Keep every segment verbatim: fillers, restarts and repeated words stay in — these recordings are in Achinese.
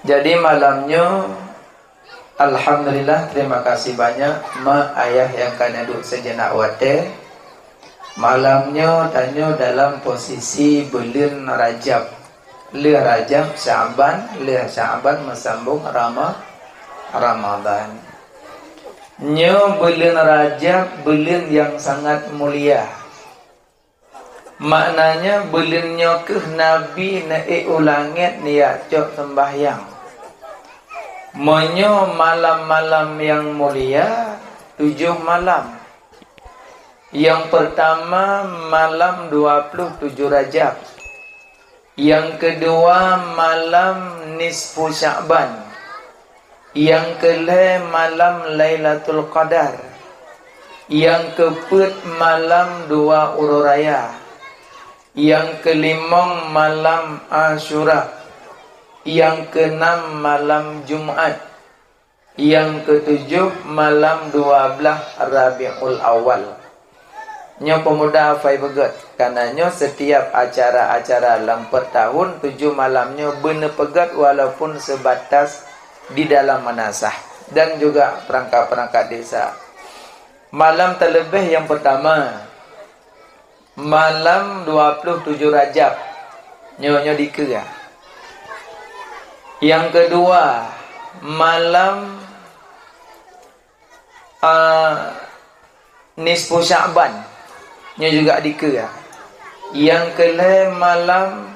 Jadi malam nyoe, alhamdulillah, terima kasih banyak mak ayah nyang ka neuduek seujenak watée. Malam nyoe tanyoe dalam posisi buleuen Rajab. Lheueh Rajab, Sya'ban, lheueh Sya'ban meusambong Rama-, Ramadan. Nyoe buleuen Rajab, buleuen nyang sangat mulia. Maknanya buleuen nyoe kheueh Nabi neuék u langét neujak cok seumbahyang. Meunyoe malam-malam nyang mulia, tujoh malam. Nyang peurtama malam dua ploh tujoh Rajab. Nyang keudua malam nisfu Sya'ban. Nyang keulhée malam Lailatul Qadar. Nyang keupeuet malam dua uroe raya. Nyang keulimong malam Asyura. Nyang keunam malam Jumat. Nyang keutujoh malam dua blaih Rabiul Awal. Nyoe peumuda hafai beugét, kareuna nyoe setiap acara-acara lam peutahun tujoh malam nyoe beuneupeugét walaupun seubatas di dalam meunasah dan juga peurangkat-peurangkat desa. Malam teuleubeh nyang peurtama, malam dua ploh tujoh Rajab. Nyoe, nyoe dikeue. Nyang keudua, malam, a, nisfu Sya'ban. Nyoe juga dikeue. Nyang keulhée malam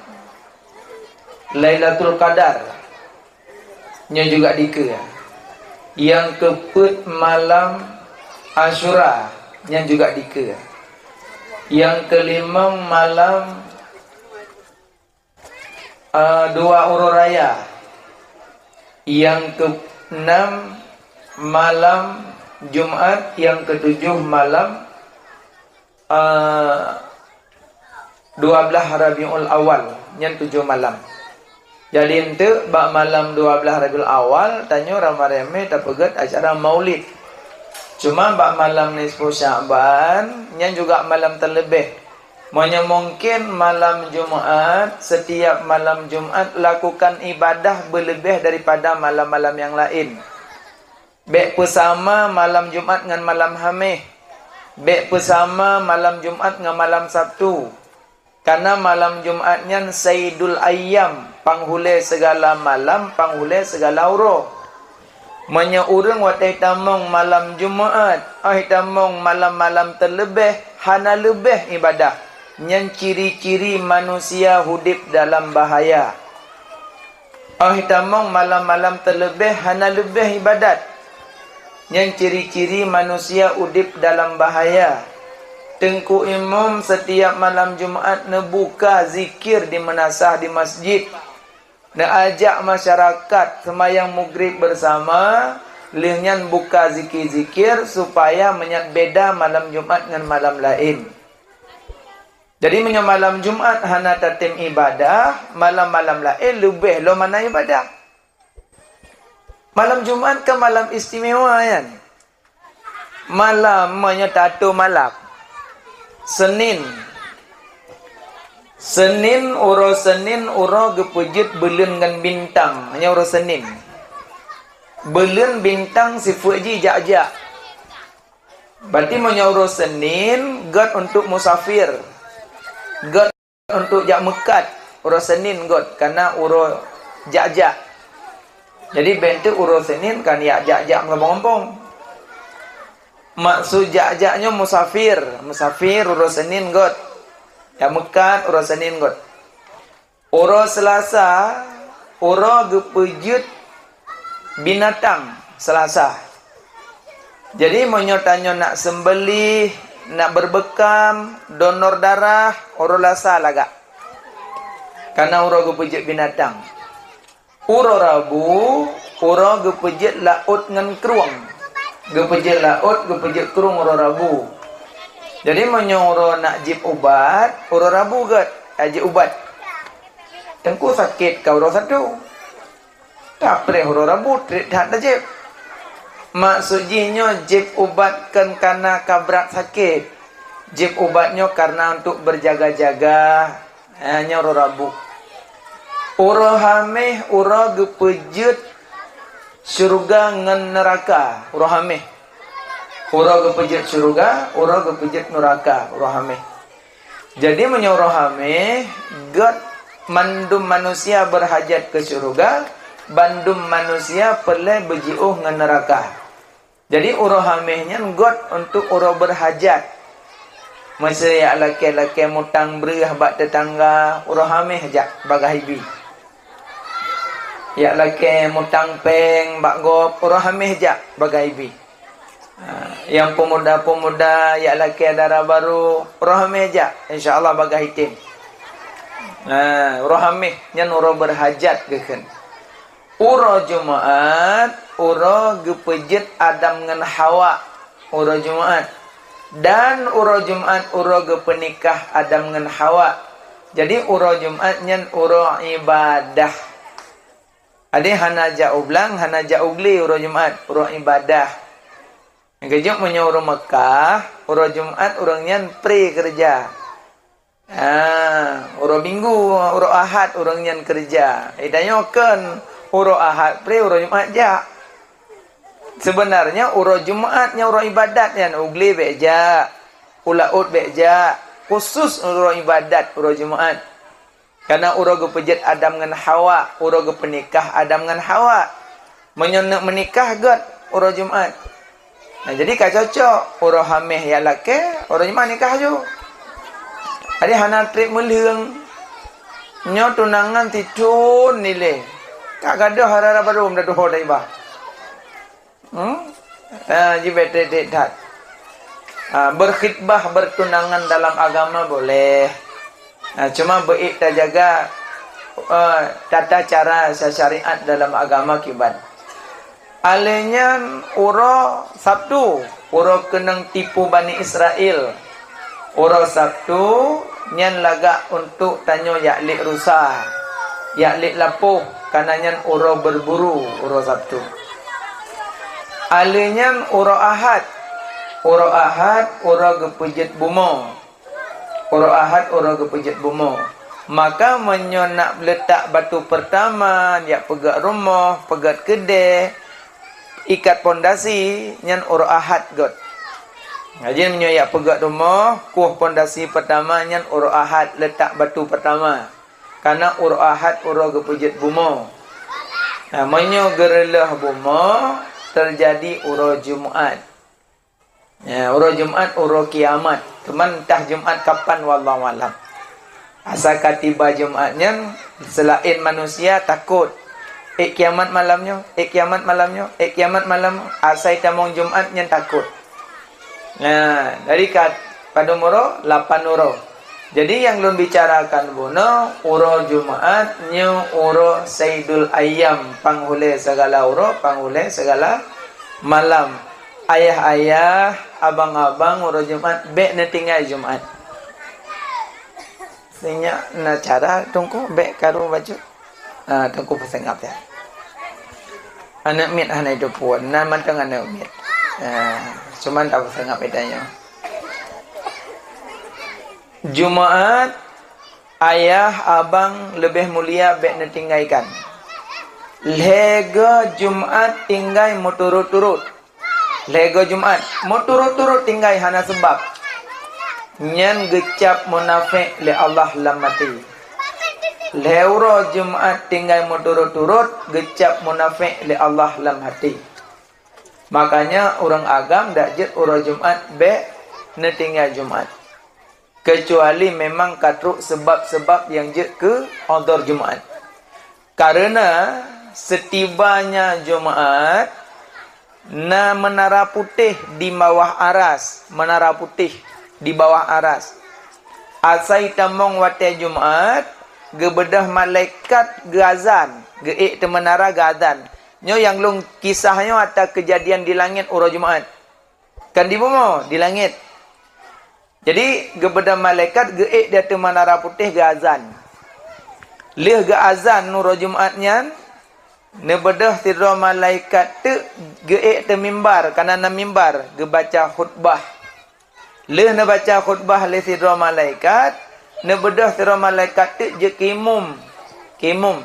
Lailatul Qadar. Nyoe juga dikeue. Nyang keupeuet malam Asyura, nyan juga dikeue. Nyang keulimong malam, eh, dua uroe raya. Nyang keunam malam Jumat, nyang keutujoh malam, eh, dua blaih Rabiul Awal, nyan tujoh malam. Jadi eunteuk bak malam dua blaih Rabiul Awal, tanyoe ramé-ramé tapeugét acara Maulid. Cuma bak malam nisfu Sya'ban, nyan juga malam teuleubeh. Meunyoe mungkin malam Jumat, setiap malam Jumat lakukan ibadah beuleubeh daripada malam-malam nyang laén. Bék peusama malam Jumat ngon malam Haméh. Bék peusama malam Jumat ngon malam Sabtu. Kareuna malam Jumat nyan saidul ayyam, panghulée sigala malam, panghulée sigala uroe. Meunyoe ureuëng watée tamong malam Jumat, óh tamong malam-malam teuleubeh, hana leubeh ibadah, nyan ciri-ciri manusia udeb dalam bahaya. Óh tamong malam-malam teuleubeh hana leubeh ibadat. Nyan ciri-ciri manusia udeb dalam bahaya. Teungku Imum setiap malam Jumat neubuka zikir di meunasah di masjid. Neuajak masyarakat seumayang Maghrib beusama, lheueh nyan buka zikir-zikir supaya meunyan beda malam Jumat ngon malam laén. Jadi meunyoe malam Jumat hana tatem ibadah, malam-malam laén leubeh lom hana ibadah. Malam Jumat kan malam istimewa nyan. Malam meunyoe tato malam Senin. Senin, uroe Senin, uroe geupeujeuet buleuen ngon bintang, nyan uroe Senin. Buleuen bintang sifeuet jih jak-jak. Berarti meunyoe uroe Senin, gét untuk musafir. Gét untuk jak meukat. Uroe Senin gét, kareuna uroe jak-jak. Jadi bék teuk uroe Senin kan jak-jak meugampông-gampông. Maksud jak-jak nyoe musafir. Musafir uroe Senin gét. Jak meukat uroe Senin gét. Uroe Seulasa, uroe geupeujeuet binatang Seulasa. Jadi meunyoe tanyoe nak seumbelih, nak beureubekam, donor darah, uroe Lasa lagak. Kareuna uroe geupeujeuet binatang. Uroe Rabu, uroe geupeujeuet laôt ngon krueng. Geupeujeuet laôt, geupeujeuet krueng uroe Rabu. Jadi meunyoe uroe nak jieb ubat, uroe Rabu gét, eh, jieb ubat. Teungku sakét ka uroe Sabtu. Tapreh uroe Rabu trép that tajieb. Maksud jih nyoe jieb ubat kon kareuna ka brat sakét. Jieb ubat nyoe kareuna untuk berjaga-jaga. Ha, nyoe uroe Rabu. Uroe Haméh uroe geupeujeuet syeuruga ngon neuraka. Uroe Haméh uroe geupeujeuet syeuruga, uroe geupeujeuet neuraka. Uroe Haméh. Jadi meunyoe uroe Haméh, gét mandum manusia beurhajat keu syeuruga, bandum manusia peureulée beujiôh ngon neuraka. Jadi uroe Haméh nyan gét untuk uroe beurhajat. Meuseu jak lakée-lakée mutang breueh bak teutangga, uroe Haméh jak bagaih bi. Jak lakée mutang péng bak gob, uroe Haméh jak bagaih bi. Ha, nyang peumuda-peumuda jak lakée dara barô, uroe Haméh jak, insya Allah bagaih item. Ha, uroe Haméh nyan uroe beurhajat geukheun. Uroe Jumaat, uroe geupeujeuet Adam ngon Hawa, uroe Jumaat. Dan uroe Jumaat, uroe geupeunikah Adam ngon Hawa. Jadi, uroe Jumaat nyan uroe ibadah. Adak hana jak u blang, hana jak u glé uroe Jumaat, uroe ibadah. Nyang keujeuet meunyoe ureuëng Meukah, uroe Jumaat ureuëng nyan pré keureuja. Ah, uroe Minggu, uroe Ahad ureuëng nyan keureuja. Eh, tanyoe kon uroe Ahad pré, uroe Jumaat jak. Seubeunarnya uroe Jumaat nyan uroe ibadat nyan, u glé bék jak, u laôt bék jak, khusus uroe ibadat uroe Jumaat. Karena uroe geupeujeuet Adam ngon Hawa, uroe geupeunikah Adam ngon Hawa. Meunyoe neuk meunikah gét uroe Jumaat. Nah, jadi ka cocok, uroe Haméh jak lakée, uroe Jumaat nikah ju. Jadi hana treb meulheueng. Nyoe tunangan sithon ilée. Ka gadôh rara barô meudadoe daiba. Hmm? Ah, jibeuet that. Ah, berkhitbah bertunangan dalam agama boleh. Ah, cuma beuék tajaga, eh, tata cara syariat dalam agama kiban. Alèh nyan uroe Sabtu, uroe keunong tipu Bani Israel. Uroe Sabtu nyan lagak untuk tanyoe jak lét rusa, jak lét lapoh, kana nyan uroe berburu, uroe Sabtu. Alèh nyan uroe Ahad. Uroe Ahad uroe geupeujeuet bumoe. Uroe Ahad uroe geupeujeuet bumoe. Maka meunyoe nak leutak batu peurtama, jak peugét rumoh, peugét keudè, ikat pondasi, nyan uroe Ahad gét. Jadi meunyoe jak peugét rumoh, kueh pondasi peurtama, nyan uroe Ahad leutak batu peurtama. Kana uroe Ahad uroe geupeujeuet bumoe. Nah, meunyoe geureulôh bumoe, teujadi uroe Jumaat. Ya, uroe Jumaat uroe kiamat. Teuma entah Jumaat kapan, wallahu alam. Asai ka tiba Jumaat nyan, seulaén manusia takot. Ék kiamat malam nyoe, ék kiamat malam nyoe, ék kiamat malam nyoe. Asai tamong Jumaat nyan takot. Nah, dari ka padum uroe? Lapan uroe. Jadi nyang lôn bicarakan bunoe, uroe Jumaat nyoe uroe Saidul Ayyam, panghulèe sigala uroe, panghulèe sigala malam. Ayah-ayah, abang-abang, uroe Jumaat bèk neutinggai Jumaat. Sinyak na cara Teungku bèk karu bacut. Ah, Teungku peuseungab ya. Aneuk miet hana jiteupeue, nan mantong aneuk miet. Ah, cuman tapeuseungab ita nyoe. Jumaat, ayah, abang leubeh mulia bèk neutinggaikan. Lhèe go Jumaat tinggai meuturot-turot. Lhèe go Jumaat meuturot-turot tinggai hana seubab, nyan geucab munafék lé Allah lam até. Lhèe uroe Jumaat tinggai meuturot-turot geucab munafék lé Allah lam até. Makanya ureuëng agam dak jeuet uroe Jumaat bèk neutinggai Jumaat. Keucuali memang ka trok seubab-seubab nyang jeuet keu udhur Jumaat. Kareuna seutibanya Jumaat na Meunara Putéh di bawah Aras, Meunara Putéh di bawah Aras. Asai tamong watèe Jumaat, geubeudôh malaikat geuazan, geuék teuh meunara geuazan. Nyoe nyang lôn kisah nyoe ata keujadian di langét uroe Jumaat. Kan di bumoe, di langét. Jadi, geubeudôh malaikat geuék di ateueh Meunara Putéh geuazan. Lheueh geuazan uroe Jumaat nyan, neubeudôh sidroe malaikat teuk geuék teuh mimbar, kana na mimbar, geubaca khutbah. Lheueh neubaca khutbah lé sidroe malaikat, neubeudôh sidroe malaikat teuk jeuet keu imum. imum.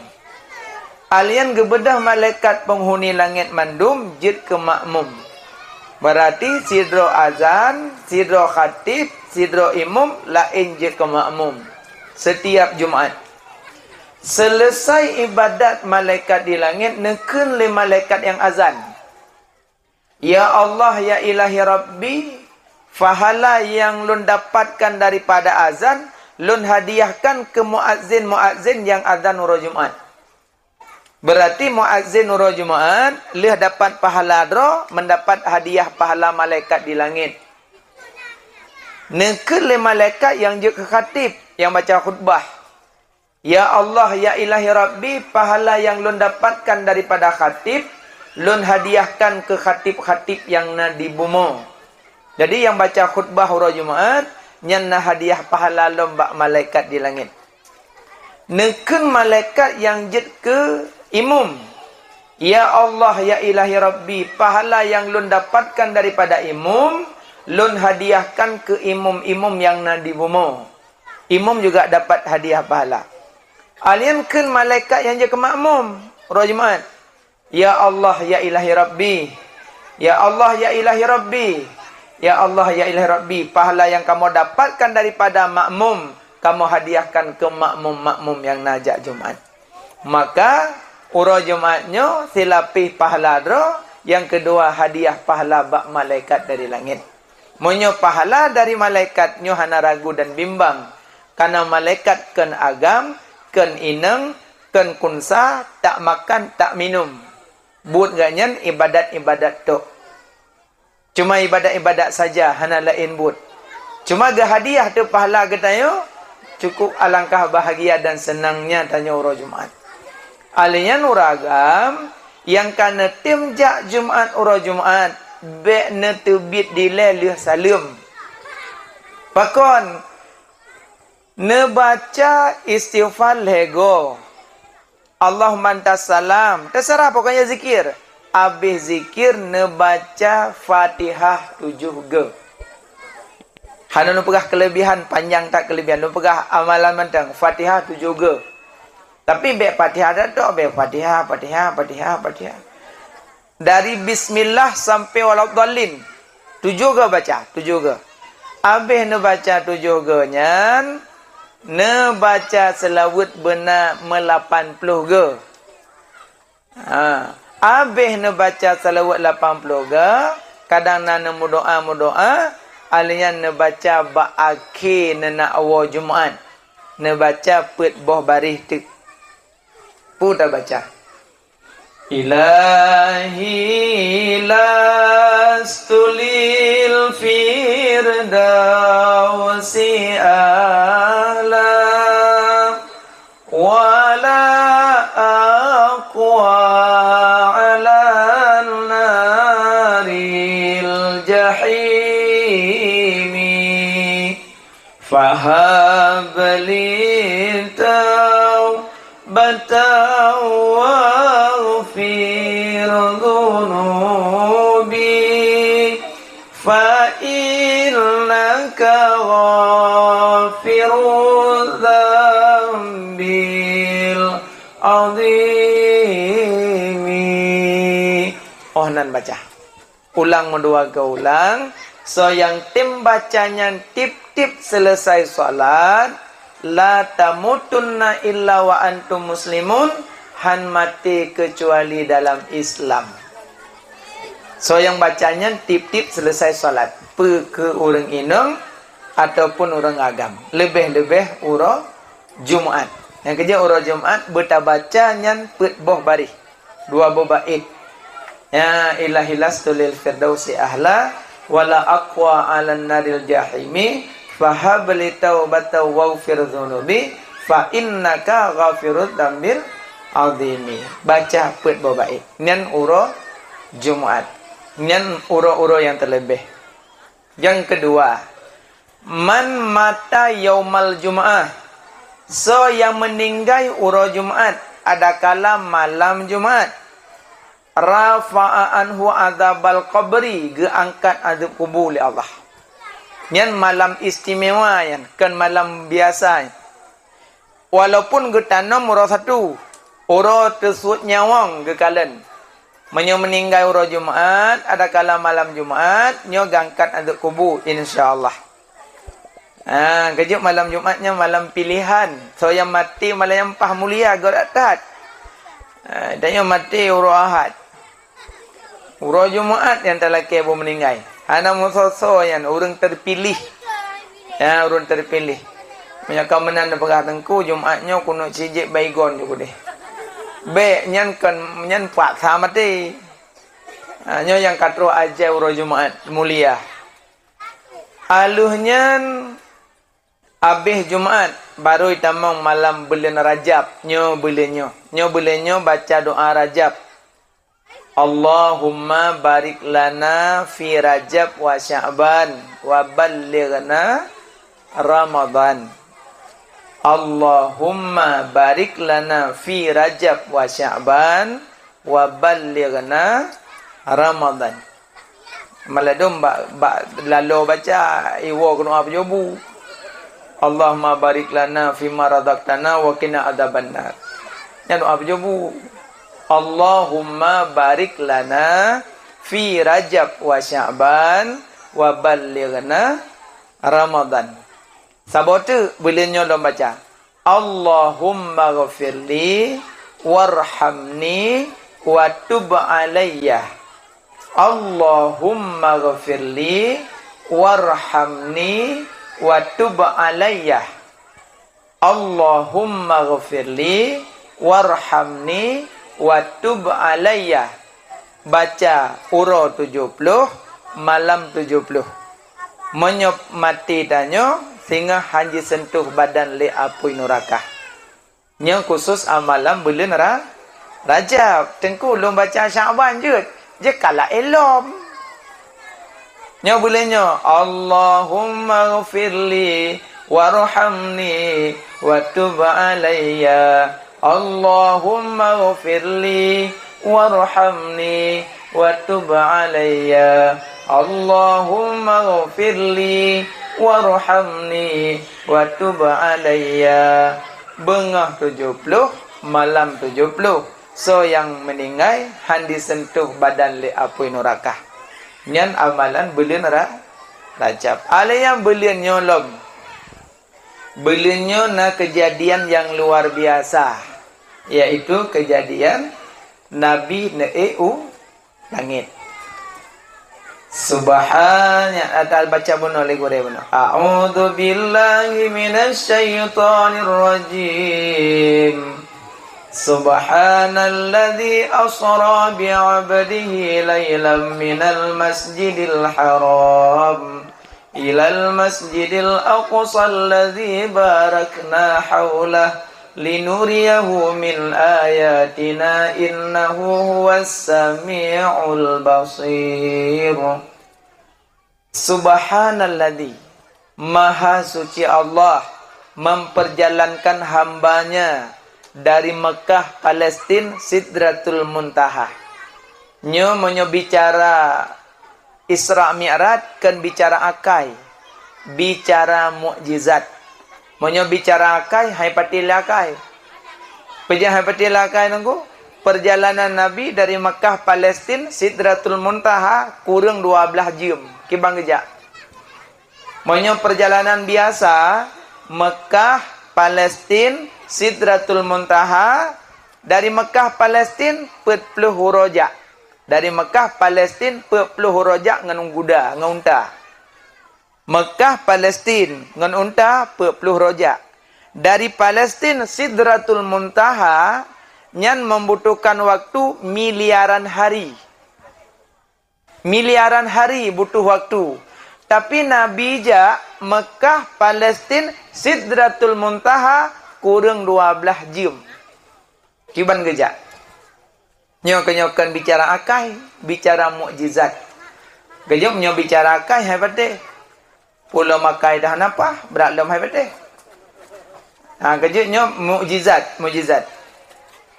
Alien geubeudôh malaikat peunghuni langét mandum jeuet keu makmum. Beurati sidroe azan, sidroe khatib, sidroe imum laén jeuet keu makmum. Seutiap Jumat. Seuleusai iébadat malaikat di langét, neukheun lé malaikat nyang azan, "Ya Allah, ya Ilahi Rabbi, pahala nyang lôn dapatkan daripada azan, lôn hadiahkan keu muazin-muazin nyang azan uroe Jumat." Beurati muazin uroe Jumat lheueh dapat pahala droe, meudapat hadiah pahala malaikat di langét. Neukheun lé malaikat nyang jeuet keu khatib, nyang baca khutbah, "Ya Allah, ya Ilahi Rabbi, pahala nyang lôn dapatkan daripada khatib, lôn hadiahkan keu khatib-khatib nyang na di bumoe." Jadi, nyang baca khutbah uroe Jumat, nyan na hadiah pahala lom bak malaikat di langét. Neukheun malaikat nyang jeuet keu imum, "Ya Allah, ya Ilahi Rabbi, pahala nyang lôn dapatkan daripada imum, lôn hadiahkan keu imum-imum nyang na di bumoe." Imum juga dapat hadiah pahala. Alien kheun malaikat nyang jeuet keu makmum uroe Jumat, "Ya Allah, ya Ilahi Rabbi, ya Allah, ya Ilahi Rabbi, ya Allah, ya Ilahi Rabbi, pahala nyang kamoe dapatkan daripada makmum, kamoe hadiahkan keu makmum-makmum nyang na jak Jumat." Maka, uroe Jumat nyoe silapéh pahala droe, nyang keudua hadiah pahala bak malaikat dari langét. Meunyoe pahala dari malaikat nyoe hana ragu dan bimbang, kareuna malaikat kheun agam, kheun inong, kheun kunsa, tak makan, tak minum. Buet geuh nyan iébadat-iébadat tok. Cuma iébadat-iébadat saja, hana laén buet. Cuma geuhadiah teuh pahala geutanyoe, cukup alangkah bahagia dan seunangnya tanyoe uroe Jumat. Alèh nyan ureueng agam nyang ka neutem jak Jumat uroe Jumat, bèk neuteubiet dilèe lheueh saleuem. Pakon? Neubaca istighfar lhèe goe. Allahumma antas salam. Teuseurah, pokoknya zikir. Abéh zikir neubaca Fatihah tujoh goe. Hana neupeugah keulebihan, panjang that keulebihan. Neupeugah amalan mantong, Fatihah tujoh goe. Tapi bèk Fatihah that tok, bèk Fatihah, Fatihah, Fatihah, Fatihah. Dari bismillah sampai waladhdallin. Tujoh goe baca, tujoh goe. Abéh neubaca tujoh goe nyan, neubaca seulaweuet beuna meulapan ploh goe. Ha, abéh neubaca seulaweuet lapan ploh goe, kadang na neumeudoa-meudoa, alèh nyan neubaca bak akhé neunak woe Jumat. Neubaca peuet boh baréh teuk. Peue tabaca? Ilahi lastu lil firdausi a'la, wa la aqwa 'alan naril jahimi. Fahab li taubatan waghfir dzunubi, fa innaka ghafirudz dzambil 'adzimi. Oh, nan baca. Ulang meudua goe ulang, soe nyang tem baca nyan tiep-tiep seuleusai salat, "La tamutunna illa wa antum muslimun," han maté keucuali dalam Islam. Soe nyang baca nyan tiep-tiep seuleusai salat, peu keu ureueng inong ataupun ureueng agam, leubeh-leubeh uroe Jumat. Nyang keujeuet uroe Jumat beutabaca nyan peuet boh baréh. Dua boh bait. Ya ilahi lastu lil firdausi ahla, wa la aqwa 'alan naril jahimi, fahab li taubatan waghfir dzunubi, fa innaka ghafirudz dzambil 'adzimi. Baca peuet boh bait. Nyan uroe Jumat. Nyan uroe-uroe nyang teuleubeh. Nyang keudua, man mata yaumal jum'ah, soe nyang meuninggai uroe Jumat, adakala malam Jumat, rafa'a anhu adzabal qabri, geuangkat azeueb kubu lé Allah. Nyan malam istimewa nyan, kon malam biasa nyan. Walaupun geutanom uroe Sabtu, uroe teusuet nyawöng geukalon. Meunyoe meuninggai uroe Jumaat, adakala malam Jumaat, nyoe geuangkat ateueh kubu, insya Allah. Ha, keujeuet malam Jumaat nyoe malam pilihan. Soe nyang maté malam nyan paih mulia, gét that. Ha, dan nyoe maté uroe Ahad. Uroe Jumaat nyang talakée boh meuninggai. Hana meusoe-soe nyan, ureuëng teupiléh. Ya, ureuëng teupiléh. Meunyoe ka meunan neupeugah teungku, Jumaat nyoe keuneuk sijék baygon ju keudeh. Bék, nyan kon, nyan paksa maté. Ha, nyoe nyang ka troh ajai uroe Jumaat mulia. Aleuh nyan, abéh Jumaat, barô tamong malam buleuen Rajab. Nyoe buleuen nyoe. Nyoe buleuen nyoe baca doa Rajab. Allahumma barik lana fi Rajab wa Sya'ban wa ballighna Ramadan. Allahumma barik lana fi Rajab wa Sya'ban wa ballighna Ramadan. Maladum bak, bak lalo baca, iwoe keunoe apa jobu. Allahumma barik lana fima razaqtana wa qina adzabannar. Nyan doa peujobu. Allahumma barik lana fi Rajab wa Sya'ban wa ballighna Ramadan. Saboh teuk buleuen nyoe lom baca, "Allahumma ghafirli warhamni wa tub alayya." "Allahumma ghafirli warhamni wa tub alayya." Allahumma ghafirli warhamni wa tub alayya. Baca uroe tujoh ploh, malam tujoh ploh. Meunyoe maté tanyoe, singoh han jiseuntoh badan lé apui nuraka. Nyoe khusus amalan buleuen Ra-, Rajab. Teungku lôn baca Sya'ban jeuet. Jeuet ka laén lom. Nyoe buleuen nyoe, "Allahumma ghafirli warhamni wa tub alayya. Allahumma ghafirli warhamni wa tub alayya. Allahumma ghafirli warhamni wa tub alayya." Beungoh tujoh ploh, malam tujoh ploh. Soe nyang meuninggai han jiseuntoh badan lé apui nuraka. Nyan amalan buleuen Ra-, Rajab. Alèh nyan buleuen nyoe lom. Buleuen nyoe na keujadian nyang luar biasa, yaitu keujadian Nabi neuék u langét. Subhana, ata baca bunoe lé gurée bunoe. A'udzu billahi minasy syaithanir rajim. Subhanalladzi asra bi 'abdihi lailam minal masjidil haram ilal masjidil aqsa alladzi barakna haulah linuriyahu min ayatina innahu huwas sami'ul basir. Subhanalladzi, Maha Suci Allah, memperjalankan hamba-Nya dari Mekah, Palestin, Sidratul Muntaha. Nyoe meunyoe bicara Isra Mi'raj kon bicara akai, bicara mukjizat. Meunyoe bicara akai, hai patéh lé akai. Peue nyang hai patéh lé akai nunggu? Perjalanan Nabi dari Mekah, Palestin, Sidratul Muntaha kureueng dua blaih jeuem. Kiban geujak. Meunyoe perjalanan biasa, Mekah, Palestin, Sidratul Muntaha, dari Mekah, Palestin, peuet ploh uroe jak. Dari Mekah, Palestin, peuet ploh uroe jak ngon guda, ngon unta. Mekah, Palestin, ngon unta, peuet ploh uroe jak. Dari Palestin, Sidratul Muntaha, nyan membutuhkan waktu miliaran hari. Miliaran hari butuh waktu. Tapi Nabi jak Mekah, Palestin, Sidratul Muntaha kureueng dua blaih jeuem. Kiban geujak. Nyoe keu nyoe kon bicara akai, bicara mukjizat. Geujak nyoe bicara akai hai patéh. Pulo makai dah napa, brat lom hai patéh. Ha, keujeuet nyoe mukjizat, mukjizat.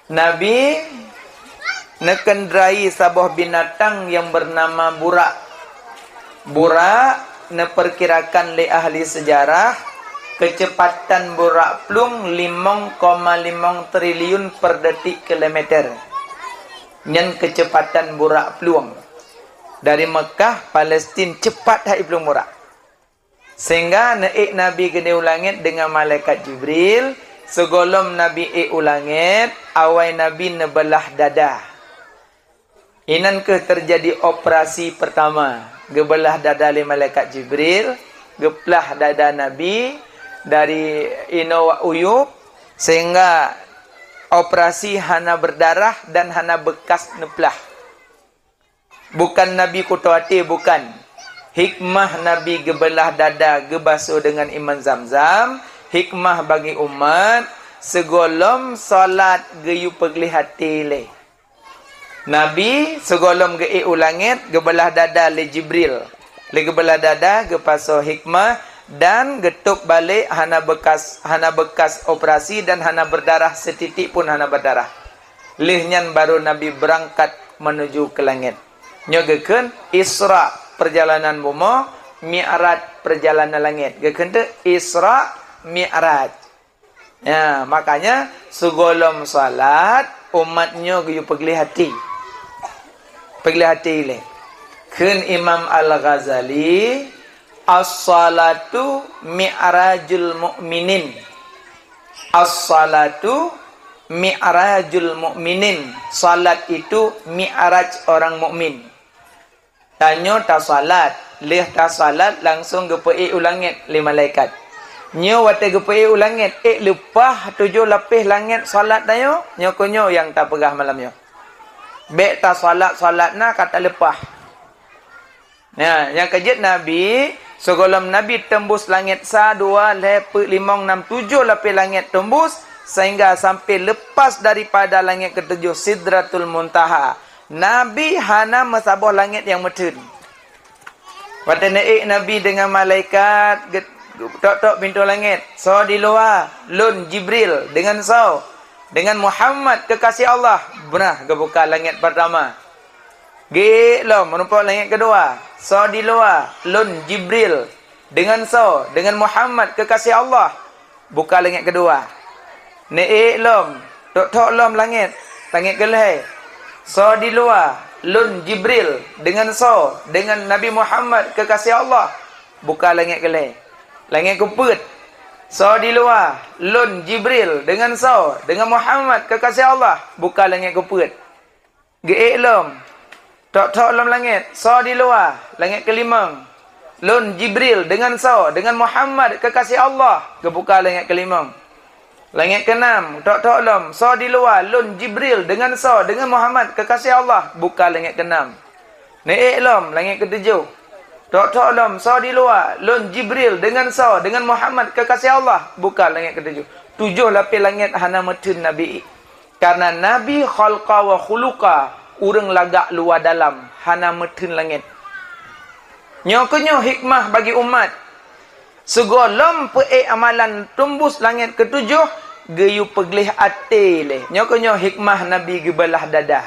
Nabi neukeundrai saboh binatang nyang beunama burak. Burak neupeukirakan lé ahli seujarah Keuceupatan burak plueng limong koma limong triliun per detik kilometer. Nyan keuceupatan burak plueng. Dari Meukah, Palestin, cepat hai plueng burak. Sehingga neuék Nabi keudéh u langét deungon malaikat Jibril. Sigohlom Nabi ék u langét, awai Nabi neubeulah dada. Inan kheueh teujadi operasi peurtama, geubeulah dada lé malaikat Jibril, geuplah dada Nabi dari inoe uyub, sehingga operasi hana beudarah dan hana beukas neuplah. Bukan Nabi kuto até, bukan. Hikmah Nabi geubeulah dada geubasoe deungon iman Zamzam, hikmah bagi umat, sigohlom salat geuyue peugléh até lé. Nabi sigohlom geuék u langét geubeulah dada lé Jibril. Lé geubeulah dada geupasoe hikmah dan geutôb balék hana beukas, hana beukas operasi dan hana beudarah, seutitik pun hana beudarah. Lheueh nyan barô Nabi beurangkat meunuju keu langét. Nyoe geukheun Isra, peurjalanan bumoe, Mi'raj, peurjalanan langét. Geukheun teuk Isra Mi'raj. Ya, makanya sigohlom salat, umat nyoe geuyue peugléh até. Peugléh até lé. Kheun Imam Al-Ghazali, "As-salatu mi'rajul mu'minin." As-salatu mi'rajul mu'minin. Salat itu mi'raj orang mukmin. Tanyoe tasalat, lheueh tasalat langsong geupeuék u langét lé malaikat. Nyoe watée geupeuék u langét, ék leupah tujoh lapéh langét salat tanyoe, nyoe keuh nyoe nyang tapeugah malam nyoe. Bék tasalat-salat na ka taleupah. Nah, nyang keujeuet Nabi, sigohlom Nabi teumbus langét sa, dua, lhée, peuet, limong, nam, tujoh lapéh langét teumbus, sehingga sampai lepas daripada langét keutujoh, Sidratul Muntaha. Nabi hana meusaboh langét nyang meutheun. Watée neuék Nabi deungon malaikat, get-, tok-tok pintoe langét, "Soe di luwa?" "Lôn, Jibril." "Deungon soe?" "Deungon Muhammad, keukaséh Allah." Beunah geubuka langét peurtama. Geuék lom, meurumpok langét keudua. "Soe di luwa?" "Lôn, Jibril." "Deungon soe?" "Deungon Muhammad, keukaséh Allah." Buka langét keudua. Neuék lom, tok-tok lom langét, langét keulhée. "Soe di luwa?" "Lôn, Jibril." "Deungon soe?" "Deungon Nabi Muhammad, keukaséh Allah." Buka langét keulhée. Langét keupeuet. "Soe di luwa?" "Lôn, Jibril." "Deungon soe?" "Deungon Muhammad, keukaséh Allah." Buka langét keupeuet. Geuék lom. Tok-tok lom langét. "Soe di luwa?" Langét keulimong. "Lôn, Jibril." "Deungon soe?" "Deungon Muhammad, keukaséh Allah." Geubuka langét keulimong. Langét keunam. Tok-tok lom. "Soe di luwa?" "Lôn, Jibril." "Deungon soe?" "Deungon Muhammad, keukaséh Allah." Buka langét keunam. Neuék lom, langét keutujoh. Tok-tok lom, "Soe di luwa?" "Lôn, Jibril." "Deungon soe?" "Deungon Muhammad, keukaséh Allah." Buka langét keutujoh. Tujoh lapéh langét hana meutheun Nabi. Karena Nabi khalqa wa khuluqa, ureuëng lagak luwa dalam, hana meutheun langét. Nyoe keuh nyoe hikmah bagi umat. Sigohlom peuék amalan teumbus langét keutujoh, geuyue peugléh até lé. Nyoe keuh nyoe hikmah Nabi geubeulah dada.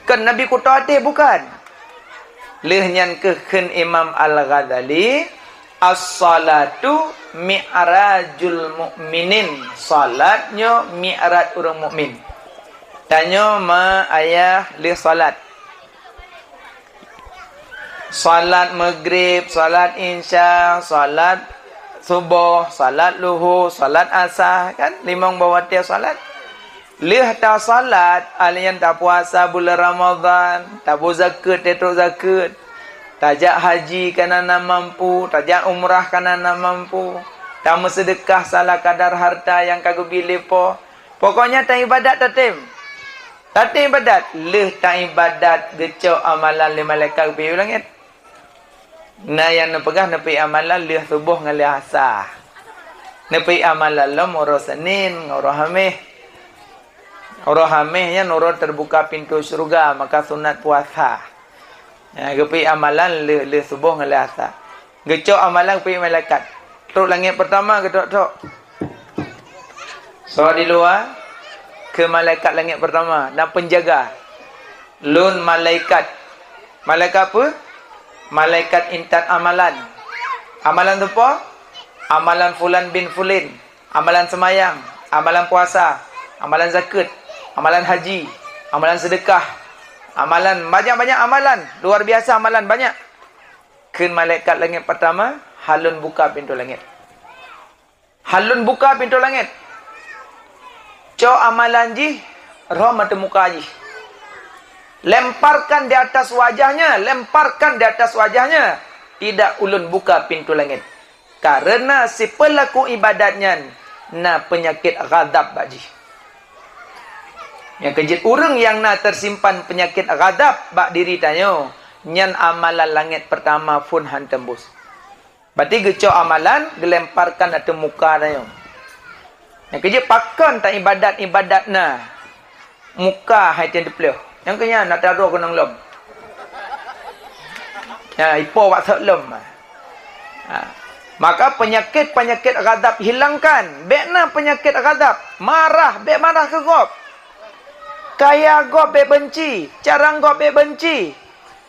Kon Nabi kuto até, bukan. Lheueh nyan keuh kheun Imam Al-Ghazali, "As-salatu mi'rajul mu'minin." Salat nyoe mi'raj ureuëng mukmin. Tanyoe ma ayah lheueh salat. Salat Maghrib, salat Isya, salat Suboh, salat Luhur, salat Asa, kan? Limong boh watée salat. Lheueh tasalat, alèh nyan tapuasa buleuen Ramadhan, tabôh zakeuet, tatrok zakeuet, tajak haji kana na mampu, tajak umrah kana na mampu, tameuseudeukah salah kadar harta nyang ka geubri lé Po. Pokoknya taibadat tatem. Tatem ibadat, lheueh taibadat geucok amalan lé malaikat geupeuék u langét. Na nyang neupeugah neupeuék amalan lheueh Suboh ngon lheueh Asa. Neupeuék amalan lom uroe Senin ngon uroe Haméh. Uroe Haméh nyan uroe teubuka pintoe syeuruga, maka sunat puasa. Nah, geupeuék amalan lheueh, lheueh Suboh ngon lheueh Asa. Geucok amalan geupeuék malaikat. Trok langét peurtama geutok-tok. Soe di luwa, keu malaikat langét peurtama, na peunjaga. Lôn malaikat. Malaikat peue? Malaikat intat amalan. Amalan teupo? Amalan fulan bin fulin, amalan seumayang, amalan puasa, amalan zakeuet, amalan haji, amalan seudeukah, amalan, banyak-banyak amalan, luar biasa amalan, banyak. Kheun malaikat langét peurtama, "Han lôn buka pintoe langét." Han lôn buka pintoe langét. Cok amalan jih, rhom ateueh muka jih. Lemparkan di atas wajahnya, lemparkan di atas wajahnya. Tidak ulôn buka pintoe langét. Karena si peulaku ibadat nyan na peunyakét ghadab bak jih. Nyang keu jeuet ureuëng nyang na teusimpan peunyakét ghadab bak diri tanyoe, nyan amalan langét peurtama phon han teumbus. Berarti geucok amalan, geulemparkan ateueh muka tanyoe. Nyang keu jeuet pakon taibadat-ibadat na, muka hai teupeuleueh. Nyang keu nyan na tadroe keunong lom. Ya, ipo bak sot lom. Ha. Maka peunyakét-peunyakét ghadab hilangkan. Bék na peunyakét ghadab. Marah, bék marah keu gob. Kaya gob bék beunci, carang gob bék beunci.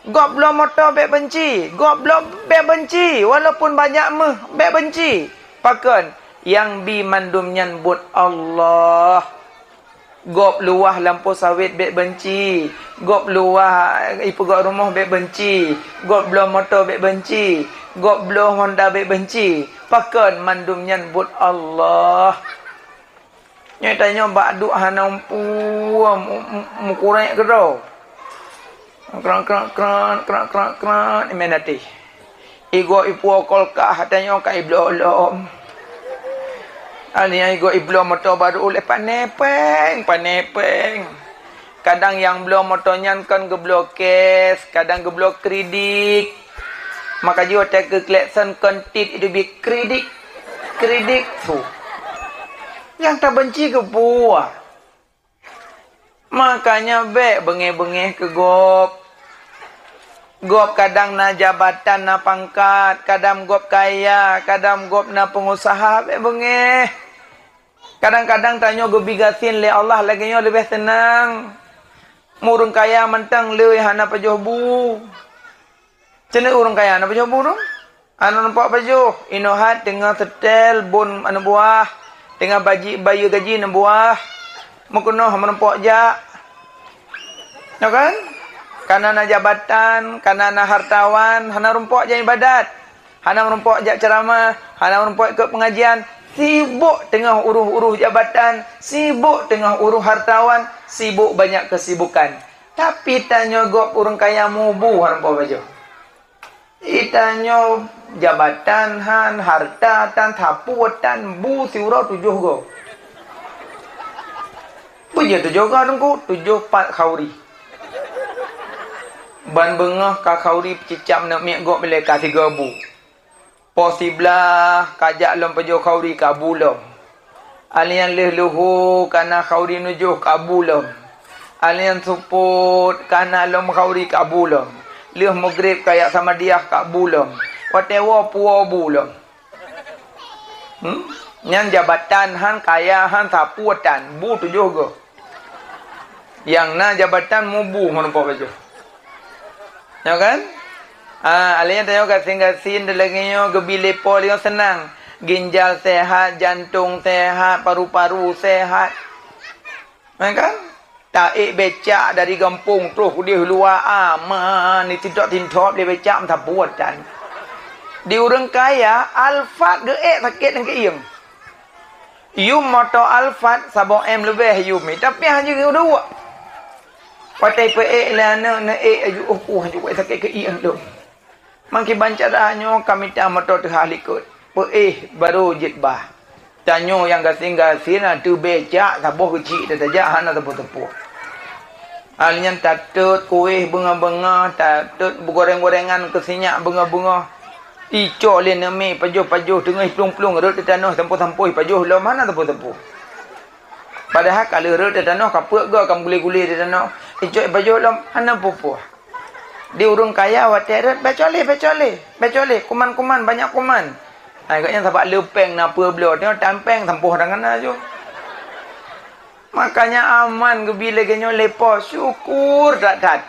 Gob bloe moto bék beunci, gob bloe bék beunci, walaupun banyak méuh bék beunci. Pakon? Nyang bi mandum nyan buet Allah. Gob luwah lampôh sawét bék beunci, gob luwah ipeugöt rumoh bék beunci, gob bloe moto bék beunci, gob bloe Honda bék beunci. Pakon? Mandum nyan buet Allah. Nyoe tanyoe bak duek hana umpue mu-, mu-, mukurek keudroe. Kran, kran, kran, kran, kran, kran, imen até. Igoe ipuwoe kolkah tanyoe ka ibloe lom. Aneuk igoe ibloe moto baru uleh pané péng, pané péng. Kadang nyang bloe moto nyan kon geubloe cash, kadang geubloe kredit. Maka jih watée keu klakson kon tit idubit kredit, kredit su. Nyang tabeunci keu peue? Makanya bék beungéh-beungéh keu gob. Gob kadang na jabatan, na pangkat, kadang gob kaya, kadang gob na peungusaha, bék beungéh. Kadang-kadang tanyoe geubi gasien lé Allah lagée nyoe leubeh seunang. Ureuëng kaya mantong le hana pajoh bu. Keuneuk ureuëng kaya hana pajoh bu dong? Hana rumpok pajoh, inoe hat teungoh seutèl bon aneuk buah, teungoh baji bayeue gaji aneuk buah. Meukeunong meurumpok jak. Nyo kan? Kana na jabatan, kana na hartawan, hana rumpok jak ibadat. Hana meurumpok jak ceuramah, hana meurumpok ikot peungajian, sibok teungoh uroh-uroh jabatan, sibok teungoh uroh hartawan, sibok banyak keusibukan. Tapi tanyoe gob ureuëng kaya mubu hana meurumpok pajoh. Itanyoe jabatan han, harta tan, sapeue tan, bu siuroe tujoh goe. Peue jeuet tujoh goe teungku? Tujoh pat khauri. Ban beungoh ka khauri peucicam neuk miet gob ilée ka sigoe bu. Poh siblaih ka jak lom pajoh khauri ka bu lom. Alien lheueh luhu kana khauri nujoh ka bu lom. Alien supot kana lom khauri ka bu lom. Lheueh mugreb ka jak samadiah ka bu lom. Watée woe puwoe bu lom. Hmm? Nyan jabatan han, kaya han, sapeue tan, bu tujoh goe. Nyang na jabatan mubu meureumpok pajoh. Nyo kan? Ah, alèh nyan tanyoe gasien-gasien lagèe nyoe geubi lé Po lé nyoe seunang. Ginjal sehat, jantong sehat, paru-paru sehat. Nyo kan? Taék becak dari gampông troh keudéh luwa aman, ditintok-tintok lé becak meusapeue tan. Di ureueng kaya, Alphard geuék sakét nyang keuieng. Yum moto Alphard saboh M leubeh yum, tapi hana jeuet duek. Watèe peuék lé aneuk, neuék aju, "Oh, oh, aju sakét keuieng lôn." Mangkiban cara nyoe ka mita moto teuhah likot. Peuék barô jeuet bah. Tanyoe nyang gasien-gasien ateueh becak saboh keuchik tajak hana teupeu-teupeu. Alèh nyan tatot kuéh beungoh-beungoh, tatot beugoreng-gorengan keu sinyak beungoh-beungoh. Icok lé neumé pajoh-pajoh teungoh iplueng-plueng rhot di tanoh, sampôh-sampôh ipajoh lom hana teupeu-teupeu. Padahai ka lheueh rhot di tanoh, ka peuet goe ka meugulé-gulé di tanoh. Icok ipajoh lom hana peue-peue. Di ureueng kaya watèe rhot, "Bèk cok lé, bèk cok lé, bèk cok lé, kuman-kuman, banyak kuman." Hai, gobnyan sabab le péng na peue bloe, teungoh tan péng sampôh tangan na ju. Makanya aman geubi lagèe nyoe lé Po, syukur that-that.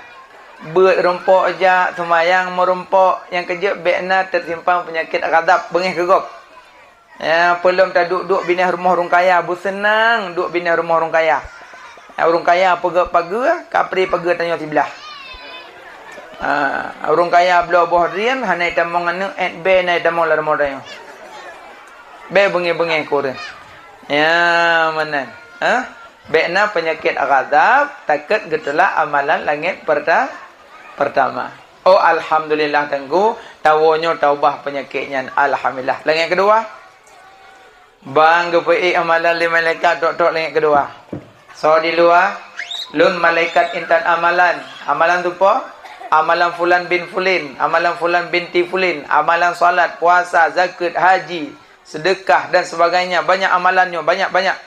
Beuet rumpok jak, seumayang meurumpok, nyang keujeuet bèk na teusimpang peunyakét ghadab beungéh keu gob. Ya, peulom taduek-duek binéh rumoh ureuëng kaya, beuseunang duek binéh rumoh ureuëng kaya. Ya, ureuëng kaya peugét pageue, kapri pageue tanyoe siblah. Ha, ureuëng kaya bloe boh drien, hana itamong aneuëk, ék bée na itamong lam rumoh tanyoe. Bée beungéh-beungéh kureueng. Ya, meunan. Ha? Bék na peunyakét ghadab, takot geutulak amalan langét perta-, pertama. Oh, alhamdulillah, Teungku, tawoe nyoe taubah peunyakét nyan. Alhamdulillah. Langét keudua? Bang geupeuék amalan lé malaikat trok-trok langét keudua. Soe di luwa? Lôn malaikat intat amalan. Amalan tupo? Amalan fulan bin fulin, amalan fulan binti fulin, amalan salat, puasa, zakeuet, haji, seudeukah dan sebagainya. Banyak amalan nyoe, banyak-banyak.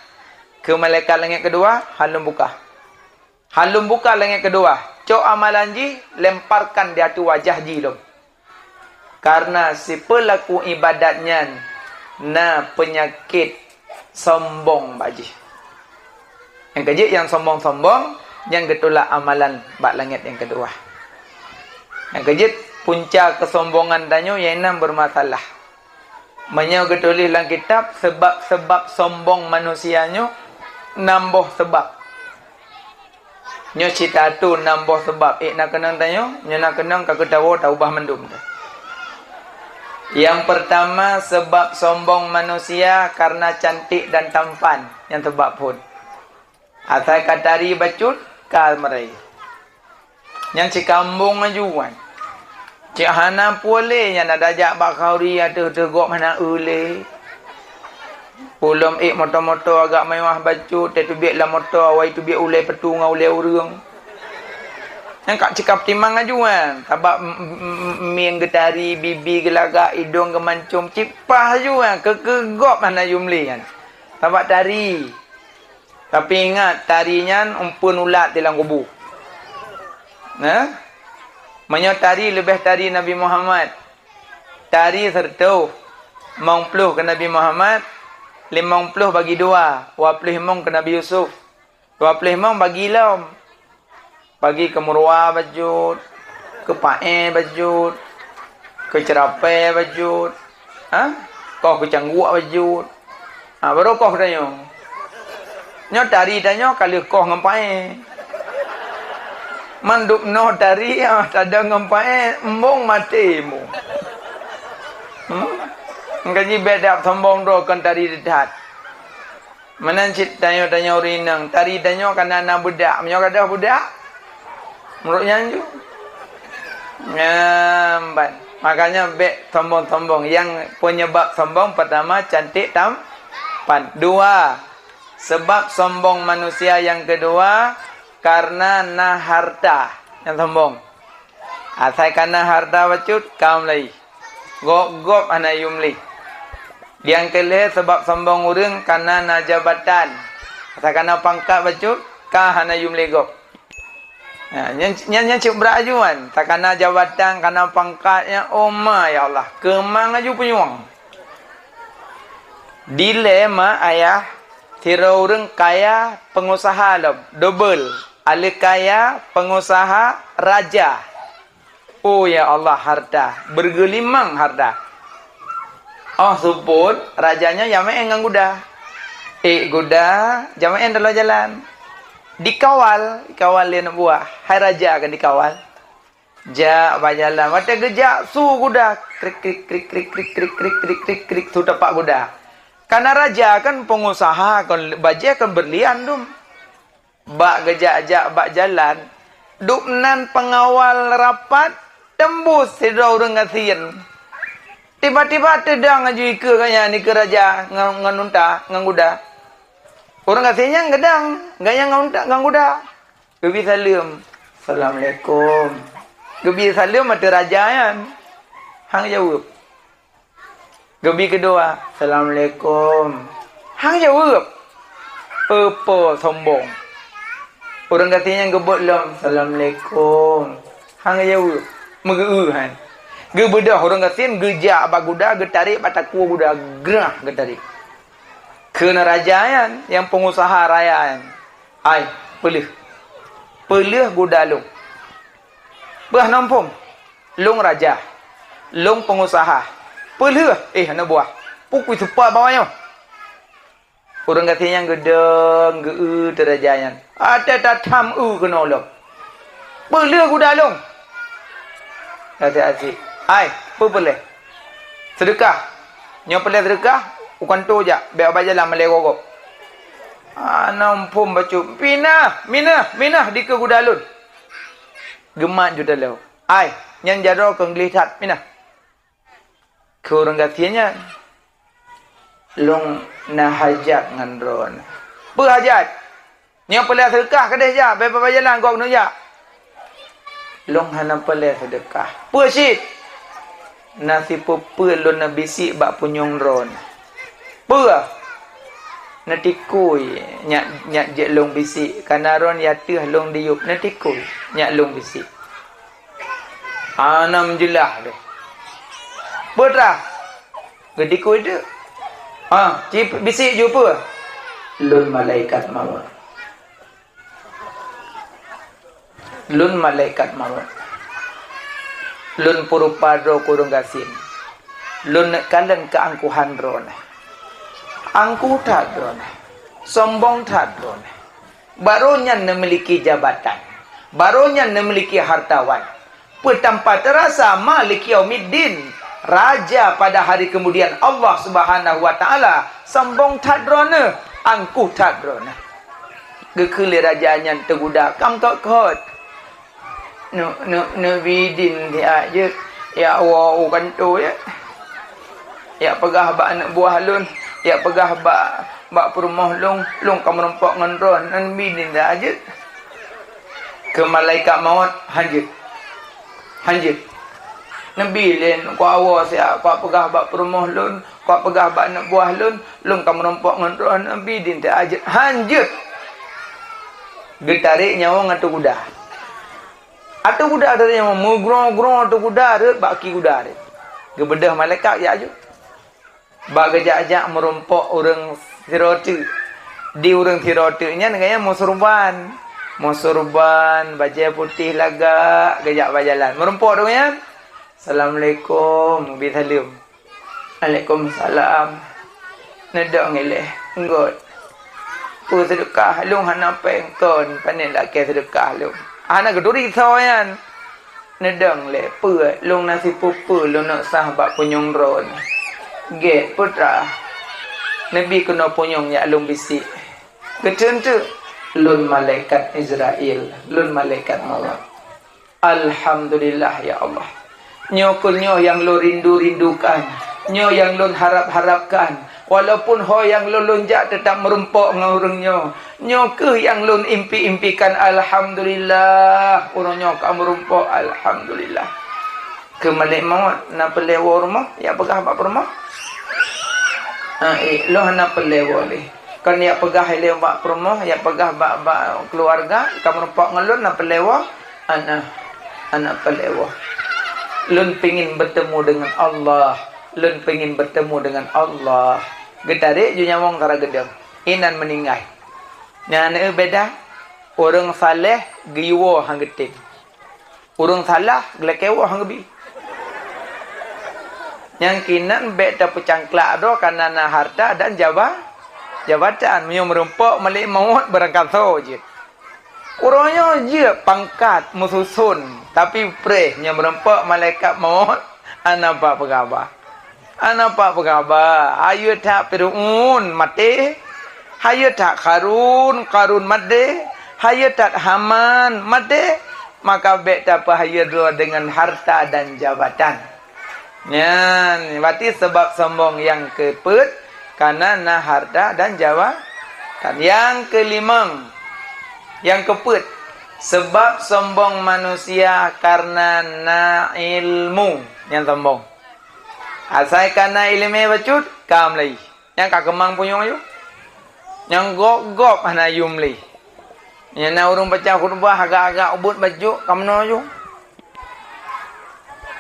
Keu malaikat langét keudua, han lôn buka. Han lôn buka langét keudua, cok amalan jih, lemparkan di ateueh wajah jih lom. Karena sipeulaku ibadat nyan na peunyakét sombong bak jih. Nyang keujeuet nyang sombong-sombong, nyang geutulak amalan bak langét nyang keudua. Nyang keujeuet punca keusombongan tanyoe, inan beumasalah. Meunyoe geutuléh lam kitab, seubab-seubab sombong manusia nyoe, nam boh seubab. Nyoe cit taatô nam boh seubab, ék na keunong tanyoe, nyoe na keunong ka keutawoe taubah mandum teuh. Nyang peurtama, seubab sombong manusia karena cantik dan tampan, nyan seubab phon. Asai ka tari bacut, ka meuraya. Nyan sikambong laju wan. Cit hana puléh nyan ada jak bak khauri ateueh teuh gob hana eu lé. Ulôn ék moto-moto agak mewah bacut, teubiet lam moto awai teubiet ulée peutu ngon ulée ureuëng. Nyan ka cikap timang laju wan. Sabab m-, m-, m-, mieng geutari, bibi geulagak, idong geumancom, cit paih laju wan, keu-keu gob hana yum lé nyan. Sabab tari. Tapi ingat, tari nyan umpeuen ulat di lam kubu. Nah, meunyoe tari leubeh tari Nabi Muhammad, tari seureutoh, limong ploh keu Nabi Muhammad, limong ploh bagi dua, dua ploh limong keu Nabi Yusuf, dua ploh limong bagi lom. Bagi keu Murwa bacut, keu Paé bacut, keu Ceurapée bacut, ha? Koh keu Cangguek bacut. Ha, barô koh tanyoe. Nyoe tari tanyoe ka lheueh koh ngon Paé. Mandum noe tari, ha, tadong ngon Paé, embong maté embong. Hmm? Engka jih bék dak sombong droe kon tari that. Meunan cit tanyoe-tanyoe ureuëng inong, tari tanyoe kana na beudak. Meunyoe gadôh beudak, meurok nyan ju. Nyan ban. Makanya bék sombong-sombong. Nyang peunyeubab sombong peurtama cantik tampan. Dua, seubab sombong manusia nyang keudua karena na harta. Nyang sombong. Asai kana harta bacut, ka meulayi. Gob-gob hana yum lé. Nyang keu lhée seubab sombong ureuëng kana na jabatan. Asai kana pangkat bacut, ka hana yum lé gob. Ha, nyan, nyan, nyan cit brat laju wan. Takana jabatan, kana pangkat, ya, oh ma, ya Allah. Keumang laju peunyueng. Dilée ma ayah, sidroe ureuëng kaya peungusaha lom, dobel. Aleuh kaya, peungusaha, raja. Oh, ya Allah, harta. Beureugulimang harta. Oh, seupôt, raja nyan jamén ngon guda. Ék guda, jamén dalam jalan. Dikawal, dikawal lé aneuk buah. Hai raja kan dikawal. Jak bak jalan. Watée geujak, su guda. Krik, krik, krik, su tapak guda. Kana raja kan peungusaha, kon bajée kon beurlian dum. Bak geujak-jak bak jalan, dubnan peungawal rapat teumbus sidroe ureuëng gasien. Tiba-tiba teudong laju ikeue gobnyan, ikeue raja ngon, ngon unta, ngon guda. Ureuëng gasien nyan geudong, gobnyan ngon unta, ngon guda. Geubi saleuem, "Assalamualaikum." Geubi saleuem ateueh raja nyan. Han geujaweueb. Geubi keudua, "Assalamualaikum." Han geujaweueb. Eupo sombong. Ureuëng gasien nyan geubeuet lom, "Assalamualaikum." Han geujaweueb. Meugeu-eu han. Geubeudôh ureuëng gasien geujak bak guda, geutarek bak takue guda, grah geutarek. Kheun raja nyan, nyang peungusaha raya nyan, "Hai, peulheueh. Peulheueh guda lôn." "Bah nompom, lôn raja, lôn peungusaha. Peulheueh, eh, aneuk buah." Pukui seupôt bawah nyoe. Ureuëng gasien nyan geudong, geu-eu teuraja nyan. Até tatham eu keunoe lom. Peuleueh guda lôn. Gasien asék. Ai, peue peureulée? Seudeukah. Nyoe peureulée seudeukah, u kantô jak, bék bak jalan malée gogob. Hana muphom bacut. Pinah, minah, minah dikeue guda lôn. Geumat ju taloe. Ai, nyan jaroe keu gleh that, minah. Keu ureuëng gasien nyan, "Lôn na hajat ngon droeneuh." "Peue hajat?" "Nyoe peureulée seudeukah keudeh jak, bék bak jalan gob neujak." "Lôn hana peureulée seudeukah." "Peue cit?" "Na sipeue-peue lôn neubisik bak punyueng droeneuh." "Peue?" "Neutikui nyak, nyak jeuet lôn bisik, kana droeneuh ateueh lôn diyueb, neutikui nyak lôn bisik." Hana meujeulaih lé. Peue teuma? Geutikui teuk. Ha, ci bisik ju peue? Lôn malaikat mawöt. Lôn malaikat mawöt. Lôn peurupa droe keu ureuëng gasien. Lôn neuk kalon keuangkuhan droeneuh. Angkuh that droeneuh. Sombong that droeneuh. Baroe nyan neumiliki jabatan, baroe nyan neumiliki hartawan. Peutampa teurasa Maliki Yaumiddin, raja pada hari kemudian Allah Subhanahu wa Ta'ala, sombong that droeneuh, angkuh that droeneuh. Geukheun lé raja nyan teuguda, kam kot-kot. Nu, nu, neubi idin siat jeuet, jak woe u kantô jeuet. Jak peugah bak aneuk buah lôn, jak peugah bak, bak peurumoh lôn, lôn ka meurumpok ngon droeneuh, neubi idin siat jeuet. Keu malaikat mawöt, "Hanjeuet. Hanjeuet. Neubi lé, kuwoe siat, kupeugah bak peurumoh lôn, kupeugah bak aneuk buah lôn, lôn ka meurumpok ngon droeneuh, neubi idin siat jeuet. Hanjeuet." Geutarek nyawöng ateueh guda. Ateueh guda teurimong, meugroe-groe ateueh guda rhot bak kaki guda rhot. Geubeudôh malaikat jak aju. Bak geujak-jak meurumpok ureuëng sidroe teuk. Di ureuëng sidroe teuk nyan geuhnyan meusurban. Meusurban, bajée putéh lagak, geujak bak jalan. Meurumpok ureuëng nyan, "Assalamualaikum," geubri saleuem. "Waalaikumsalam." Neudong ilée, "Eungkôt, peue seudeukah lôn hana péng kon, pané lakée seudeukah lôn." Hana geuturi soe nyan. Neudong lé, "Peue, lôn na sipeue-peue lôn neuk sah bak punyueng droeneuh." "Gét, peue teuma?" "Neubi keunoe punyueng jak lôn bisik." Geuteun teuk, "Lôn malaikat Izrail, lôn malaikat mawöt." Alhamdulillah, ya Allah. Nyoe keuh nyoe nyang lôn rindu-rindukan, nyoe nyang lôn harab-harabkan. Walaupun ho nyang lôn, lôn jak teutap meurumpok ngon ureuëng nyoe. Nyoe keuh nyang lôn impi-impikan, alhamdulillah. Ureuëng nyoe ka meurumpok, alhamdulillah. Keu malaikat mawöt, na peureulée woe rumoh, jak peugah bak peurumoh? Ah, eh, lôn hana peureulée woe lé. Kon jak peugah ilée bak peurumoh, jak peugah bak, bak keuluwarga, ka meurumpok ngon lôn, na peureulée woe? Hana, hana peureulée woe. Lôn pingin bertemu dengan Allah. Lôn pingin bertemu dengan Allah. Geutarek ju nyawöng kara geudong. Inan meuninggai. Nyan, eh, beda. Ureuëng saleh geuyue woe han geutem. Ureuëng salah geulakée woe han geubi. Nyang kinan bék tapeucangklak droe kareuna na harta dan jaba-, jabatan. Meunyoe meurumpok malaikat mawöt barangkasoe jeuet. Uroe nyoe jeuet pangkat meususon, tapi preh nyoe meurumpok malaikat mawöt hana bak peugaba. Hana bak peugaba, hayeue that Fir'aun maté, hayeue that Qarun, Qarun maté, hayeue that Haman maté, maka bék tapeuhayeue droe deungon harta dan jabatan. Nyan, berarti sabab sombong nyang keupeuet, kareuna na harta dan jabatan. Nyang keulimong, nyang keupeuet, sabab sombong manusia kareuna na ilmu. Nyan sombong. Asai ka na iéleumé bacut, ka meulayi. Nyang ka keumang punyueng aju. Nyang gob-gob hana yum lé. Nyang na ureuëng baca khutbah agak-agak ubit bacut, ka meunoe aju.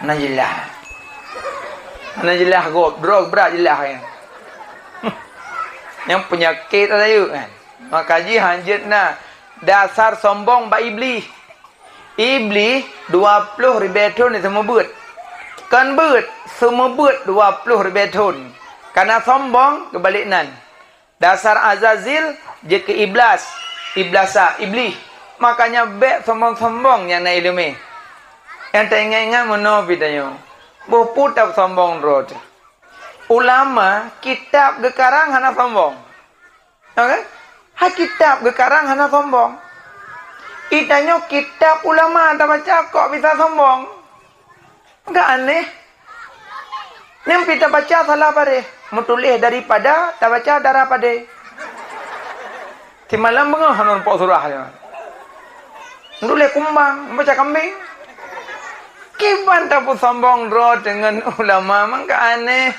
Hana jeulaih. Hana jeulaih gob, droe brat jeulaih nyan. Nyang peunyakét rayeuk nyan. Maka jih hanjeuet na dasar sombong bak Iblih. Iblih dua ploh ribée thon seumeubeuet. Kon beuet, seumeubeuet dua ploh ribée thon. Kana sombong keubalek nan. Dasar Azazil jeuet keu iblas, iblasa, iblih. Makanya bék sombong-sombong nyang na iéleumé. Nyang taingat-ingat meunoe pih tanyoe. Boh peue tapeusombong droe teuh. Ulama kitab geukarang hana sombong. Oke? Hai kitab geukarang hana sombong. Itanyoe kitab ulama tabaca kok bisa sombong? Agak aneh. Nyang pih tabaca salah padé, meutuléh daripada tabaca dara padé. Simalam beungoh hana pok surah nyan. Meutuléh kumbang, baca kambing. Kiban tapeusombong droe deungon ulama, mangka aneh.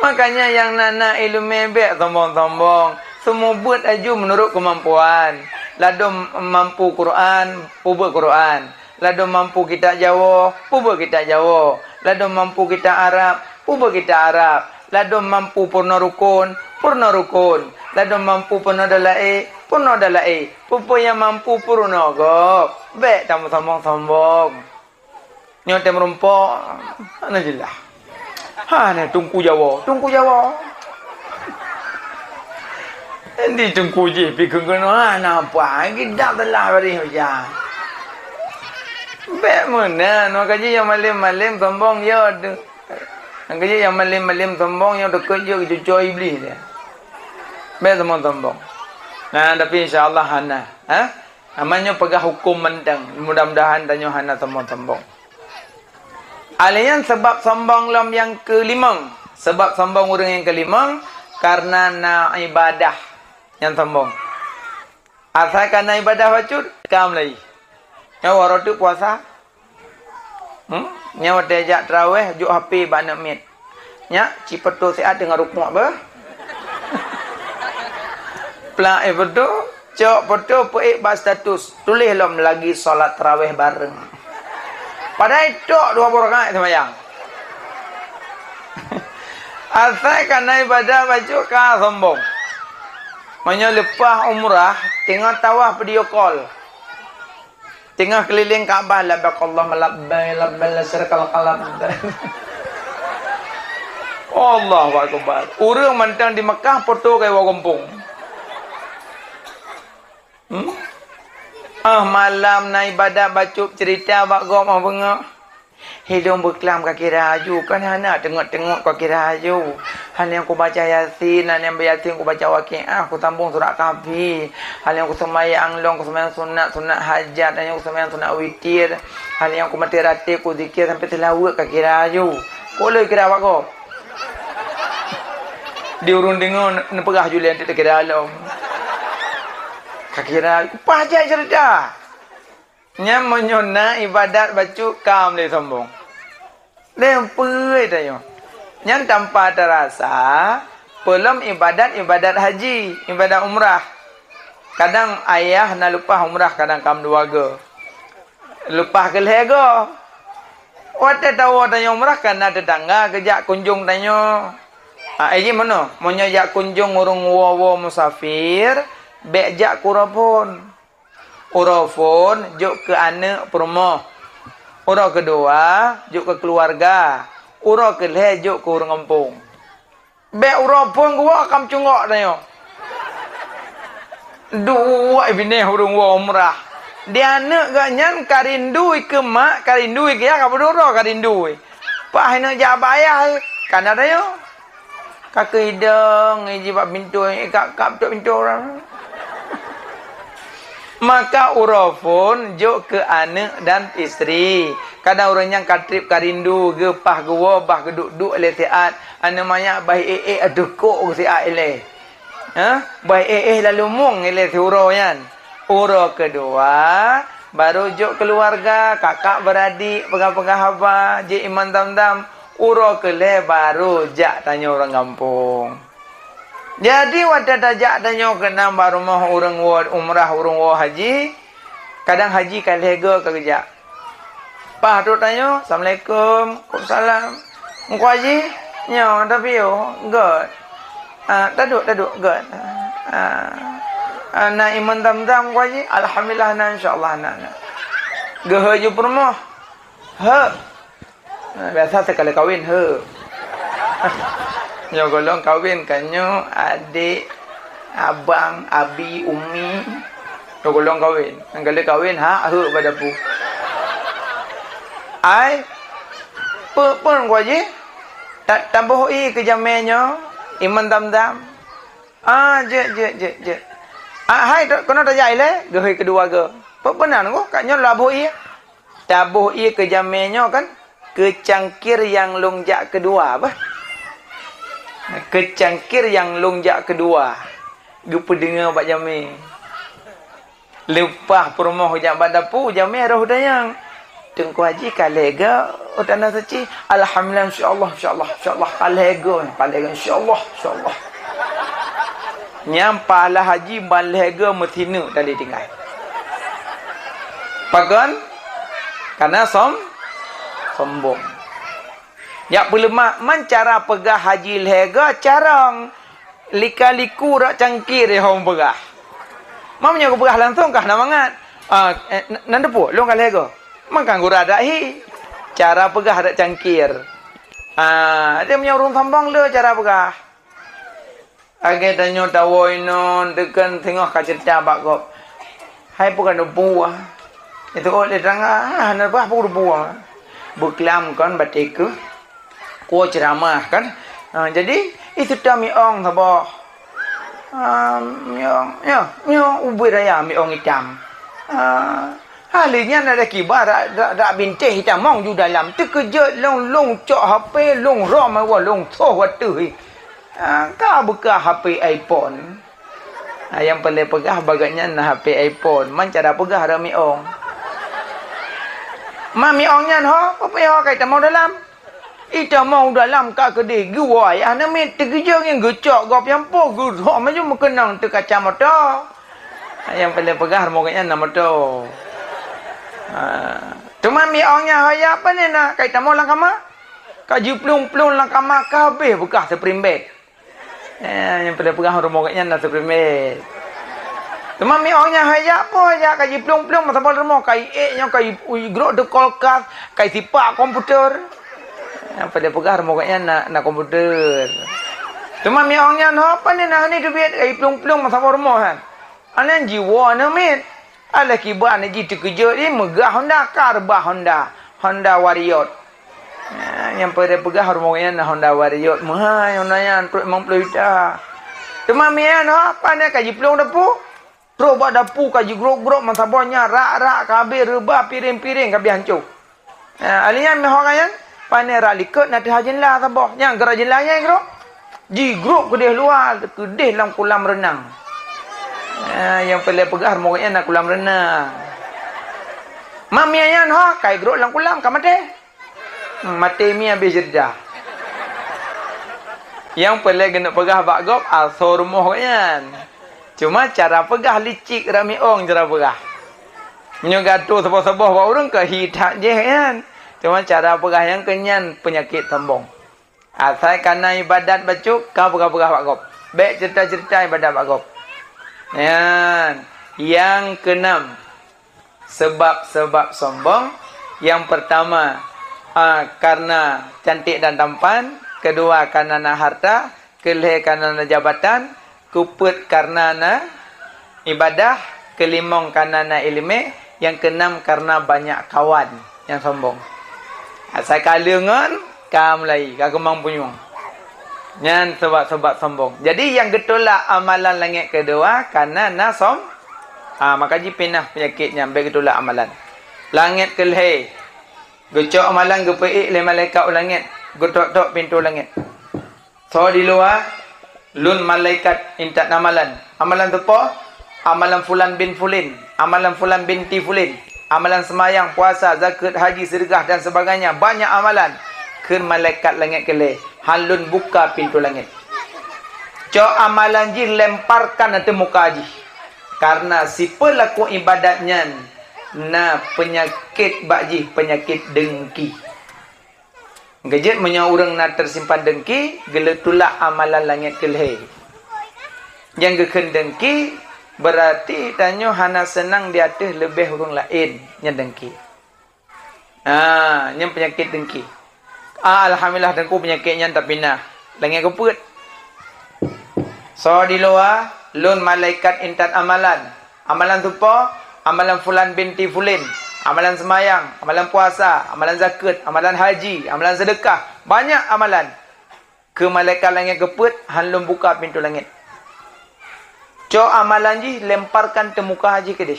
Makanya nyang na-na iéleumé bék sombong-sombong. Seumeubeuet aju meunurot keumampuan. Ladôm mampu Quran, peubuet Quran. Ladôm mampu kitab Jawoe, peubuet kitab Jawoe. Ladôm mampu kitab Arab, peubuet kitab Arab. Ladôm mampu peurunoe rukon, peurunoe rukon. Ladôm mampu peurunoe dalaé, peurunoe dalaé. Peue-peue nyang mampu peurunoe gob. Bék tameusombong-sombong. Nyoe tém rumpok, hana jeulaih. Hana Teungku Jawoe, Teungku Jawoe. Di Teungku jih pi keunoe hana apa, gidap telah barih hujan. Bék meunan, maka jih nyang malém-malém sombong yo tu. Maka jih nyang malém-malém sombong yo dekat je cucoe Iblih dia. Bék sombong-sombong. Nah, tapi insya Allah hana, ha? Aman nyoe peugah huköm mantong. Mudah-mudahan tanyoe hana sombong-sombong. Alèh nyan sabab sombong lom nyang keulimong. Sabab sombong ureuëng nyang keulimong karena na ibadah nyang sombong. Asai ka na ibadah bacut, kam lagi. Nyoe waroe teuk puasa. Hmm? Nyan watèe jak traweh, jok H P bak aneuk miet. Nyak, ci foto siat teungoh rukuk beuh. Plak, eh, foto, cok foto, peuék bak status. Tuléh lom lagi salat traweh bareng. Padahai tok dua boh rakaat seumayang. Asai ka na ibadah bacut ka sombong. Meunyoe leupah umrah, teungoh tawaf video call. Teungoh keulileng Ka'bah, "Labbaik Allahumma labbaik, labbaik la syarika laka labbaik." Allahu Akbar. Ureuëng mantong di Mekah foto keu iwoe gampông. Hmm? Ah, malam na ibadat bacut ceurita bak gob ah beungoh. Hidong beuklam ka kira aju, kan hana teungeut-teungeut ka kira aju. Hana nyang kubaca Yasin, hana nyang Yasin kubaca Waqiah, kusambong surat Kahfi. Hana nyang kuseumayang lôn, kuseumayang sunat, sunat hajat, hana nyang kuseumayang sunat witir. Hana nyang kumaté ratéb, kuzikir sampai seulaweuet ka kira aju. Kok lé kira awak gob? Di ureuëng deungoe neupeugah julée anteuk takira lom. Ka kira, paih jai ceurita. Nyan meunyoe na ibadat bacut ka meulé sombong. Lé peue tanyoe. Nyan tanpa tarasa, peulom ibadat-ibadat haji, ibadat umrah. Kadang ayah na leupah umrah, kadang kam dua go. Leupah keu lhée go. Watée tawoe tanyoe umrah, ka na teutangga geujak kunjong tanyoe. Ah, eh, jih meunoe, meunyoe jak kunjong ureuëng woe-woe musafir, bék jak keu uroe phon. Uroe phon jok keu aneuëk peurumoh. Uroe keudua jok keu keuluwarga. Uroe keulhée jok keu ureuëng gampông. Bék uroe phon geuwoe kam cunggok tanyoe. Duek binéh ureuëng woe umrah. Di aneuëk geuh nyan ka rindu keu mak, ka rindu keu yah, ka beudôh droe ka rindu. Paih neuk jak bak ayah, ka na tanyoe. Ka keu idong, iji bak pintoe, ka, ka beutôi pintoe ureuëng. Maka uroe phon jok keu aneuëk dan istri. Kadang ureuëng nyan ka treb ka rindu, geupah geuwoe bah geuduek-duek lé siat, aneuëk manyak bah ék-ék adoe kok geusiat ilée. Ha? Bah ék-ék lalu mong ilée siuroe nyan. Uroe keudua, baru jok keuluwarga, kakak beuradik, peugah-peugah haba, jép iman dam-dam. Uroe keulhée baru jak tanyoe ureuëng gampông. Jadi watée tajak tanyoe keunan bak rumoh ureuëng woe umrah, ureuëng woe haji, kadang haji ka lhée go ka geujak. Paih trok tanyoe, "Assalamualaikum." "Waalaikumsalam." "Teungku Haji, nyoe tapiôh, göt." "Ah, taduek, taduek, göt." "Ah, ah, na iman dam-dam, Teungku Haji?" "Alhamdulillah na, insya Allah na, na." Geuhôi ju peurumoh. Heuh. Nah, biasa sekali kawin, heuh. Nyoe gohlom kawen ka nyoe, adik, abang, abi, umi. Nyoe gohlom kawen. Nyang ka lheueh kawen, ha, heuek bak dapu. Ai, peue, peue ngon jih? Ta-, taboh ié keu jamé nyoe, iman dam-dam. Ah, jeuet, jeuet, jeuet, jeuet. Ah, hai, keunoe tajak ilée, geuhôi keudua goe. Peue, peue nan goh, ka nyoe laboh ié. Taboh ié keu jamé nyoe kan, keu cangkir nyang lôn jak keudua bah. Keu cangkir nyang lôn jak keudua. Geupeudeungoe bak jamé. Leupah peurumoh jak bak dapu, jamé roh dayang. Teungku Haji ka lhée goe, oh, tanoh suci. Alhamdulillah, insya Allah, insya Allah, insya Allah. Ka lhée goe, ka lhée goe, insya Allah, insya Allah. Nyang pahala haji ban lhée goe meusineuk tadi tinggai. Pakon? Karena som-, sombong. Jak peuleumah, man cara peugah haji lhée goe carông. Lika-liku rot cangkir di hong peugah. Mam nyoe geupeugah langsung kah na mangat. Ah, eh, n-, nan teupeu, lôn ka lhée goe. Man kan gura dak hi. Cara peugah rot cangkir. Ah, dia meunyoe ureuëng sombong le cara peugah. Lagée tanyoe tawoe inoe, deukon teungoh ka ceurita bak gob. Hai peue ka neubuah. Itu oh, di tangah, ah, hana bah peue neubuah. Beuklam kon baté keuh. Kuwoe ceuramah kan. Ha, jadi, itu ta miong saboh. Ah, miong, ya, miong ubit raya miong itam. Ah, Hali nyan ada kiba rak, rak, rak bintéh itamong ju dalam. Teukeujot lôn, lôn cok H P, lôn rom awai, lôn soh wateuh. Ah, ka beukah H P iPhone. Ah, nyang paleng peugah bak gobnyan na H P iPhone. Man cara peugah rot miong. Man miong nyan ho, peue ho ka itamong dalam. Itamong dalam ka keudeh geuwoe ayah namiet teukeujot ngon geucok gob nyang po geuhom laju meukeunong teukaca moto. Nyang paleng peugah rumoh gobnyan na moto. Ha. Teuma miong nyan hoyak pane na ka itamong lam kama. Ka jiplueng-plueng lam kama ka habéh beukah spring bed. Eh, nyang paleng peugah rumoh gobnyan na spring bed. Teuma miong nyan hoyak po hoyak ka jiplueng-plueng masa bol rumoh ka iék nyoe ka i-, igrok di kulkas, ka isipak komputer. Nyang paleng peugah rumoh gobnyan na, na komputer. Teuma miong nyan ho pane na hani teubiet ka jiplueng-plueng masa bol rumoh han. Aneuk jiwoe aneuk miet. Alah kiban jih teukeujot jih meugah Honda, ka reubah Honda, Honda Warrior. Ha, nyang paleng peugah rumoh nyan na Honda Warrior. Meuhai Honda nyan, trok limong ploh juta. Teuma miong nyan ho, pane ka jiplueng dapu. Trok bak dapu ka jigrok-grok meusaboh nyan, rak-rak ka habéh, reubah piréng-piréng ka habéh hanco. Ha, alah nyan meuho ka nyan, pane rak likot na teuha jeunla saboh. Nyan geura jeunla nyan grok. Jigrok keudeh luwa, keudeh lam kulam reunang. Ha, nyang paleng peugah rumoh nyan na kulam reunang. Man miong nyan ho, ka igrok lam kulam, ka maté. Hmm, maté mi habéh jeda. Nyang paleng geuneuk peugah bak gob asoe rumoh gobnyan. Cuma cara peugah licik rot miong cara peugah. Meunyoe geuatoe saboh-saboh bak ureuëng ka hi that jih nyan. Cuma cara peugah nyang keu nyan peunyakét sombong. Asai kana ibadat bacut ka peugah-peugah bak gob. Bék ceurita-ceurita ibadat bak gob. Nyan, nyang keunem. Sebab-sebab sombong, yang pertama, a, karena cantik dan tampan, kedua karena na harta, keulhée karena na jabatan, keupeuet karena na ibadah, keulimong karena na iéleumé, yang keuenam karena banyak kawan, nyang sombong. Asai ka le ngon ka mulai ka keumang punyueng. Nyan sebab-sebab sombong. Jadi nyang geutulak amalan langét keudua kana na som-, ha, maka jipinah peunyakét nyan bék geutulak amalan. Langét keulhée. Geucok amalan geupeuék lé malaikat u langét, geutok-tok pintoe langét. Soe di luwa, lôn malaikat intat amalan. Amalan teupo, amalan fulan bin fulin, amalan fulan binti fulin, amalan seumayang, puasa, zakeuet, haji, seudeukah dan sebagainya, banyak amalan. Kheun malaikat langét keulhée, han lôn buka pintoe langét. Cok amalan jih lemparkan ateueh muka jih. Karena sipeulaku ibadat nyan na peunyakét bak jih, peunyakét dengki. Geujeuet meunyoe ureuëng na teusimpan dengki, geulheueh tulak amalan langét keulhée. Nyang geukheun dengki, beurati tanyoe hana seunang di ateueh leubeh ureuëng laén, nyan dengki. Ha, nyan peunyakét dengki. Ah, alhamdulillah, Teungku, peunyakét nyan tapinah. Langét keupeuet. Soe di luwa, lôn malaikat intat amalan. Amalan soe po? Amalan fulan binti fulin. Amalan seumayang, amalan puasa, amalan zakeuet, amalan haji, amalan seudeukah. Banyak amalan. Keu malaikat langét keupeuet, han lôn buka pintoe langét. Cok amalan jih, lemparkan teumuka jih keudeh.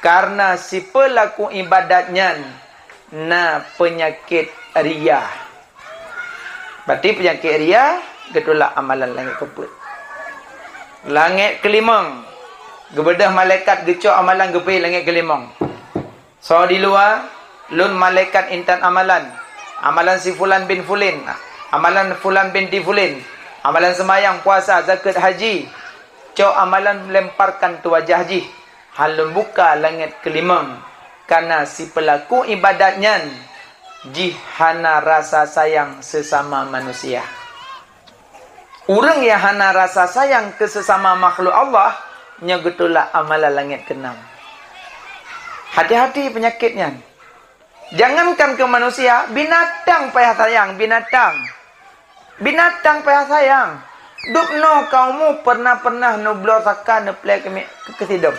Karena sipeulaku ibadat nyan na peunyakét ria. Berarti peunyakét ria geutulak amalan langét keupeuet. Langét keulimong, geubeudôh malaikat geucok amalan geupeu langét keulimong. Soe di luwa, lôn malaikat intat amalan. Amalan si fulan bin fulin, amalan fulan binti fulin, amalan seumayang, puasa, zakeuet, haji. Cok amalan, lemparkan teuwajah jih. Han lôn buka langét keulimong, kana sipeulaku ibadat nyan jih hana rasa sayang seusama manusia. Ureuëng nyang hana rasa sayang keu seusama makhluk Allah, nyoe geutulak amalan langét keunam. Hati-hati peunyakét nyan. Jangankan keu manusia, binatang payah sayang, binatang. Binatang payah sayang. Dubnoe ka umu pernah-pernah neubloe saka neuplè keu mi-, keu sidom.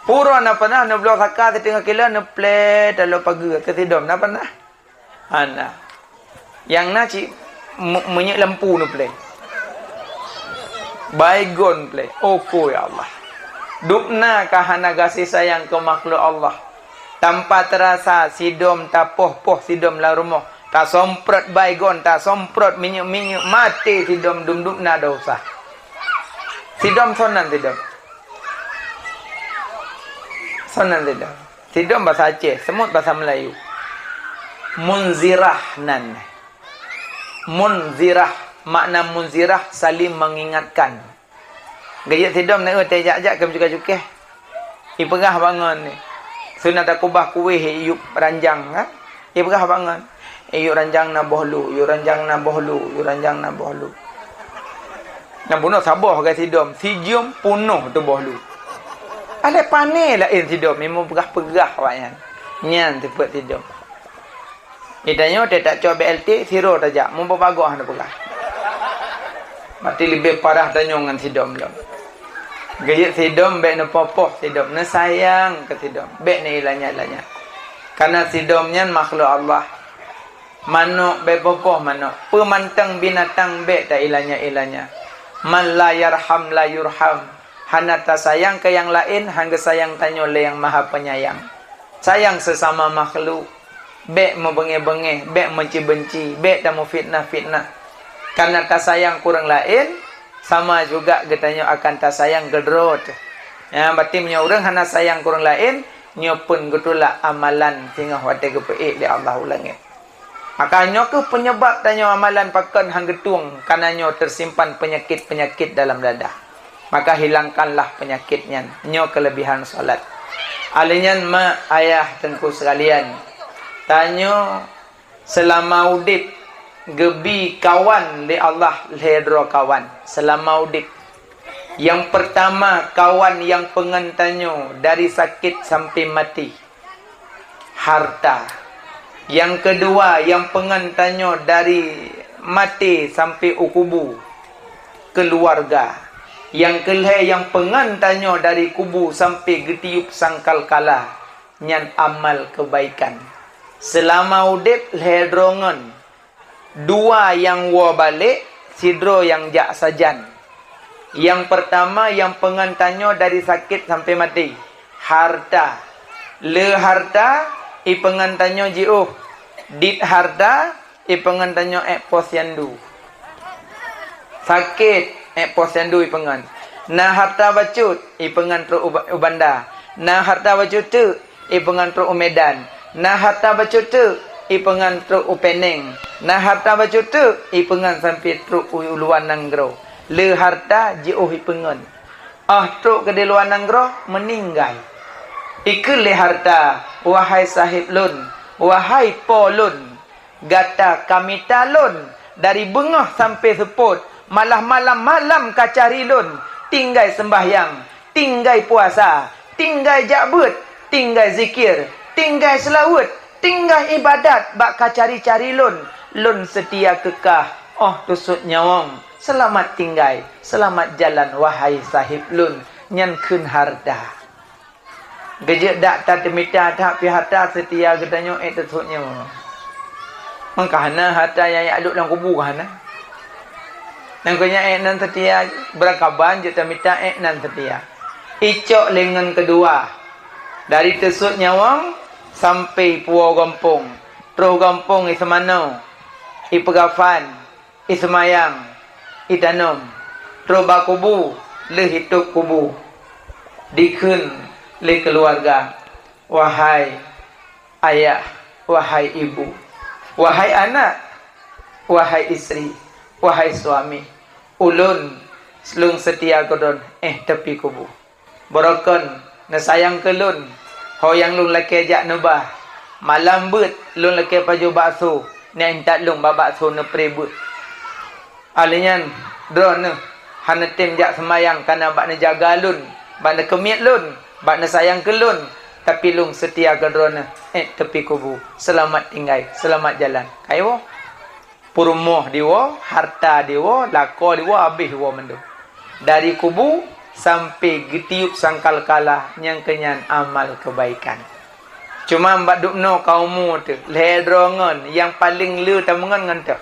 Pura na pernah neubloe saka siteungoh kilo neuplè taloe pageue keu sidom, na pernah? Hana. Nyang na cit me-, minyeuk lampu neuplè. Baygon plè. Oko ya Allah. Dubna ka hana gaséh sayang keu makhluk Allah. Tanpa teurasa sidom tapoh-poh sidom lam rumoh. Tasomprot baygon, tasomprot minyeuk-minyeuk, maté sidom dum dubna dosa. Sidom sonan sidom. Sonan sidom. Sidom basa Aceh, semut basa Melayu. Munzirah nan. Munzirah, makna munzirah, saling mengingatkan. Geujeuet sidom na eu teh jak-jak keu cukai-cukai. Ipeugah bangon ni. Suna takubah kueh iyup ranjang kan? Ipeugah bangon. Iyup ranjang na boh lu, iyup ranjang na boh lu, iyup ranjang na boh lu. Na bunoe saboh geusidom, sijeuem punoh tu boh lu. Alai pané laén sidom, imum peugah-peugah awaknyan. Nyan sifeuet sidom. Di tanyoe teutak cok B L T, sidroe tajak, mubagoe hana peugah. Maté leubeh parah tanyoe ngon sidom lom. Geuyek sidom bék neupoh-poh sidom, neusayang keu sidom, bék neuilanya-ilanya. Kana sidom nyan makhluk Allah. Manok bék poh-poh manok, peumantang binatang bék tailanya-ilanya. Man la yarham la yurham. Hana tasayang keu nyang laén, han geusayang tanyoe lé Nyang Maha Penyayang. Sayang sesama makhluk. Bék meubeungéh-beungéh, bék meuci-beunci, bék tameufitnah-fitnah. Kana tasayang keu ureuëng laén, sama juga geutanyoe akan tasayang keu droe teuh. Ya, berarti meunyoe ureuëng hana sayang keu ureuëng laén, nyoe pun geutulak amalan singoh watée geupeuék lé Allah u langét. Maka nyoe kheueh penyebab tanyoe amalan pakon han geutueng, kana nyoe teusimpan peunyakét-peunyakét dalam dada. Maka hilangkanlah peunyakét nyan. Nyoe keuleubihan salat. Alheuh nyan, mak, ayah, teungku sekalian, tanyoe seulama udeb geubi kawan lé Allah lhée droe kawan seulama udeb. Nyang peurtama, kawan nyang peungon tanyoe dari sakét sampai maté. Harta. Nyang keudua, nyang peungon tanyoe dari maté sampai u kubu, keuluwarga. Nyang keulhée, nyang peungon tanyoe dari kubu sampai geutiyueb sangkakala, nyan amal keubaikan. Seulama udeb lhée droe ngon dua nyang woe balek, sidroe nyang jak sajan. Nyang peurtama nyang peungon tanyoe dari sakét sampai maté, harta. Le harta ipeungon tanyoe jiôh, dit harta ipeungon tanyoe ék posyandu. Sakét, ék posyandu ipeungon. Na harta bacut, ipeungon trok u ba-, u banda. Na harta bacut teuk, ipeungon trok u Medan. Na harta bacut teuk, ipeungon trok u Peneng. Na harta bacut teuk, ipeungon sampai trok u luwa nanggroe. Le harta jiôh ipeungon. Óh trok keudeh luwa nanggroe, meuninggai. Ikheun lé harta, wahai saheb lôn, wahai po lôn, gata ka mita lôn dari beungoh sampai seupôt, malah malam-malam ka cari lôn, tinggai seumbahyang, tinggai puasa, tinggai jak beuet, tinggai zikir, tinggai seulaweuet, tinggai iébadat bak ka cari-cari lôn, lôn seutia keu kah, 'Oh teusut nyawöng, seulamat tinggai, seulamat jalan, wahai sahib lôn, nyan kheun hareuta. Geujeuet dak that teumita that pih hareuta seutia geutanyoe ék teusut nyawöng. Meuka hana hareuta nyang jak duek lam kubu ka hana. Nyang keu nyan ék nan seutia, beurangkaban jeuet tamita ék nan seutia. Icok lé ngon keudua, dari teusut nyawöng sampai puwoe gampông, troh gampông iseumanoe, ipeugafan, iseumayang, itanom, troh bak kubu, lheueh itôb kubu, dikheun lé keuluwarga, "Wahai ayah, wahai ibu, wahai anak, wahai istri, wahai suami, ulôn lôn seutia keudroe éh teupie kubu." Beurokon neusayang keu lôn, ho nyang lôn lakée jak neubah. Malam beuet lôn lakée pajoh bakso, neuintat lôn bak bakso neupré beuet. Alèh nyan, droeneuh hana tem jak seumayang kana bak neujaga lôn, bak neukeumiet lôn, bak neusayang keu lôn, tapi lôn seutia keu droeneuh ék teupie kubu. Seulamat tinggai, seulamat jalan. Ka iwoe. Peurumoh diwoe, hareuta diwoe, lakoe diwoe, habéh diwoe mandum. Dari kubu sampoe geutiup sangkakala nyang keu nyan amal keubaikan. Cuma bak dubnoe ka umu teuh, lhèe droe ngon nyang paleng le tameungon ngon teuh.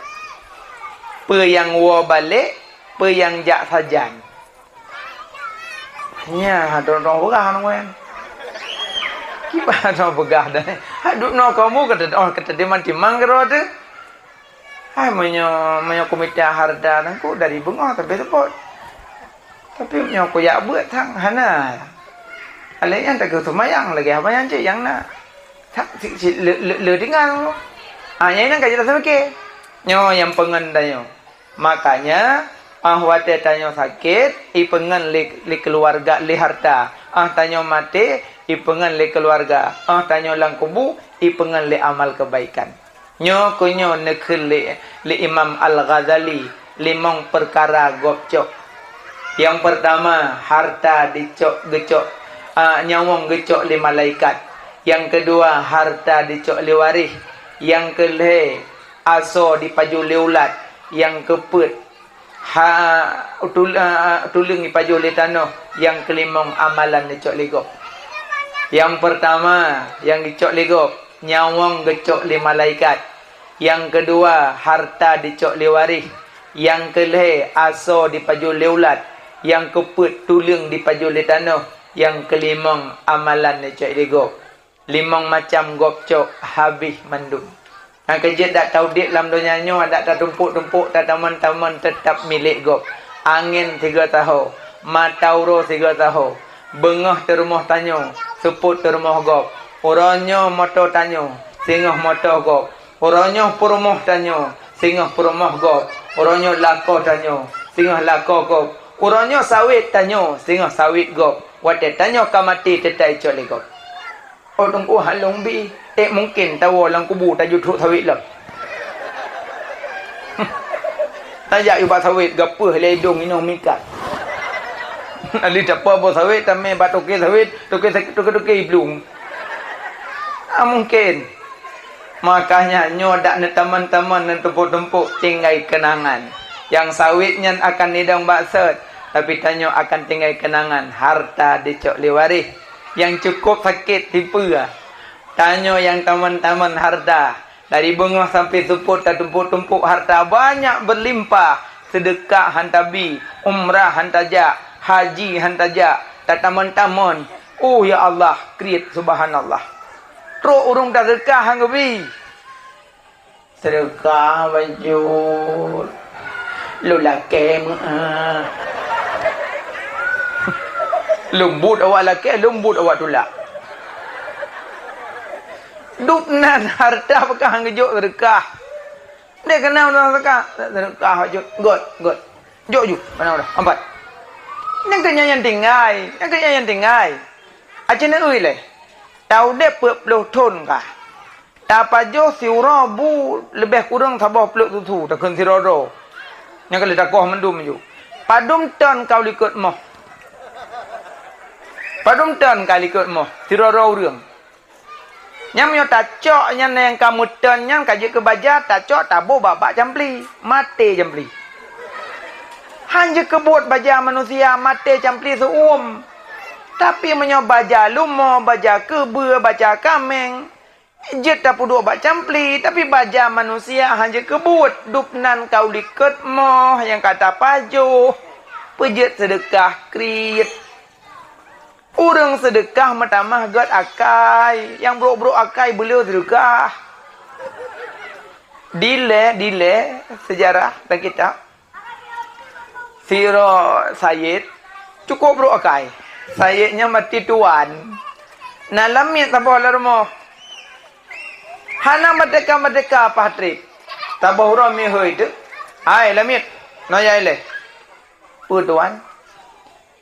Peue nyang woe balek, peue nyang jak sajan. Nyan, droe-droe peugah ngon. Kiban droe peugah dah. Hai dubnoe ka umu ka teuh, oh, ka teuh timang-timang keudroe teuh. Hai, meunyoe, meunyoe kumita hareuta nangku dari beungoh sampoe seupôt. Tapi meunyoe kujak beuet sang hana. Alèh nyan takeu seumayang lagèe haba nyan cit nyang na. Tak si, si, le, le, le tinggai. Ah, nyan, nyan ka jeuet rasa pike. Nyoe nyang peungon tanyoe. Makanya, ah, watèe tanyoe sakét, ipeungon lé, lé keuluwarga, lé hareuta. Ah, tanyoe maté, ipeungon lé keuluwarga. Ah, tanyoe lam kubu, ipeungon lé amal keubaikan. Nyoe keuh nyoe neukheun lé, lé Imam Al-Ghazali limong peukara gob cok. Nyang peurtama, hareuta dicok geucok, a, nyawöng geucok lé malaikat. Nyang keudua, hareuta dicok lé waréh. Nyang keulhèe, asoe dipajoh lé ulat. Nyang keupeuet, ha, tul-, a, tuleueng jipajoh lé tanoh, nyang keulimong amalan jicok lé gob. Nyang peurtama nyang jicok lé gob, nyawöng geucok lé malaikat. Nyang keudua, hareuta jicok lé waréh. Nyang keulhèe, asoe jipajoh lé ulat. Nyang keupeuet, tuleueng jipajoh lé tanoh. Nyang keulimong, amalan jicok lé gob. Limong macam gob cok habéh mandum. Nyang keujeuet dak taudép lam donya nyoe, dak tatumpôk-tumpôk, tatamon-tamon teutab milék gob. Angén sigoe saho, mata uroe sigoe saho, beungoh teurumoh tanyoe, seupôt teurumoh gob. Uroe nyoe moto tanyoe, singoh moto gob. Uroe nyoe peurumoh tanyoe, singoh peurumoh gob. Uroe nyoe lakoe tanyoe, singoh lakoe gob. Uroe nyoe sawét tanyoe, singoh sawét gob. Watèe tanyoe ka maté, teutab icok lé gob. Oh, Teungku, hana lôn bi. Eh, mungken tawoe lam kubu tajeuet trok sawét lom. Tajak yue bak sawét, gapeuh lé idông inoe meuikat. Lheuh tapeue boh sawét, tamé bak toke sawét, toke sa-, toke-toke iblueng. Ah, mungken. Makanya nyoe dak neutamon-tamon, neutumpôk-tumpôk, tinggai keunangan. Nyang sawét nyan akan idong bak sot, tapi tanyoe akan tinggai keunangan, hareuta dicok lé waréh. Nyang cukôp sakét tipeue. Tanyoe nyang tamon-tamon hareuta, dari beungoh sampoe seupôt tatumpôk-tumpôk hareuta banyak beulimpah, seudeukah han tabi, umrah han tajak, haji han tajak, tatamon-tamon. Oh, ya Allah, kriet, subhanallah. Trok ureueng taseudeukah han geubi. Seudeukah bacut. Lôn lakée meu'ah. Lôn buet awak lakée, lôn buet awak tulak. Dub nan hareuta peukah han geujok seudeukah. Dek keunan ureueng seudeukah. Seudeukah bacut. Göt, göt. Jok ju, mana udah? Ampat. Nyang keu nyan nyang tinggai, nyang keu nyan nyang tinggai. Aci neu'ui lé. Taudép peuet ploh thon kah. Tapajoh siuroe bu leubeh kureueng saboh pluek susu takheun sidroe-droe. Nyang ka lheueh takoh mandum ju. Padum ton kau likot moh? Padum ton ka likot moh sidroe-droe ureueng? Nyan meunyoe tacok nyan nyang ka meuteun nyan ka jeuet keu baja, tacok taboh bak-bak campli, maté campli. Han jeuet keu buet baja manusia, maté campli seu-uem. Tapi meunyoe baja lumoe, baja keubeue, baja kaméng, jeuet tapeuduek bak campli, tapi baja manusia han jeuet keu buet, dub nan ka u likot moh nyang ka tapajoh, peujeuet seudeukah kriet. Ureuëng seudeukah meutamah gét akai, nyang brok-brok akai beuleu seudeukah. Dilée, dilée seujarah dan kitab. Sidroe sayed cukôp brok akai. Sayed nyan maté tuan. Na lamiet saboh lam rumoh. Hana merdeka-merdeka paih treb. Saboh uroe meuhôi teuk. "Hai lamiet, noe ya ilée." "Peue tuan?"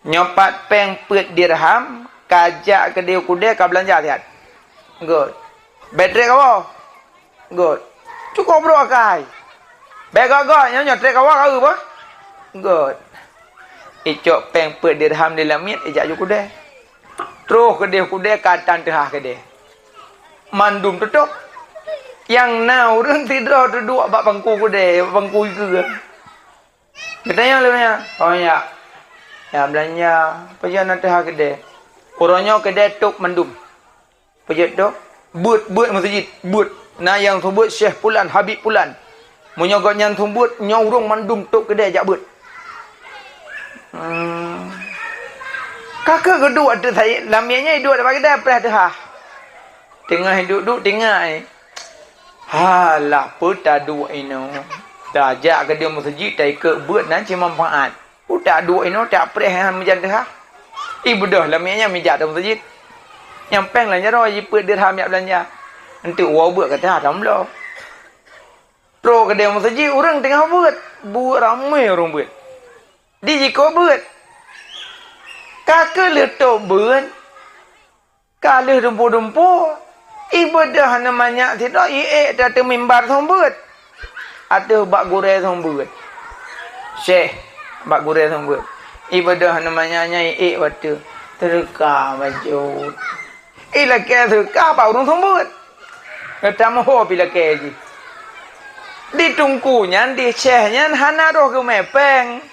"Nyoe pat péng peuet dirham, ka jak keudeh u keudè ka beulanja siat." "Göt." "Bèk treb kawoe." "Göt." "Cukôp brok akai." "Bèk göt-göt, nyoe, nyoe treb kawoe ka eu bah." "Göt." Icok péng peuet dirham di lamiet, ijak ju keudè. Troh keudeh u keudè ka tan teuhah keudè. Mandum tutôp. Nyang na ureuëng sidroe teuduek bak bangku keudè, bangku ikeue. Geutanyong lé nyan, "Oh ya, ya beulanja, peue jeuet na teuhah keudè?" Uroe nyoe keudè tôp mandum. "Peue jeuet tôp?" "Beuet, beuet meuseujid, beuet. Na nyang seumeubeuet Syekh Pulan, Habib Pulan. Meunyoe gobnyan seumeubeuet, nyoe ureuëng mandum tôp keudè jak beuet." Hmm. Ka keuh geuduek ateueh sayed, lamiet nyan iduek bak keudè preh teuhah. Teungoh iduek-duek tinggai. "Halah, peue taduek inoe? Tajak keudeh meuseujid, taikôt beuet nan cit manfaat. Peue taduek inoe, tapreh han meujan teuhah." Ibeudôh lamiet nyan mijak u meuseujid. Nyang péng lam jaroe jipeuet dirham jak beulanja. Eunteuk woe beuet ka teuhah tam bloe. Troh keudeh meuseujid, ureuëng teungoh beuet. Beuet ramé ureuëng beuet. Di jikôt beuet. Ka keuh lheueh tôp beuet, ka lheueh dumpeue-dumpeue, ibeudôh aneuk manyak sidroe iék ateueh mimbar seumeubeuet. Ateueh bak gurèe seumeubeuet. Syekh bak gurèe seumeubeuet. Ibeudôh aneuk manyak nyan iék bak ateueh. Teuka bacut. Ilakèe seudeukah bak ureuëng seumeubeuet. Geutameuho pih lakèe jih. Di teungku nyan, di syekh nyan hana roh geumè péng.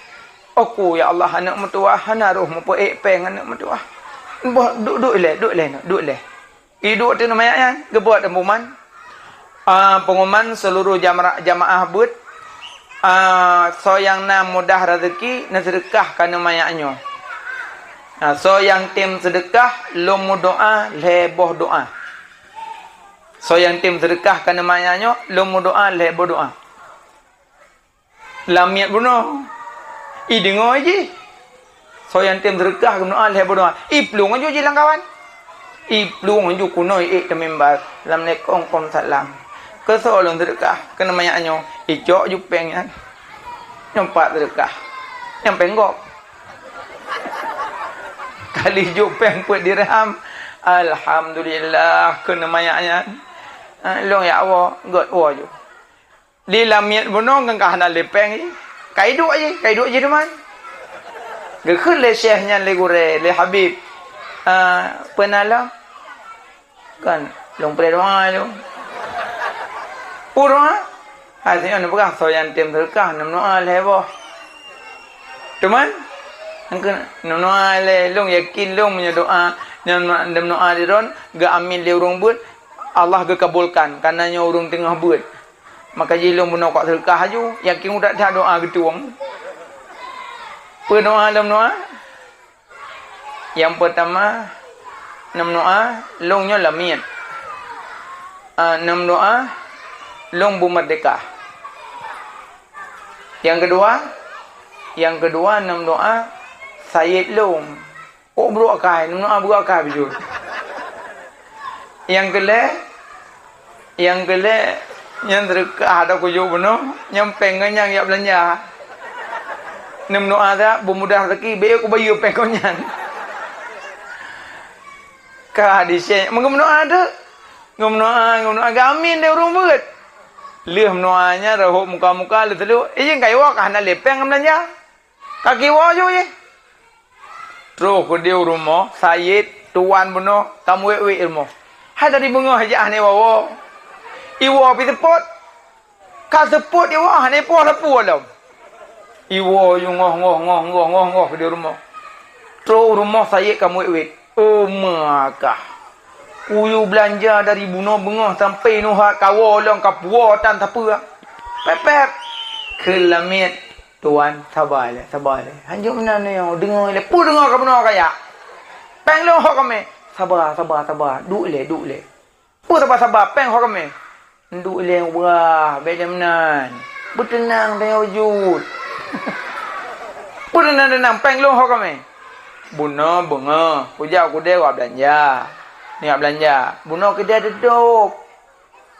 "Oku, ya Allah, aneuk meutuwah hana roh meupeuék péng aneuk meutuwah. Boh, duek, duek ilèe, duek ilèe, duek ilèe." Iduek ateueh manyak nyan, geubeuet pengumuman. Ah, pengumuman seuluruh jamara-, jamaah beuet, ah, soe nyang na mudah raseuki, neuseudeukah keu aneuk manyak nyoe. Ah, soe nyang tem seudeukah, lôn meudoá lhèe boh doá. Soe nyang tem seudeukah keu aneuk manyak nyoe, lôn meudoá lhèe boh doá. Lamiet bunoe. Ideungoe jih. Soe nyang tem seudeukah geumeudoá lhèe boh doá. Iplueng aju jih lam kawan. Iplueng aju keunoe iék teuh mimbar. "Assalamualaikum, waalaikumsalam. Keu soe lôn seudeukah keu aneuk manyak nyoe?" Icok ju péng nyan. Nyoe pat seudeukah. Nyang péng gob. Kali jok péng peuet dirham. "Alhamdulillah, keu aneuk manyak nyan. Ah, lôn jak woe, göt woe ju." Di lamiet bunoe ngon ka hana lé péng jih. Ka iduek jih, ka iduek jih teuma. Geukheun lé syekh nyan lé gurèe, lé habib. Ah, peue na lom? Kan, lôn preh doá lôn. Peue doá? Ah, singoh neupeugah soe nyang tem seudeukah, neumeudoá lhèe boh. Teuma, nyang keu neumeudoá lé, lôn yakin lôn meunyoe doá, neumeudoá lé droen, geuamin lé ureueng beuet, Allah geukabulkan, kareuna nyoe ureueng teungoh beuet. Maka jih lôn bunoe kok seudeukah laju, yakin udah that doá geutueng. Peue doá lôn meudoá? Nyang peurtama, neumeudoá lôn nyoe lamiet. Ah, neumeudoá lôn beumeurdeka. Nyang keudua, nyang keudua neumeudoá sayet lôn. Ôk brôk akai, neumeudoá brôk akai beujeuet. Nyang keu lhèe, nyang keu lhèe, nyan seudeukah dak kujok bunoe, nyan péng ngon nyan jak beulanja. Neumeudoá that, beumudah raseuki, bèk kubayeue péng ngon nyan. Ka di syèh, meugeumeudoá teuk. Geumeudoá, geumeudoá, geuamin lé ureueng beuet. Lheueh meudoá nyan rhot muka-muka, lheueh teulheueh, ijin kayue ka hana lé péng ngon beulanja. Ka kiwoe ju jih. Troh keudeh u rumoh, sayet, tuan bunoe, ka meuwék-wék rumoh. Hai dari beungoh jak hana iwoe-woe. Iwoe pih seupôt. Ka seupôt iwoe hana ipoh lapue lom. Iwoe yue ngoh, ngoh, ngoh, ngoh, ngoh, ngoh keudéh rumoh. Trok u rumoh Sayed ka meuwét-wét. Oh, meukah. Kuyue beulanja dari bunoe beungoh sampai nuha kawoe lom ka puwoe tan sapeue. Pép, pép. Kheun lamiet, "Tuan, saba lé, saba lé. Hanjeuet meunan nyoe, deungoe lé. Peue deungoe kamoe kaya? Péng lôn hok kamoe." "Saba, saba, saba. Duek lé, duek lé." "Peue saba-saba, péng hok kamoe?" "Duek lé, wah, bék lé meunan. Beuteunang tanyoe bacut." "Peue teunang-teunang, péng lôn hok kamoe?" "Bunoe beungoh, kujak u keudè wak beulanja. Nijak beulanja. Bunoe keudè teutôp.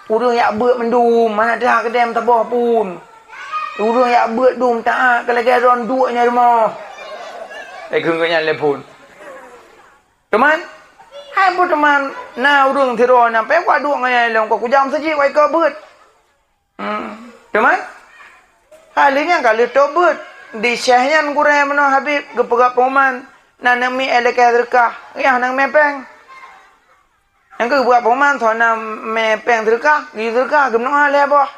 Ureueng jak beuet mandum, hana teuhah keudè meusaboh pun. Ureueng jak beuet dum taát, ka lagèe droeneuh duek nyan rumoh." Lagèe geuh nyan lé phon. "Teuma, hai peue teuma na ureueng sidroe nyang péng kuduek ngon nyan lom, ka kujak meuseujid wai keu beuet." Hmm. "Teuma, hai lheueh nyan ka lheueh tôp beuet. Di syeh nyan gurèe meunoe Habib geupeugah pengumuman, na neumi éh lakèe seudeukah, yah na neumi péng." Nyang geupeugah pengumuman, soe na mé péng seudeukah, geuyue seudeukah, geumeudoa lhèe boh.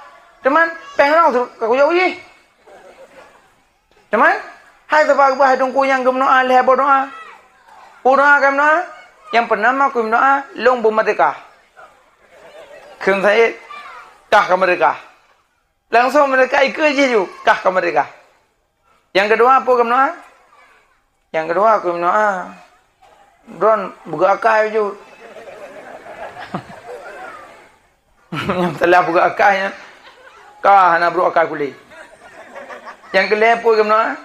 "Teuma, péng droe seudeukah kujak u jih." "Teuma, hai saba geuba hai teungku nyang geumeudoa lhèe boh doa. Peue doa ka meudoa? Nyang peunama kujak meudoa, lôn beumeurdeka." Kheun Sayed, "Kah ka meurdeka." Langsong meurdeka ikeue jih ju, "Kah ka meurdeka." "Nyang keudua peue kujak meudoa?" "Nyang keudua kujak meudoa, droen beugöt akai ju." Nyang salah beugöt akai nyan, ka hana brôk akai kulé. Nyang keulhèe peue kujak meudoa?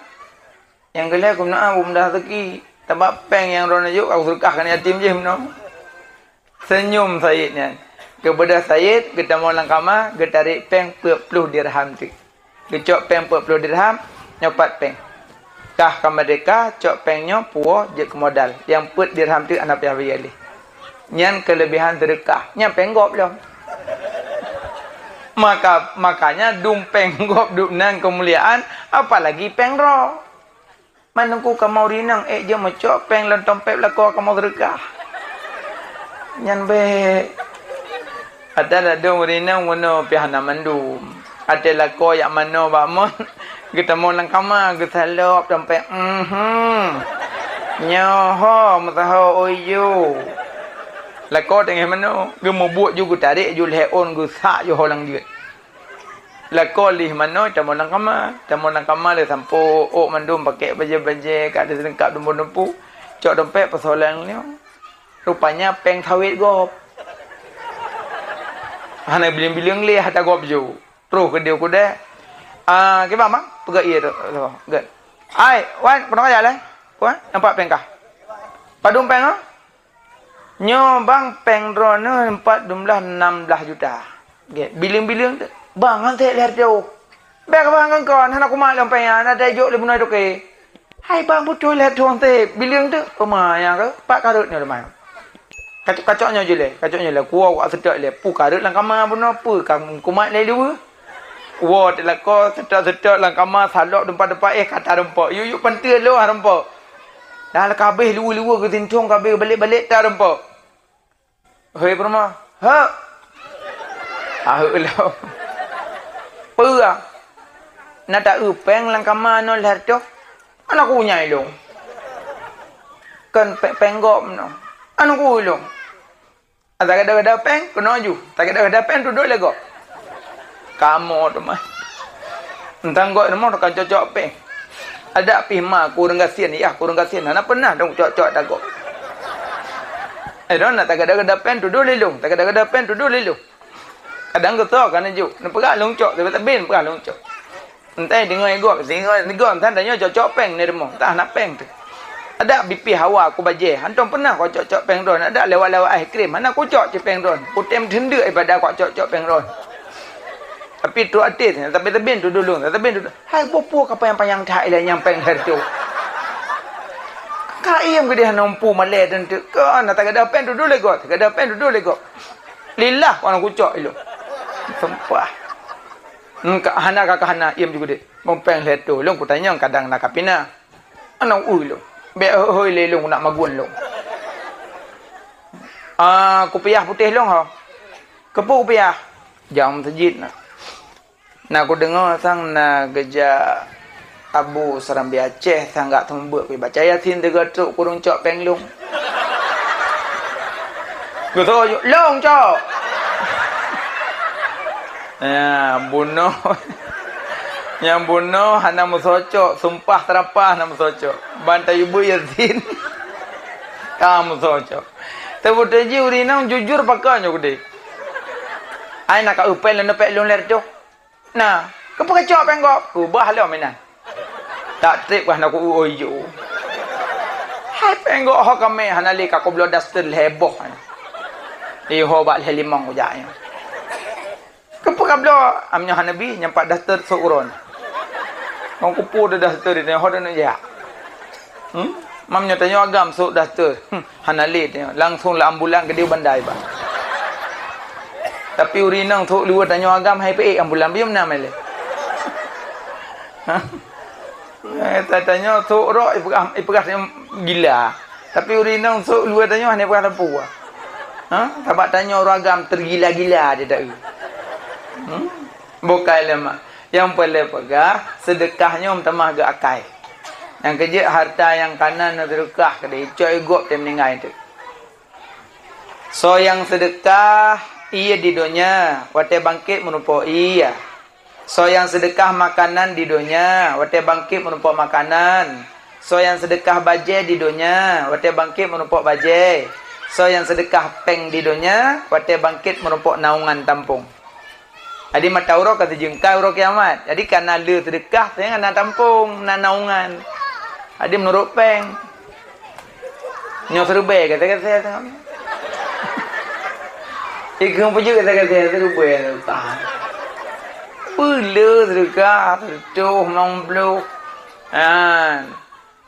Nyang keulhèe kujak meudoa beumeundah raseuki, sabab péng nyang droeneuh jok ka kuseudeukah keu yatim jih meunoe. Seunyum Sayed nyan. Geubeudôh Sayed, geutamong lam kama, geutarek péng peuet ploh dirham teuk. Geucok péng peuet ploh dirham, nyoe pat péng. Kah ka meurdeka, cok péng nyoe puwoe jeuet keu modal. Nyang peuet dirham teuk hana payah bayeue lé. Nyan keuleubehan seudeukah. Nyan péng gob lom. Maka, makanya dum péng gob dum nan keumuliaan, apalagi péng droe. Man teungku kamoe ureueng inong ék jeuet meucok péng lam tompet lakoe kamoe seudeukah. Nyan bék. Ata ladôm ureueng inong bunoe pih hana mandum. Até lakoe jak manoe bak mon, geutamong lam kama, geusalop tompet, "Mhm. Nyoe ho meusaho oi yo." Lakoe teungoh manoe, geumubuet ju geutarek ju lhèe ôn geusak ju ho lam jeuet. Lakoe lheueh manoe tamong lam kama, tamong lam kama lé sampoe ôk mandum pakèk bajèe-bajèe ka lheueh leungkap dumpeue-dumpeue. Cok dompet peusoe lam nyoe. Rupanya péng sawét gob. Hana bileueng-bileueng lé ata gob ju. Troh keudéh u keudè. "Ah, kiban bang?" Peugah ié tu. Gèt. "Ai, wan, peunoh kajak lé?" "Wan, nampak péng kah?" "Padum péng ah?" "Nyoe bang, péng droeneuh empat jumlah enam belas juta." Gèt, bileueng-bileueng tu. "Bang, han sép lhèe reutôh." "Bèk bang, ngon kon, hana kumat lom péng nyan, na tajok lé bunoe toke." "Hai bang, beutôi lhèe reutôh han sép, bileueng tu." "Peumayang ke? Pat kareuet nyoe leumayang." "Kacok, kacok nyoe ju lé, kacok nyoe lé. Kuwoe wak seutôt lé. Peue kareuet lam kama bunoe, peue ka kumat lé luweue." Woe teuk lakoe, seutôt-seutôt lam kama, salop dumpat-dumpat, éh, ka tarumpok. Yuk-yuk panteue lôn harumpok. Dah ka habéh luweue-luweue geusintong, ka habéh balek-balek tarumpok. "Hei, peurumoh." "Hek." "Ah, hek lom." "Peue?" "Na taeu péng lam kama nyoe lhèe reutôh." "Hana kunyai lôn." "Kon pé-, péng gob nyoe." "Hana kueu lôn." "Tagada-gada péng, keunoe ju. Tagada-gada péng, tudoe lé gob." Kamoe teuma. Entang gob rumoh ka cocok péng. Adak pih ma, ku ureueng gasien, yah, ku ureueng gasien, hana peunah dong cok-cok ata gob. Eh, droeneuh na tagada-gada péng, tudoe lé lôn. Tagada-gada péng, tudoe lé lôn. Kadang geusoe ka neujok, neupeugah lôn cok, tapi sabe neupeugah lôn cok. Entah deungoe gob, deungoe gob, entah tanyoe cok-cok péng ni rumoh, entah na péng tu. Adak bipih hawa ku bajèe, hantom peunah ku cok-cok péng droeneuh, adak lewat-lewat es krim, hana ku cok cit péng droeneuh. Kutem teundeuk ibadah ku cok-cok péng droeneuh. Tapi trok até, tapi teubiet tu dulu, tapi tu. Hai, boh pue ka panyang-panyang that ilèe nyang péng lhèe reutôh. Ka iem geudeh hana mampu malèe dan tu. Ka na tagada péng tu dulu lé gob, tagada péng tu dulu lé gob. Lillah ku hana ku cok ilôn. Sumpah. Hmm, ka hana ka, ka hana iem ju geudeh. Boh péng lhèe reutôh, lôn kutanyong kadang na ka pina. Hana u lôn. Bèk hôi-hôi lé lôn, nak magun lôn. "Ah, kupiah putéh lôn ho." "Keupeue kupiah?" "Jak meuseujid na. Na kudeungoe sang na geujak Abu Seurambee Aceh sang geujak seumeubeuet, kubaca Yasin sigoe trok, kureueng cok péng lôn." Geusoe, "Lôn cok." Ya, bunoe. Nyang bunoe hana meusoe cok, sumpah seurapah hana meusoe cok. Ban tayue beuet Yasin, ka meusoe cok. Teubeutôi jih ureueng inong jujur pakon nyoe keudeh. "Ai na ka eu péng lôn, péng lôn lhèe reutôh." "Na, keupeue kacok péng gob?" "Kubah lom inan. Tak trép kah na ku-ui ju." "Hai péng gob ho kamé hana lé, ka kubloe daster lhèe boh." "Iho bak lhèe limong kujak nyoe." "Keupeue kabloe?" "Am nyoe hana bi, nyang pat daster sôk uroe nyoe." "Ngon keupeue daster nyoe ho neuneuk jak?" Hmm? "Mam nyoe tanyoe agam sôk daster." Hmm, hana lé tanyoe. Langsung lam ambulan keudéh bandai, bah. Tapi ureueng inong sôk luwa tanyoe agam hai peuék ambulan, biyeu meunan lé. Eh, ta-, tanyoe sôk rok ipeugah, ipeugah tanyoe gila. Tapi ureueng inong sôk luwa tanyoe hana ipeugah sapeue. Ha? Sabab tanyoe ureueng agam teugila-gila di taeu. Hmm? Bukai lé mak. Nyang peureulée peugah, seudeukah nyoe meutamah geuakai. Nyang keujeuet harta nyang kana neuseudeukah keudeh, cok i gob teuh meuninggai teuk. Soe nyang seudeukah ie di donya, watée bangkét meurumpok ie. Soe nyang seudeukah makanan di donya, watée bangkét meurumpok makanan. Soe nyang seudeukah bajée di donya, watée bangkét meurumpok bajée. Soe nyang seudeukah péng di donya, watée bangkét meurumpok naungan tampông. Jadi mata uroe ka seujeungkai uroe kiamat. Jadi kana le seudeukah, sehingga na tampông, na naungan. Jadi meunurot péng. Nyoe seureubée, kata-kata saya tengok. Ikeu peujeuet kata-kata saya seureubée, tahan. Peule seudeukah, reutôh, limong ploh. Han.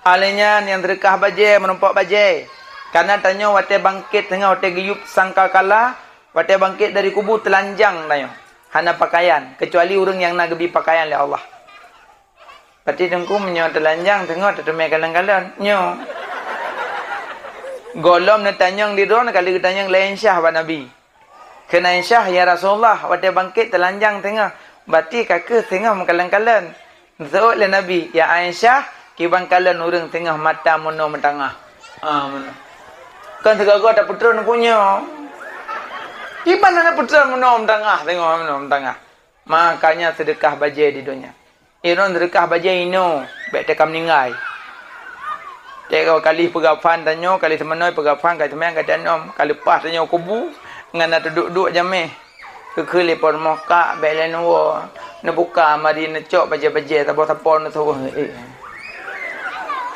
Alèh nyan nyang seudeukah bajée, meurumpok bajée. Kana tanyoe watée bangkét teungoh watée geuyueb sangkakala, watée bangkét dari kubu teulanjang tanyoe. Hana pakaian, keucuali ureuëng nyang na geubi pakaian lé Allah. Pati teungku meunyoe teulanjang teungoh teuteumé kalon-kalon. Nyoe. Gohlom neutanyong di droe, ka lheueh geutanyong lé Aisyah bak Nabi. Kheun Aisyah, "Ya Rasulullah, watée bangkét teulanjang teungoh, bati ka kheueh teungoh meukalon-kalon." Neuseuôt lé Nabi, "Ya Aisyah, kiban kalon ureuëng teungoh mata meunoe meutangah." Ah, meunoe. Kon sigoe-goe tapeutron kunyong. Kiban hana peutron meunoe meutangah, teungoh meunoe meutangah. Makanya seudeukah bajée di donya. Inong seudeukah bajée inoe, bék teuka meuninggai. Teuka kalih peugafan tanyoe, kalih teumanoe peugafan, kalih teumanyang ka tanom, ka leupah tanyoe kubu, ngon na teuduek-duek jamé. Keu-keu lé po rumoh kak, bék lé neuwoe. Neubuka lamari, neucok bajée-bajée, saboh sapo neusuh. Eh, eh.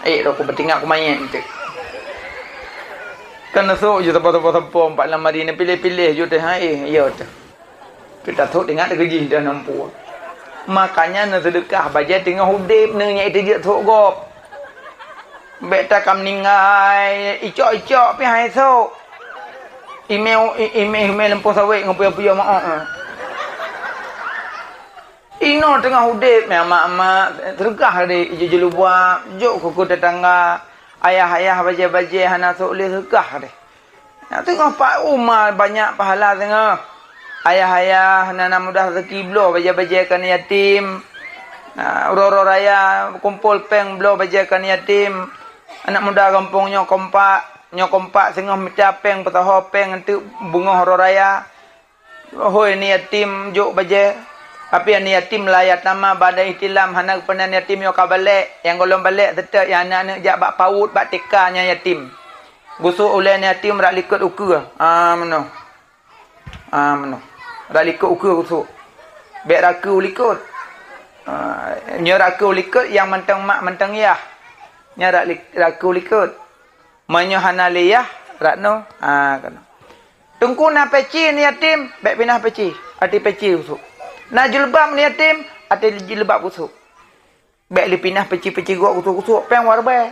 Eh, rokok beutingak kumanyét eunteuk. Kan neusuh ju sapo-sapo sapo bak lamari, neupiléh-piléh ju teuh, ha, eh, iya teuh. Kita thok ingat lagée jih dah nampu. Makanya neuseudeukah bajée teungoh udeb, neunyang iteujeuet thok gob. Bék teuka meuninggai, icok-icok pih hai thok. Imé, i-, imé, imé leumpung sawét ngon puyôh-puyôh maok, eh. Inoe teungoh udeb, mé amak-amak, seudeukah deh, ijok jilubab, jok keu, keu tetangga, ayah-ayah, bajée-bajée hana sok lé seudeukah deh. Nyan teungoh pat uma banyak pahala teungoh. Ayah-ayah na, na mudah rezeki bloe bajée-bajée keu aneuk yatim. Na, uroe-uroe raya kumpol péng bloe bajée keu aneuk yatim. Aneuk muda gampông nyoe kompak, nyoe kompak singoh mita péng, peusaho péng eunteuk beungoh uroe raya. Hôi aneuk yatim jok bajée. Tapi aneuk yatim la yatama ba'da ihtilam, hana geupeunan yatim nyoe ka balek. Nyang gohlom balek teutap nyang aneuk-aneuk jak bak paut, bak TK nyang yatim. Gusok ulée aneuk yatim rak likot ukeue. Ah, meunoe. Ah, meunoe. Rak likot ukeue gusok. Bék rakeue u likot. Ah, nyoe rakeue u likot nyang mantong mak mantong yah. Nyan rak li-, rakeue u likot. Meunyoe hana lé yah, rak noe. Ah, keunoe. Teungku na peci aneuk yatim, bék pinah peci, até peci gusok. Na jilbab aneuk yatim, até jilbab gusok. Bék lé pinah peci-peci gok gusok-gusok péng wareubai.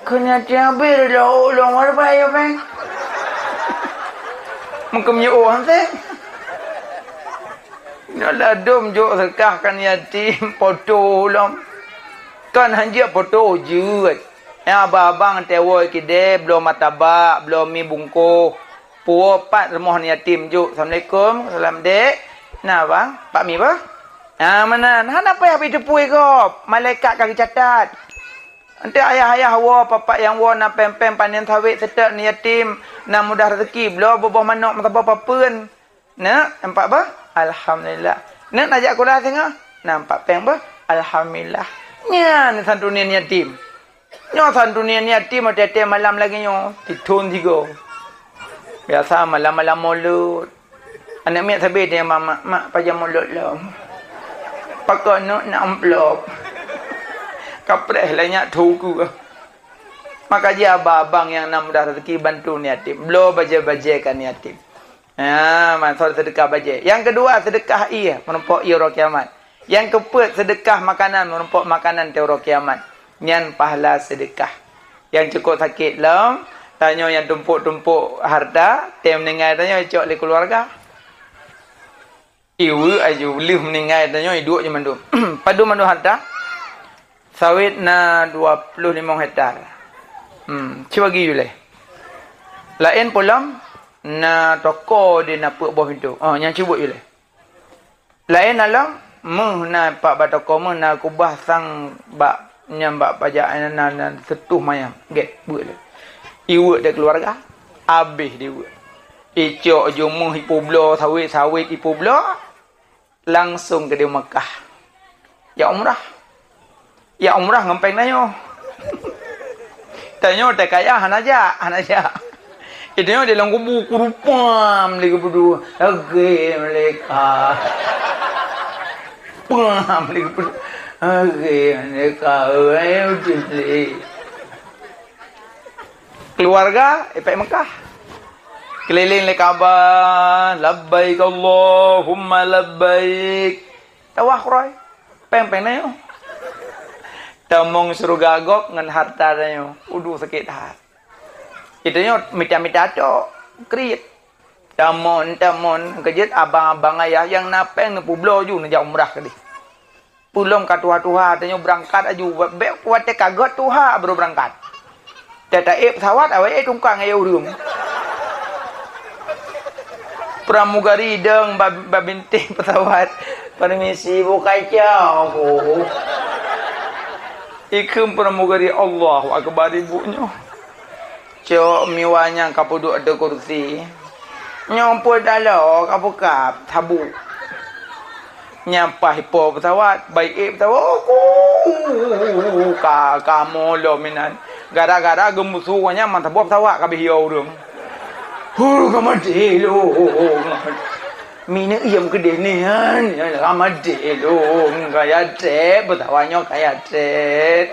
Keuneuk tiang bri lôn, lôn wareubai ya péng. Meukeum yue oh han seh. Nyoe ladôm jok seudeukah keu aneuk yatim, poto lom. Kon hanjeuet poto jeuet. Nyang abang-abang teuwoe kidée, bloe martabak, bloe mi bungkôh. Puwoe pat rumoh yatim jok. "Assalamualaikum." "Salam, Dek." "Na, Bang?" "Pak mi bah?" "Ah, meunan." Hana payah biteupue gob. Malaikat ka geucatat. Enteuk ayah-ayah woe, papak nyang woe, na péng-péng panen sawét seutôt, na yatim, na mudah rezeki, bloe boh-boh manok meusaboh papeuen. Neuk, nampak bah? Alhamdulillah. Neuk, na jak sikula singoh? Nampak péng bah? Alhamdulillah. Nyan santunan yatim. Nyoe santunan yatim, watée-watée malam lagée nyoe, tithon sigoe. Biasa malam-malam Maulud. Aneuk miet sabe tanya mak, "Mak, pajan Maulud lom?" "Pakon neuk, na amplop." Kapreh lah nyak thô keue. Maka jih abang-abang nyang na mudah rezeki bantu yatim. Bloe bajée-bajée keu yatim. Ha, maksud seudeukah bajée. Nyang keudua, seudeukah ié, meurumpok ié uroe kiamat. Nyang keupeuet, seudeukah makanan, meurumpok makanan teuh uroe kiamat. Nyan pahala seudeukah. Nyang cukôp sakét lom, tanyoe nyang tumpôk-tumpôk hareuta, teuh meuninggai tanyoe icok lé keuluwarga. Iweuek aju, lheueh meuninggai tanyoe iduek ju mandum. Padum mandum hareuta? Sawét na dua ploh limong hektar. Hmm, cuba gi ju lé. Laén pulom na toko di na peuet boh pintoe. Oh, nyan cuba ju lé. Laén along, méuh na pat bak toko méuh na kubah sang bak nyan bak pajak na, na, na seutuh manyam. Gét, beuet lé. Iweuek dek keuluwarga, abéh diweuek. Icok ju méuh ipeubloe, sawét-sawét ipeubloe, langsong keudéh Makkah. Jak umrah. Jak umrah ngon péng tanyoe. Tanyoe teuh kaya hana jak, hana jak. Tanyoe di lam kubu kurupam lé kubu dua. Oke, mereka. Pam lé kubu dua. Oke, mereka. Ayo, Keuluwarga, eh, pék Mekah. Keulileng lé Ka'bah, "Labbaik Allahumma labbaik." Tawah keurôi. Péng-péng tanyoe. Tamong syeuruga gob ngon hareuta tanyoe. Udu sakét that. Tanyoe mita-mita tok, kriet. Tamon, tamon, keujeuet abang-abang ayah nyang na péng neupeubloe ju neujak umrah keudéh. Peulom ka tuha-tuha, tanyoe beurangkat aju. Bék watée ka gét tuha baru beurangkat. Teuh taék pesawat, awai ék tungkang ayah ureuëng. Pramugari dong ba, ba bintéh pesawat. "Permisi, Bu Kaca, aku." Ikheun pramugari, "Allahu Akbar, ibu nyoe." Cok miwa nyang ka peuduek ateueh kursi. Nyoe pun taloe ka peukab sabu. Nyan paih po pesawat, baik ék pesawat. Ku, ka, ka molom inan. Gara-gara geumusoh nyan mantong boh pesawat ka bih yo ureuëng. Hu, ka maté lôn. Minyeuk iem keudeh nyan, ka maté lôn. Kaya treb, pesawat nyoe kaya treb.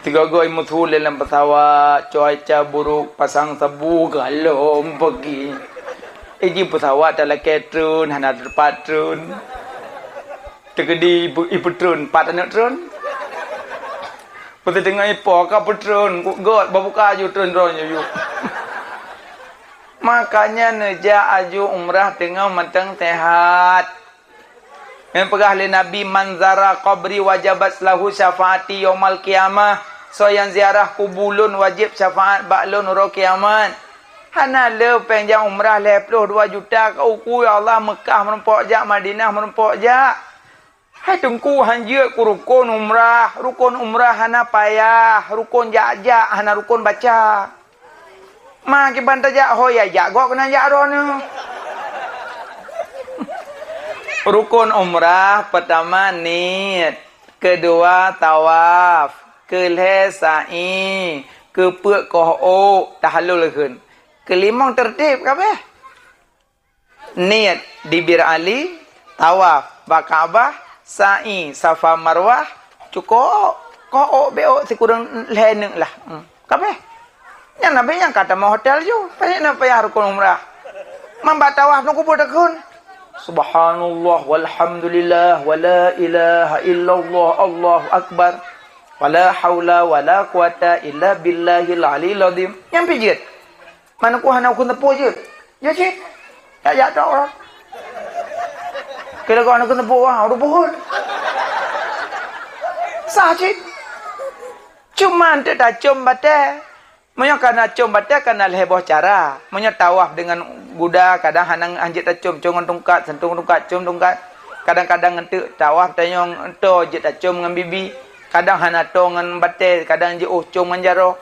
Tiga goi meusu lé lam pesawat, cuaca buruk, pasang sabu galom peugi. Iji pesawat talakée treun, hana teupat treun. Teukeudi ipe-, ipeutreun, pat aneuk treun. Peuteudeungoe ipo ka peutreun, göt babuka aju treun droe yuyu. Makanya neujak aju umrah teungoh mantong sehat. Nyang peugah lé Nabi, "Man zara qabri wajabat lahu syafaati yaumal qiyamah." Soe nyang ziarah kubu lôn wajéb syafaat bak lôn uroe kiamat. Hana le péng jak umrah lhée ploh dua juta ka uku, ya Allah, Meukah meurumpok jak, Madinah meurumpok jak. Hai Teungku, han jeuet keu rukon umrah. Rukon umrah hana payah, rukon jak-jak, hana rukon baca. Ma kiban tajak ho ya jak gok keunan jak droeneuh. Rukon umrah, peutama niet, keudua tawaf, keulhée sa'i, keupeuet koh ôk, tahallul kheun. Keulimong teurtib kabeh. Niet di Bir Ali, tawaf bak Ka'bah, sa'i Safa Marwah, cukôp, koh ôk, beuôk sikureueng lhée neuk lah. Hmm, kabeh. Nyan habéh nyan ka tamong hotel ju, payah na payah rukon umrah. Man bak tawaf nyoe kubu takheun, "Subhanallah walhamdulillah wala ilaha illallah Allahu akbar. Wala haula wala quwata illa billahil aliyil azim." Nyan pih jeuet. Man ku hana keuneupeu jeuet. Ya cit. Ya, ya tok lah. Kira kau hana keuneupeu, ha, udah pohon. Sah cit. Cuma eunteuk tacom batée. Meunyoe kana com batée kana lhée boh cara. Meunyoe tawaf deungon guda, kadang hana hanjeuet tacom, com ngon tungkat, santong tungkat, com tungkat. Kadang-kadang eunteuk tawaf tanyoe to jeuet tacom ngon bibi. Kadang hana to ngon batée, kadang jiôh com ngon jaroe.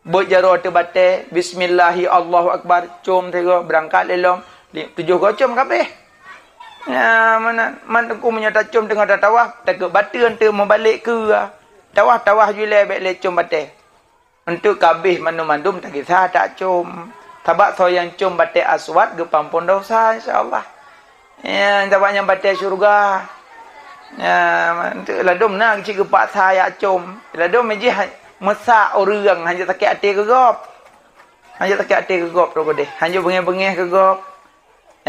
Beuet jaroe ateueh batée, bismillahi Allahu akbar, com sigoe, beurangkat lé lom, li-, tujoh goe com ka abéh. Nyan meunan, man teungku meunyoe tacom teungoh tatawaf, takot bateue eunteuk meubalek keue. Tawaf-tawaf ju lé bék lé com batée. Eunteuk ka abéh mandum-mandum tagisa tacom. Sabab soe nyang com batée aswad geupeuampon desya, insya Allah. Ya, sabab nyan batée syeuruga. Ya, eunteuk ladôm na cit geupaksa jak com. Ladôm jih ha-, meusak ureuëng, hanjeuet sakét até keu gob. Hanjeuet sakét até keu gob droe keudeh. Hanjeuet beungéh-beungéh keu gob.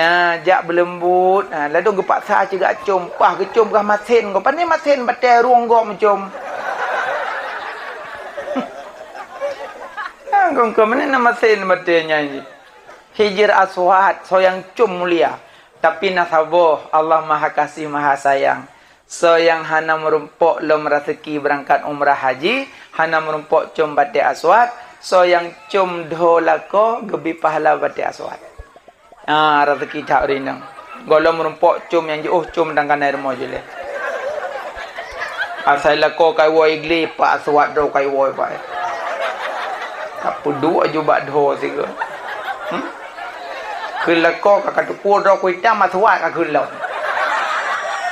Ha, jak beuleumbot, ha, ladôm geupaksa cit jak com, paih geucom gah masen gob. Pane masen batée rueng gob meucom. Ha, kong-kong, pane na masen batée nyan jih. Hijr Aswad, soe nyang com mulia. Tapi na saboh, Allah Maha Kasih, Maha Sayang. Soe nyang hana meurumpok lom raseuki beurangkat umrah haji, hana meurumpok com batée aswad, soe nyang com dho lakoe geubri pahala batée aswad. Ah, raseuki that ureuëng inong. Gohlom meurumpok com nyang jiôh com dan kanai rumoh jih lé. Asai lakoe ka iwoe igle, pak aswad droe ka iwoe, pak. Ka peuduek aju bak dho sigoe. Hmm? Keu lakoe ka, ka teupeue droe ku itam, aswad ka keu lom.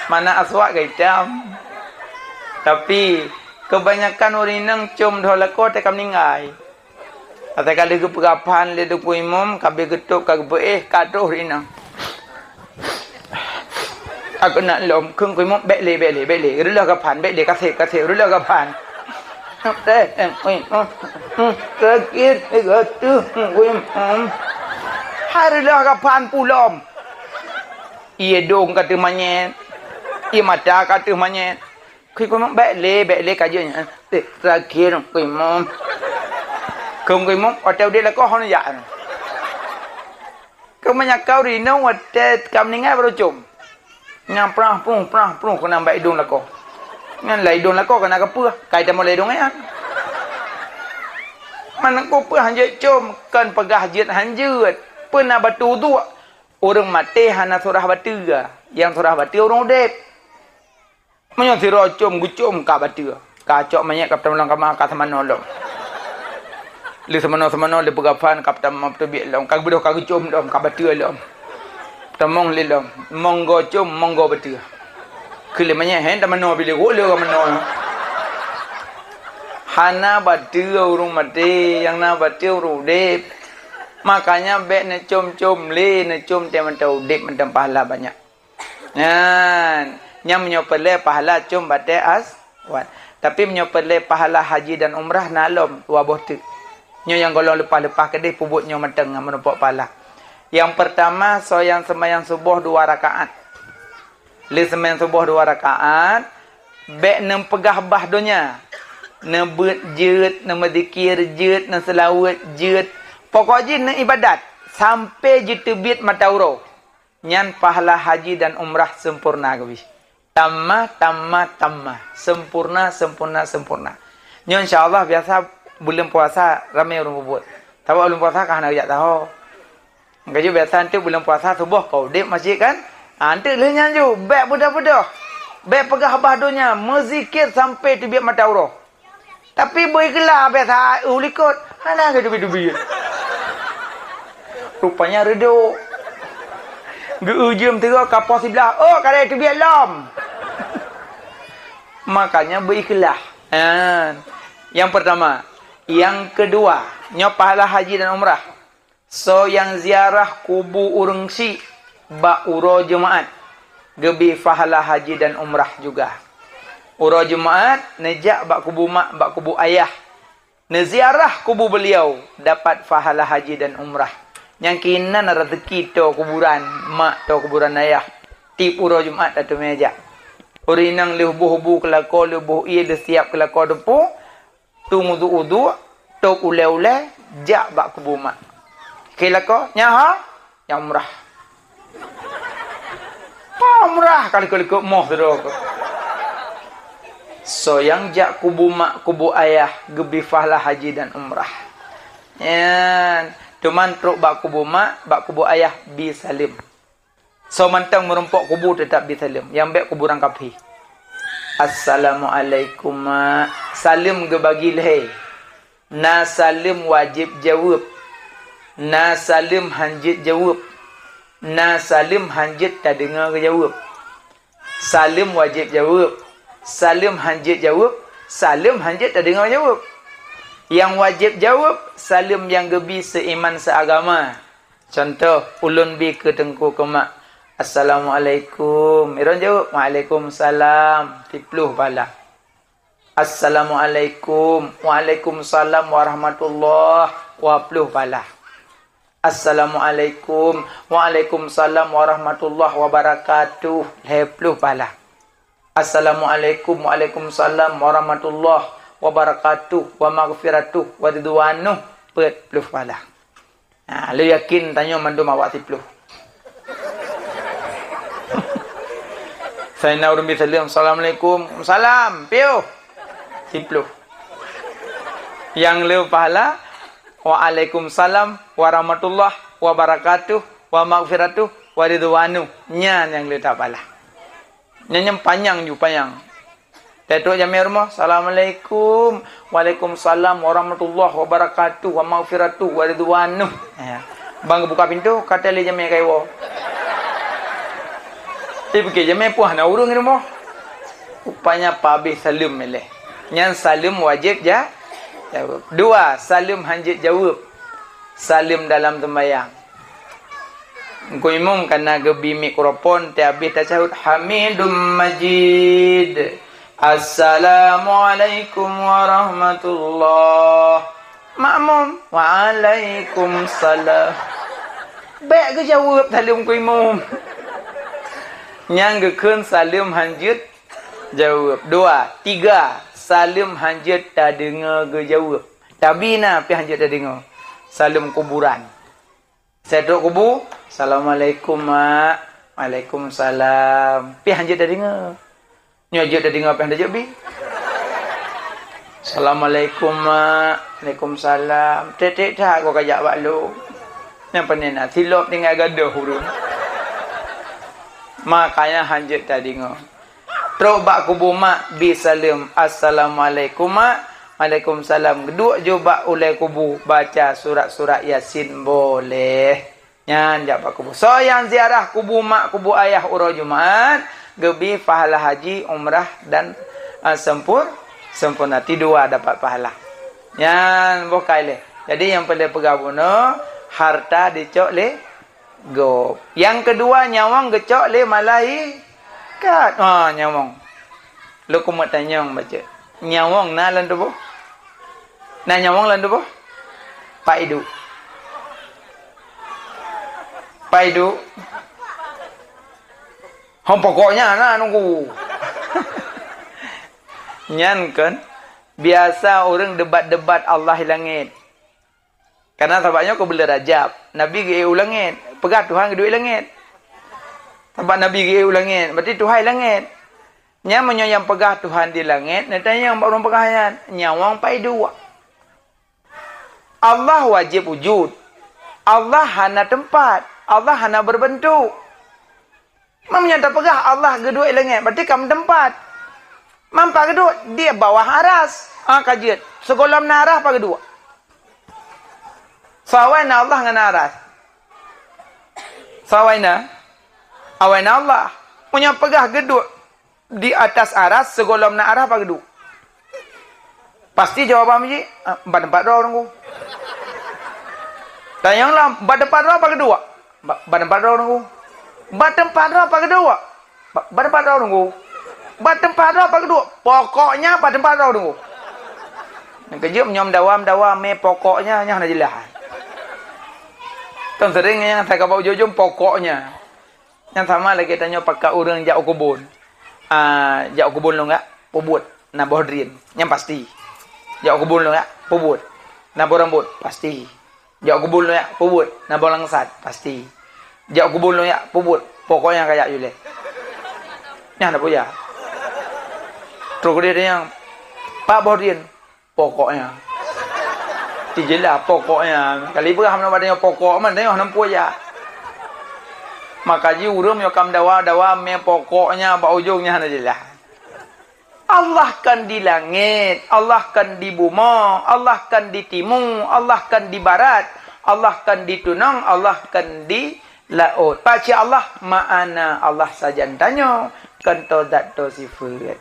Mana aswad ka itam. Tapi, keubanyakan ureuëng inong com dho lakoe teuka meuninggai. Asai ka lheueh geupeugah phan lé Teungku Imum, ka abéh geutôb ka geupeuéh, ka troh ri na. Aku nak lom, kheun Teungku Imum, "Bék lé, bék lé, bék lé. Reuloh gaphan, bék lé, kaseb, kaseb, reuloh gaphan." Eh, eh, eh, eh, eh, sakét, eh, gatuh, Teungku Imum. Hai reuloh gaphan pulom. Ié dong ka teumanyét, ié mata ka teumanyét. Kheun Teungku Imum, "Bék lé, bék lé ka jeuet nyan." Eh, terakhir Teungku Imum. Kheun Teungku Imum, watée udeb lakoe hana jak. Keumeunyakou rinong watée ka meuninggai baru com. Nyang prah pruh, prah pruh keunan bak idong lakoe. Nyan lam idong lakoe keunan keupeueh, ka itamong lam idong nyan. Meunan ku peue hanjeuet com, kon peugah jeuet hanjeuet. Peue na bateue uduk? Ureuëng maté hana surah bateue, nyang surah bateue ureuëng udeb. Meunyoe sidroe com geucom ka bateue, ka cok manyét ka peutamong lam kama ka seumanoe lom. Lé seumanoe-seumanoe lé peugah phan ka peutamong teubiet lom, ka geubeudôh ka geucom lom, ka bateue lom. Peutamong lé lom, monggo com, monggo bateue. Keu lé manyét hen tamanoe bilé gok lé ka manoe. Hana bateue ureuëng maté, nyang na bateue ureuëng udeb. Makanya bék neucom-com lé, neucom teuh mantong udeb mantong pahala banyak. Nyan, nyan meunyoe peureulée pahala com batée aswad. Tapi meunyoe peureulée pahala haji dan umrah na lom dua boh teuk. Nyoe nyang gohlom leupah-leupah keudeh peubuet nyoe mantong ngon meurumpok pahala. Nyang peurtama, soe nyang seumayang suboh dua rakaat. Lé seumayang suboh dua rakaat, bék neupeugah bah donya. Neubeuet jeuet, neumeuzikir jeuet, neuseulaweuet jeuet. Pokok jih neuibadat sampai jiteubiet mata uroe. Nyan pahala haji dan umrah sempurna geubi. Tamma, tamma, tamma. Sempurna, sempurna, sempurna. Nyoe insya Allah biasa buleuen puasa ramé ureuëng peubuet. Sabab buleuen puasa ka hana geujak saho. Maka jih biasa eunteuk buleuen puasa suboh ka udeb masjid kan? Ha, eunteuk lheueh nyan ju, bék beudôh-beudôh. Bék peugah bah donya, meuzikir sampai teubiet mata uroe. Tapi beu ikhlas biasa, uh, likot. Hana geuteubiet-teubiet. Rupanya reudôk. Geu-eu jeuem teungoh ka poh siblaih. Oh, kadang teubiet lom. Makanya beu ikhlas. Ha. Yang pertama. Yang kedua, nyoe pahala haji dan umrah. Soe nyang ziarah kubu ureuëng syik bak uroe Jumaat, geubri pahala haji dan umrah juga. Uroe Jumaat, neujak bak kubu mak, bak kubu ayah. Neuziarah kubu beuliau, dapat pahala haji dan umrah. Nyang keunan raseuki toe kuburan mak, toe kuburan ayah. Tieb uroe Jumaat tateumé jak. Ureuëng inong lheueh boh bu keulakoe, lheueh boh ié, lheueh siab keulakoe deupôk, Teuh uduk-uduk, tôb ulée-ulée, jak bak kubu mak. Keu lakoe, nyan ha? Nyan umrah. Peue umrah ka likot-likot moh sidroe keuh. Soe nyang jak kubu mak, kubu ayah, geubri pahala haji dan umrah. Nyan, teuma trok bak kubu mak, bak kubu ayah, bi saleuem. Soe mantong meurumpok kubu, teutap bi saleuem. Nyang bèk kubu ureueng kafé. "Assalamualaikum, mak." Saleuem geubagi lhèe. Na saleuem wajéb jaweueb. Na saleuem hanjeuet jaweueb. Na saleuem hanjeuet tadeungoe geujaweueb. Saleuem wajéb jaweueb. Saleuem hanjeuet jaweueb. Saleuem hanjeuet tadeungoe jaweueb. Nyang wajéb jaweueb, saleuem nyang geubi seuiman seuagama. Cuntoh, ulôn bi keu teungku keu mak, "Assalamualaikum." Droeneuh jaweueb, "Waalaikumsalam." Siploh pahala. "Assalamualaikum." "Waalaikumsalam warahmatullah." Dua ploh pahala. "Assalamualaikum." "Waalaikumsalam warahmatullah wabarakatuh." Lhèe ploh pahala. "Assalamualaikum." "Waalaikumsalam warahmatullah wabarakatuh, wa maghfiratuh, wa ridwanuh." Peuet ploh pahala. Nah, lôn yakin tanyoe mandum awak siploh. Saina ureueng bi saleuem, "Assalamualaikum." "Salam." Piôh. Siploh. Nyang le pahala, "Waalaikumsalam warahmatullah wabarakatuh, wa maghfiratuh, wa ridwanuh." Nyan nyang le that pahala. Nyan nyang panyang ju panyang. Teutrok jamèe rumoh, "Assalamualaikum." "Waalaikumsalam warahmatullahi wabarakatuh, wa maghfiratuh, wa ridwanuh." Ya. Ban geubuka pintoe, ka teuh lé jamèe ka iwoe. Tapi pike jamèe pih hana ureueng di rumoh. Rupanya pabéh saleuem ilèe. Nyan saleuem wajéb ja-, jaweueb. Dua, saleuem hanjeuet jaweueb. Saleuem dalam seumbahyang. Teungku Imum ka na geubi mikrofon, teuhabéh tasyahud, "Hamidum Majid. Assalamualaikum warahmatullah." Makmum, "Waalaikumsalam." Bèk geujaweueb saleuem Teungku Imum. Nyan geukheun saleuem hanjeuet jaweueb. Dua, tiga, saleuem hanjeuet tadeungoe geujaweueb. Tapi na pih hanjeuet tadeungoe. Saleuem kuburan. Seutrok kubu, "Assalamualaikum, Mak." "Waalaikumsalam." Pih hanjeuet tadeungoe. Nyoe jeuet tadeungoe pih hanjeuet bi. "Assalamualaikum, Mak." "Waalaikumsalam." Tiek-tiek that goe kajak bak lôn. Nyang pane na silop tinggai gadôh ureueng. Makanya hanjeuet tadeungoe. Trok bak kubu mak, bi saleuem, "Assalamualaikum, Mak." "Waalaikumsalam." Geuduek ju bak ulèe kubu, baca surat-surat Yasin boleh. Nyan jak bak kubu. Soe nyang ziarah kubu mak, kubu ayah uroe Jumat, geubi pahala haji, umrah dan, eh, sempur-, sempurna. Ti dua dapat pahala. Nyan boh ka ilèe. Jadi nyang peureulèe peugah bunoe, harta dicok lé gob. Nyang keudua, nyawöng geucok lé malaikat. Ha, nyawöng. Lôn keumeung tanyong bacut. Nyawöng na lam tuboh? Na nyawöng lam tuboh? Pat iduek? Pat iduek? Hom pokoknya na nunggu. Nyan kan biasa ureueng debat-debat Allah di langét. Karena sabab nyoe keu buleuen Rajab, Nabi geuék u langét, peugah Tuhan geuduek langét. Sabab Nabi geuék u langét, berarti Tuhan di langét. Nyan meunyoe nyang peugah Tuhan di langét, neutanyong bak ureueng peugah nyan, nyawöng pat iduek? Allah wajéb wujud. Allah hana teumpat. Allah hana berbentuk. Meunyoe tapeugah Allah geuduek langét, berarti ka meuteumpat. Man pat geuduek? Di bawah aras. Ah, ka jeuet. Sigohlom na aras pat geuduek? Soe awai na Allah ngon aras? Soe awai na? Awai na Allah. Meunyoe peugah geuduek di atas aras, sigohlom na aras pat geuduek? Pasti jawaban jih, ah, bak teumpat droe ureueng ku. Tanyong lom, bak teumpat droe pat geuduek? Ba-, bak teumpat droe ureueng ku. Bak teumpat droe pat geuduek? Ba-, bak teumpat droe ureueng ku. Bak teumpat droe pat geuduek? Pokoknya bak teumpat droe ureueng ku. Nyang keujeuet meunyoe meudawa-dawa mé pokoknya nyan hana jeulaih. Kan sering nyang that ka bak ujong-ujong pokoknya. Nyan sama lagèe tanyoe pakat ureueng jak u keubon. Ah, jak u keubon lôn jak, peubuet, na boh drien, nyan pasti. Jak u keubon lôn jak, peubuet, na boh rambot, pasti. Jak u keubon lôn jak, peubuet, na boh langsat, pasti. Jak u keubon lôn jak, peubuet, pokoknya kajak juleh. Nyan na peue jak. Trok deh tanyong, "Pat boh drien?" "Pokoknya." Tijeulaih pokoknya. Kali beurah meunan bak tanyoe pokok man tanyoe hana peue jak. Maka jih ureueng meunyoe ka meudawa-dawa mé pokoknya bak ujong nyan hana jeulaih. Allah kan di langét, Allah kan di bumoe, Allah kan di timu, Allah kan di barat, Allah kan di tunong, Allah kan di laôt. Pakcik Allah, ma'ana Allah sajan tanyoe, kan tô zat tô sifeuet.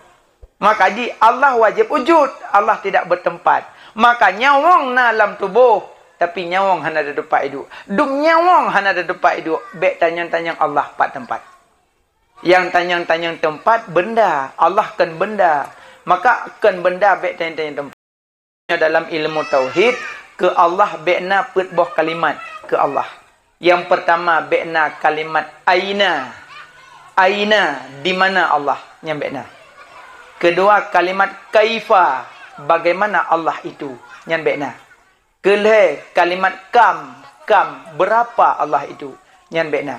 Maka jih Allah wajéb wujud, Allah tidak bertempat. Maka nyawöng na lam tuboh, tapi nyawöng hana teumpat iduek. Dum nyawöng hana teumpat iduek, bèk tanyong-tanyong Allah pat teumpat. Nyang tanyong-tanyong teumpat benda, Allah kon benda. Maka kon benda bèk tanyong-tanyong teumpat. Dalam ilmu tauhid, keu Allah bèk na peuet boh kalimat keu Allah. Nyang peurtama bèk na kalimat aina. Aina, di mana Allah? Nyan bèk na. Keudua kalimat kaifa, bagaimana Allah itu? Nyan bèk na. Keulhèe kalimat kam, kam, berapa Allah itu? Nyan bèk na.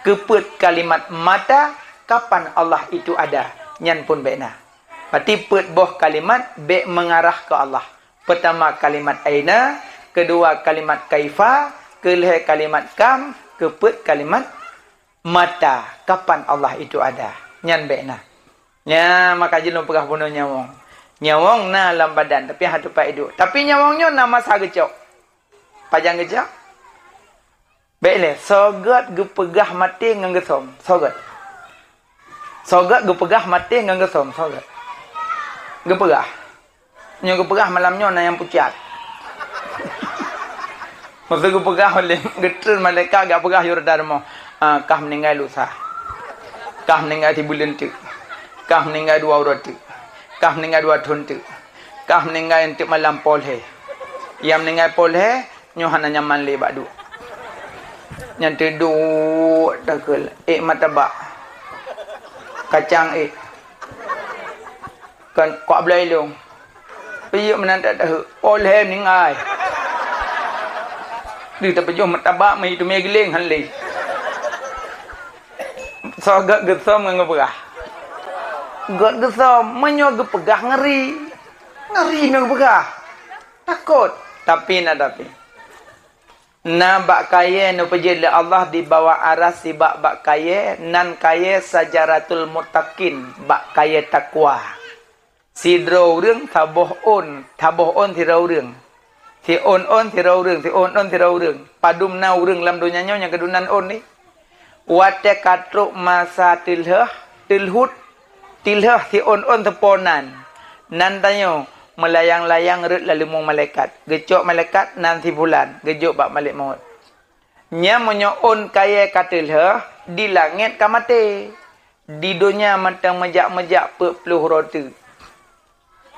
Keupeuet kalimat mata, kapan Allah itu ada? Nyan pun bèk na. Berarti peuet boh kalimat bèk meungarah keu Allah. Peurtama kalimat aina, keudua kalimat kaifa, keulhèe kalimat kam, keupeuet kalimat mata, kapan Allah itu ada. Nyan bèk na. Nya, maka jih lôn peugah bunoe nyawöng. Nyawöng na lam badan, tapi hana teumpat iduek. Tapi nyawöng nyoe na masa geucok. Pajan geucok? Bèk lé, soe gèt geupeugah maté ngon geusöm? Soe gèt? Soe gèt geupeugah maté ngon geusöm? Soe gèt? Geupeugah. Nyoe geupeugah malam nyoe na nyang pucat. Masa geupeugah oleh geutreun malaikat geupeugah yôh reudah rumoh, "Ah, kah meuninggai lusa. Kah meuninggai sibuleuen teuk. Kah meuninggai dua uroe teuk. Kah meuninggai dua thôn teuk. Kah meuninggai eunteuk malam poh lhèe. Nyang meuninggai poh lhèe, nyoe hana nyaman lé bak duek. Nyan teuduek takheun, ék martabak. Kacang ék. Kon kok bloe ilong. Piyeuk meunan that daheuek. Poh lhèe meuninggai." Di tapajoh martabak meuhi teumé giléng han lé. Soe gèt geusöm ngon geupeugah? Gèt geusöm, meunyoe geupeugah ngeuri. Ngeuri meunyoe geupeugah. Takot. Tapi na tapi. Na bak kayèe neupeujeuet lé Allah di bawah aras sibak bak kayèe, nan kayèe syajaratul muttaqin, bak kayèe takwa. Sidroe ureueng saboh ôn, saboh ôn sidroe ureueng. Siôn ôn sidroe ureueng, siôn ôn sidroe ureueng. Padum na ureueng lam donya nyoe nyang keudua nan ôn nyoe. Watèe ka trok masa teulheueh, teulhut, teulheueh siôn ôn seupôt nan. Nan tanyoe meulayang-layang rhot lam leumông malaikat. Geucok malaikat nan si fulan, geujok bak malèk mot. Nyan meunyoe ôn kayèe ka teulheueh, di langèt ka maté. Di donya mantong meujak-meujak peuet ploh uroe teuk.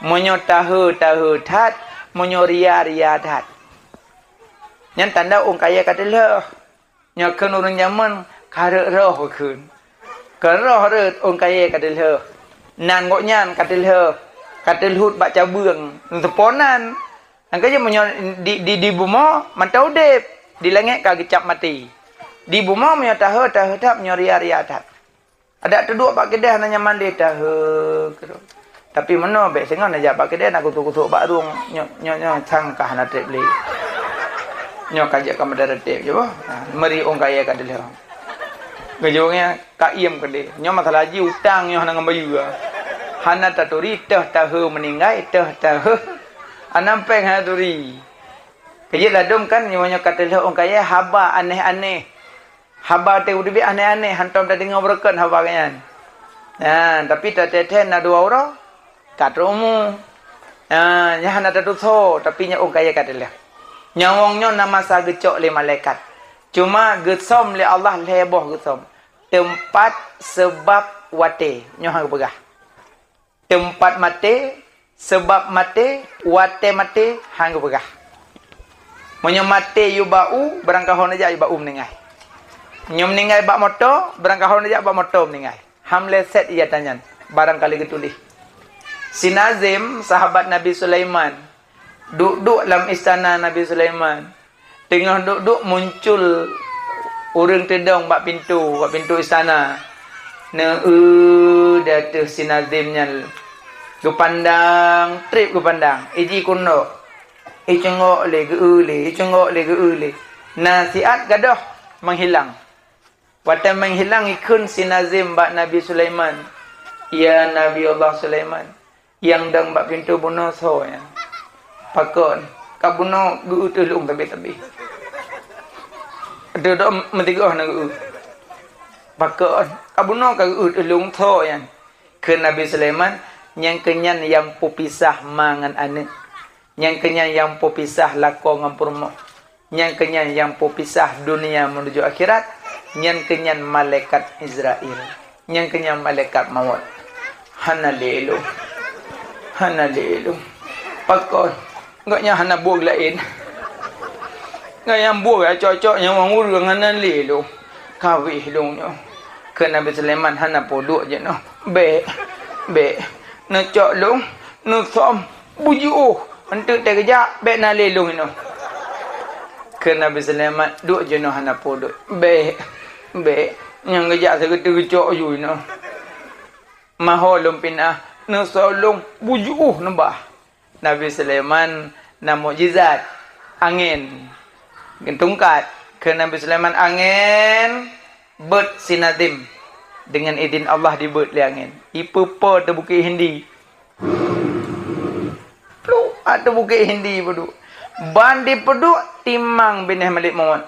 Meunyoe taheu, taheu that, meunyoe ria, ria that. Nyan tanda ôn kayèe ka teulheueh. Nyoe kheun ureueng jameun ka rhot roh kheun. Ka roh rhot ôn kayèe ka teulheueh. Nan gobnyan ka teulheueh, ka teulhut bak cabeueng, seupôt nan. Nyang keujeuet meunyoe di, di, di bumoe mantong udép, di langèt ka geucab maté. Di bumoe meunyoe taheu, taheu that, meunyoe ria, ria that. Adak teuduek bak keudè hana nyaman lé taheu keudroe. Tapi meunoe bèk singoh neujak bak keudè na kusok-kusok bak rueng nyoe, nyoe, nyoe sang ka hana trép lé. Nyoe ka jeuet ka meudarah trép je boh. Ha, meuri ôn kayèe ka teulheueh. Geujok nyan ka iem keudè. Nyoe masalah jih utang nyoe hana ngon bayeue. Hana taturi teuh taheu meuninggai, teuh taheu. Anang péng hana turi. Keujeuet ladôm kan nyoe, nyoe ka teulheueh ôn kayèe haba aneh-aneh. Haba teuh udeb aneh-aneh, hantom tadeungoe beureukan haba nyan. Ha, tapi tateuthèe na dua uroe, ka trôh umu. Ha, nyan hana tatusoe, tapi nyan ôn kayèe ka teulheueh. Nyawöng nyoe na masa geucok lé malaikat. Cuma geusöm lé Allah lhèe boh geusöm. Teumpat, seubab, watèe. Nyoe han geupeugah. Teumpat maté, seubab maté, watèe maté, han geupeugah. Meunyoe maté yue bak u, barangkaho neujak yue bak u meuninggai. Meunyoe meuninggai bak moto, barangkaho neujak bak moto meuninggai. Han meuleset ie ata nyan, barangkali geutuléh. Si Nazim, sahabat Nabi Sulaiman, duek-duek lam istana Nabi Sulaiman. Teungoh duek-duek muncul ureueng teudong bak pintoe, bak pintoe istana. Neu-eu di ateueh si Nazim nyan Geupandang, treb geupandang. Iji kundok. Iceunggok lé, geu-eu lé, iceunggok lé, geu-eu lé. Na siat gadôh menghilang. Watée menghilang ikheun si Nazim bak Nabi Sulaiman, "Ya Nabi Allah Sulaiman, nyang dong bak pintoe bunoe soe nyan?" "Pakon?" "Ka bunoe geu-eu teuh lông sabe-sabe." Dudok meusigoe na geu-eu. "Pakon?" "Ka bunoe ka geu-eu teuh lông soe nyan?" Kheun Nabi Sulaiman, "Nyang keu nyan nyang peupisah ma ngon aneuëk. Nyang keu nyan nyang peupisah lakoe ngon peurumoh. Nyang keu nyan nyang peupisah dunia menuju akhirat. Nyang keu nyan malaikat Izrail. Nyang keu nyan malaikat mawöt." "Hana lé lôn. Hana lé lôn." "Pakon?" "Gobnyan hana buet laén. Gobnyan buet cok-cok nyawöng ureuëng, hana lé lôn. Ka wéh lôn nyoe." Kheun Nabi Sulaiman, "Hana peue, duek jinoe. Bék, bék. Neucok lôn, neusöm, bujiôh. Eunteuk teugeujak, bék na lé lôn inoe." Kheun Nabi Sulaiman, "Duek jinoe, hana peue, duek. Bék, bék. Nyang geujak sigoe teuh geucok yue inoe. Meuho lôn pinah, neusöm lôn, bujiôh neubah." Nabi Sulaiman na mukjizat, angén. Geutungkat keu Nabi Sulaiman angén, beuet si Nazim. Deungon idin Allah dibeuet lé angén. Ipeupo teuh Bukét Hindi. Pluk, ateueh Bukét Hindi peuduek. Ban dipeuduek, timang binéh Malik Mawöt.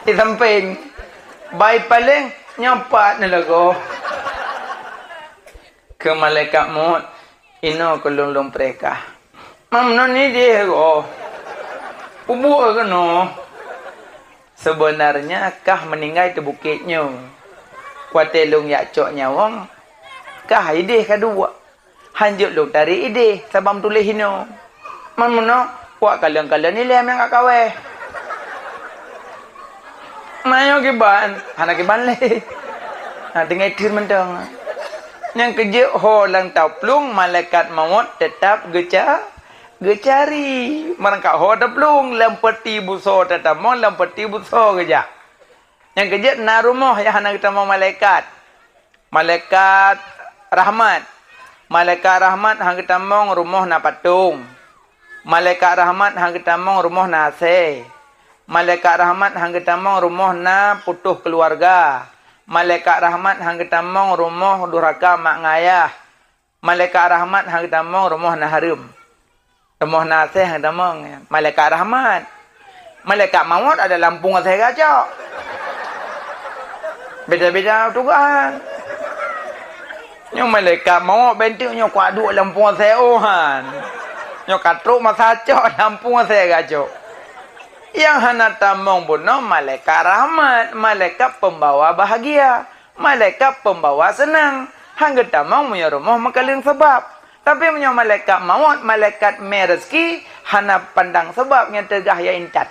Di sampéng. Ban ipaleng, nyoe pat neulagoe. Keu malaikat mawöt, "Inoe keu lôn, lôn preh kah." "Mam non idéh goe. Ubuk keunoe." "Sebenarnya kah meuninggai teuh bukét nyoe. Watée lôn jak cok nyawöng, kah idéh ka duek. Hanjeuet lôn tarek idéh, sabab tuléh inoe. Man meunoe, wak kalon-kalon ilée nyang ka kawée." "Meunyoe kiban, hana kiban lé. Ha, tinggai teun mantong." Nyang keujeuet ho lam taplueng, malaikat mawöt teutap geuca-, geucari. Meurangkak ho taplueng, lam peuti busoe tatamong, lam peuti busoe geujak. Nyang keujeuet na rumoh nyang hana geutamong malaikat. Malaikat rahmat. Malaikat rahmat han geutamong rumoh na patong. Malaikat rahmat han geutamong rumoh na asée. Malaikat rahmat han geutamong rumoh na putôh keuluwarga. Malaikat rahmat han geutamong rumoh durhaka mak ngon ayah. Malaikat rahmat han geutamong rumoh na hareuem. Rumoh na asée han geutamong. Malaikat rahmat. Malaikat mawöt ada lampôh asée gacok. Beda-beda tugaih. Nyoe malaikat mawöt bentuk nyoe kuat duek lampôh asée, oh, han. Nyoe ka trok masa cok lampôh asée gacok. Nyang hana tamong bunoe malaikat rahmat, malaikat pembawa bahagia. Malaikat pembawa seunang, han geutamong meunyoe rumoh meukalon sabab. Tapi meunyoe malaikat mawöt, malaikat mé rezeki, hana pandang sabab nyang teugah ya intat.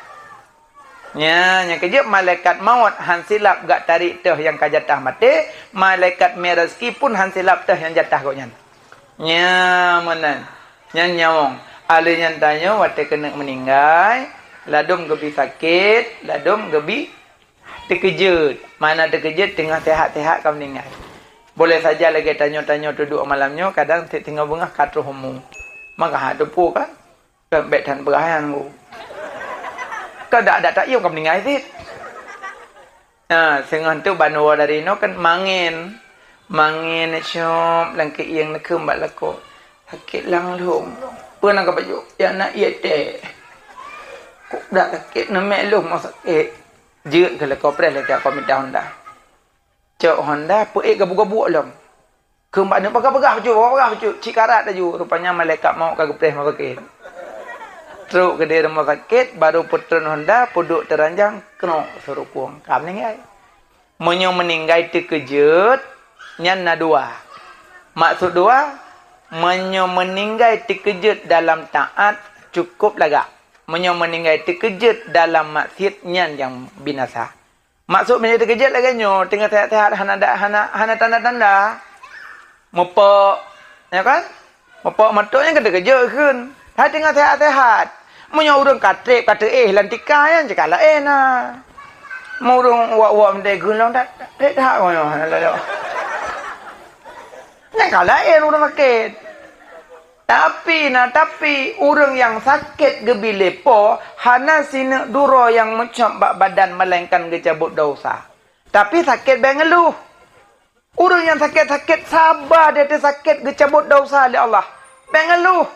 Nya, nyang keujeuet malaikat mawöt han silap gak tarek teuh nyang ka jatah maté, malaikat mé rezeki pun han silap teuh nyang jatah gobnyan. Nya meunan. Nyan nyawöng. Alèh nyan tanyoe watèe keuneuk meuninggai, ladôm geubi sakét, ladôm geubi teukeujeuet. Makna teukeujeuet teungoh seuhat-seuhat ka meuninggai. Boleh saja lagèe tanyoe-tanyoe teuduek malam nyoe, kadang teungoh beungoh ka troh umu. Maka hana teupeue kan? Kan bèk that peurayaan bu. Ka dak-dak tak yum ka meuninggai cit. Na, singoh tu ban woe dari inoe kan mangén. Mangén cop lam keuieng neukheun bak lakoe. Sakét lam lôn. Peue na ka bacut? Ya na ié teh. Kok dak sakét, neumè lôn meuh sakét. Jeuet keu lakoe preh lé keu mita honda. Cok honda, peuék gabuk-gabuk lom. Kheun bak aneuk, "Peugah-peugah bacut, peugah-peugah bacut." Cit karat laju, rupanya malaikat mawöt ka geupreh meuh sakét. Trok keudéh rumoh sakét, baru peutron honda, peuduek teuranjang, knok, seurukueng, ka meuninggai. Meunyoe meuninggai teukeujeuet, nyan na dua. Maksud dua, meunyoe meuninggai teukeujeuet dalam taát, cukôp lagak. Meunyoe meuninggai teukeujeuet dalam maksiet, nyan nyang binasa. Maksud meunyoe teukeujeuet lagèe nyoe, teungoh seuhat-seuhat hana da-, hana, hana tanda-tanda. Meupok, ya kan? Meupok meutok nyan ka teukeujeuet kheun. Hai teungoh seuhat-seuhat. Meunyoe ureueng ka trép, ka teuéh lam tika nyan cit ka laén na. Meureueng uwak-uwak meuntèe geulong that, that, that, that, hana lé. Nyang ka laén ureuëng sakét. Tapi na tapi, ureuëng nyang sakét geubi lé Po hana sineuk duroe nyang meucok bak badan, melainkan geucabot desya. Tapi sakét bék ngeuluh. Ureuëng nyang sakét-sakét saba di ateueh sakét, geucabot desya lé Allah. Bék ngeuluh.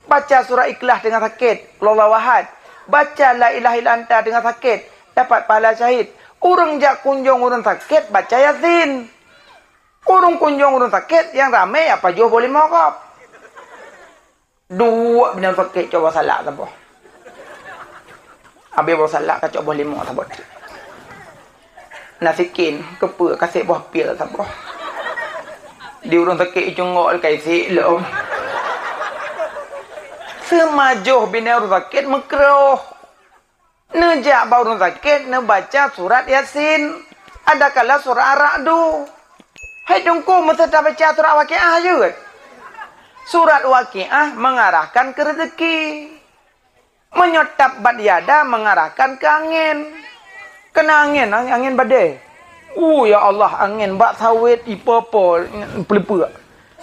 Baca surat Ikhlas teungoh sakét, Qul Huwallahu Ahad. Baca La Ilaha Illa Anta teungoh sakét, dapat pahala syahid. Ureuëng jak kunjong ureuëng sakét, baca Yasin. Ureuëng kunjong ureuëng sakét nyang ramé, ya pajoh boh limong gob. Duek binéh sakét cok boh salak saboh. Abéh boh salak ka cok boh limong saboh. Na sikin, keupeue ka sép boh pil saboh. Di ureuëng sakét icunggok ka isik lom. Seumajoh binéh ureuëng sakét meukrôh. Neujak bak ureuëng sakét, neubaca surat Yasin. Adakala surat Ar-Ra'du. Hai Teungku, meuseuta baca surat Waqiah jeuet? Surat Waqiah mengarahkan ke rezeki. Meunyoe Tabbat Yada mengarahkan ke angén. Kena angén, angén badai. Uh, ya Allah, angén bak sawét ipo-po peuleupeuk.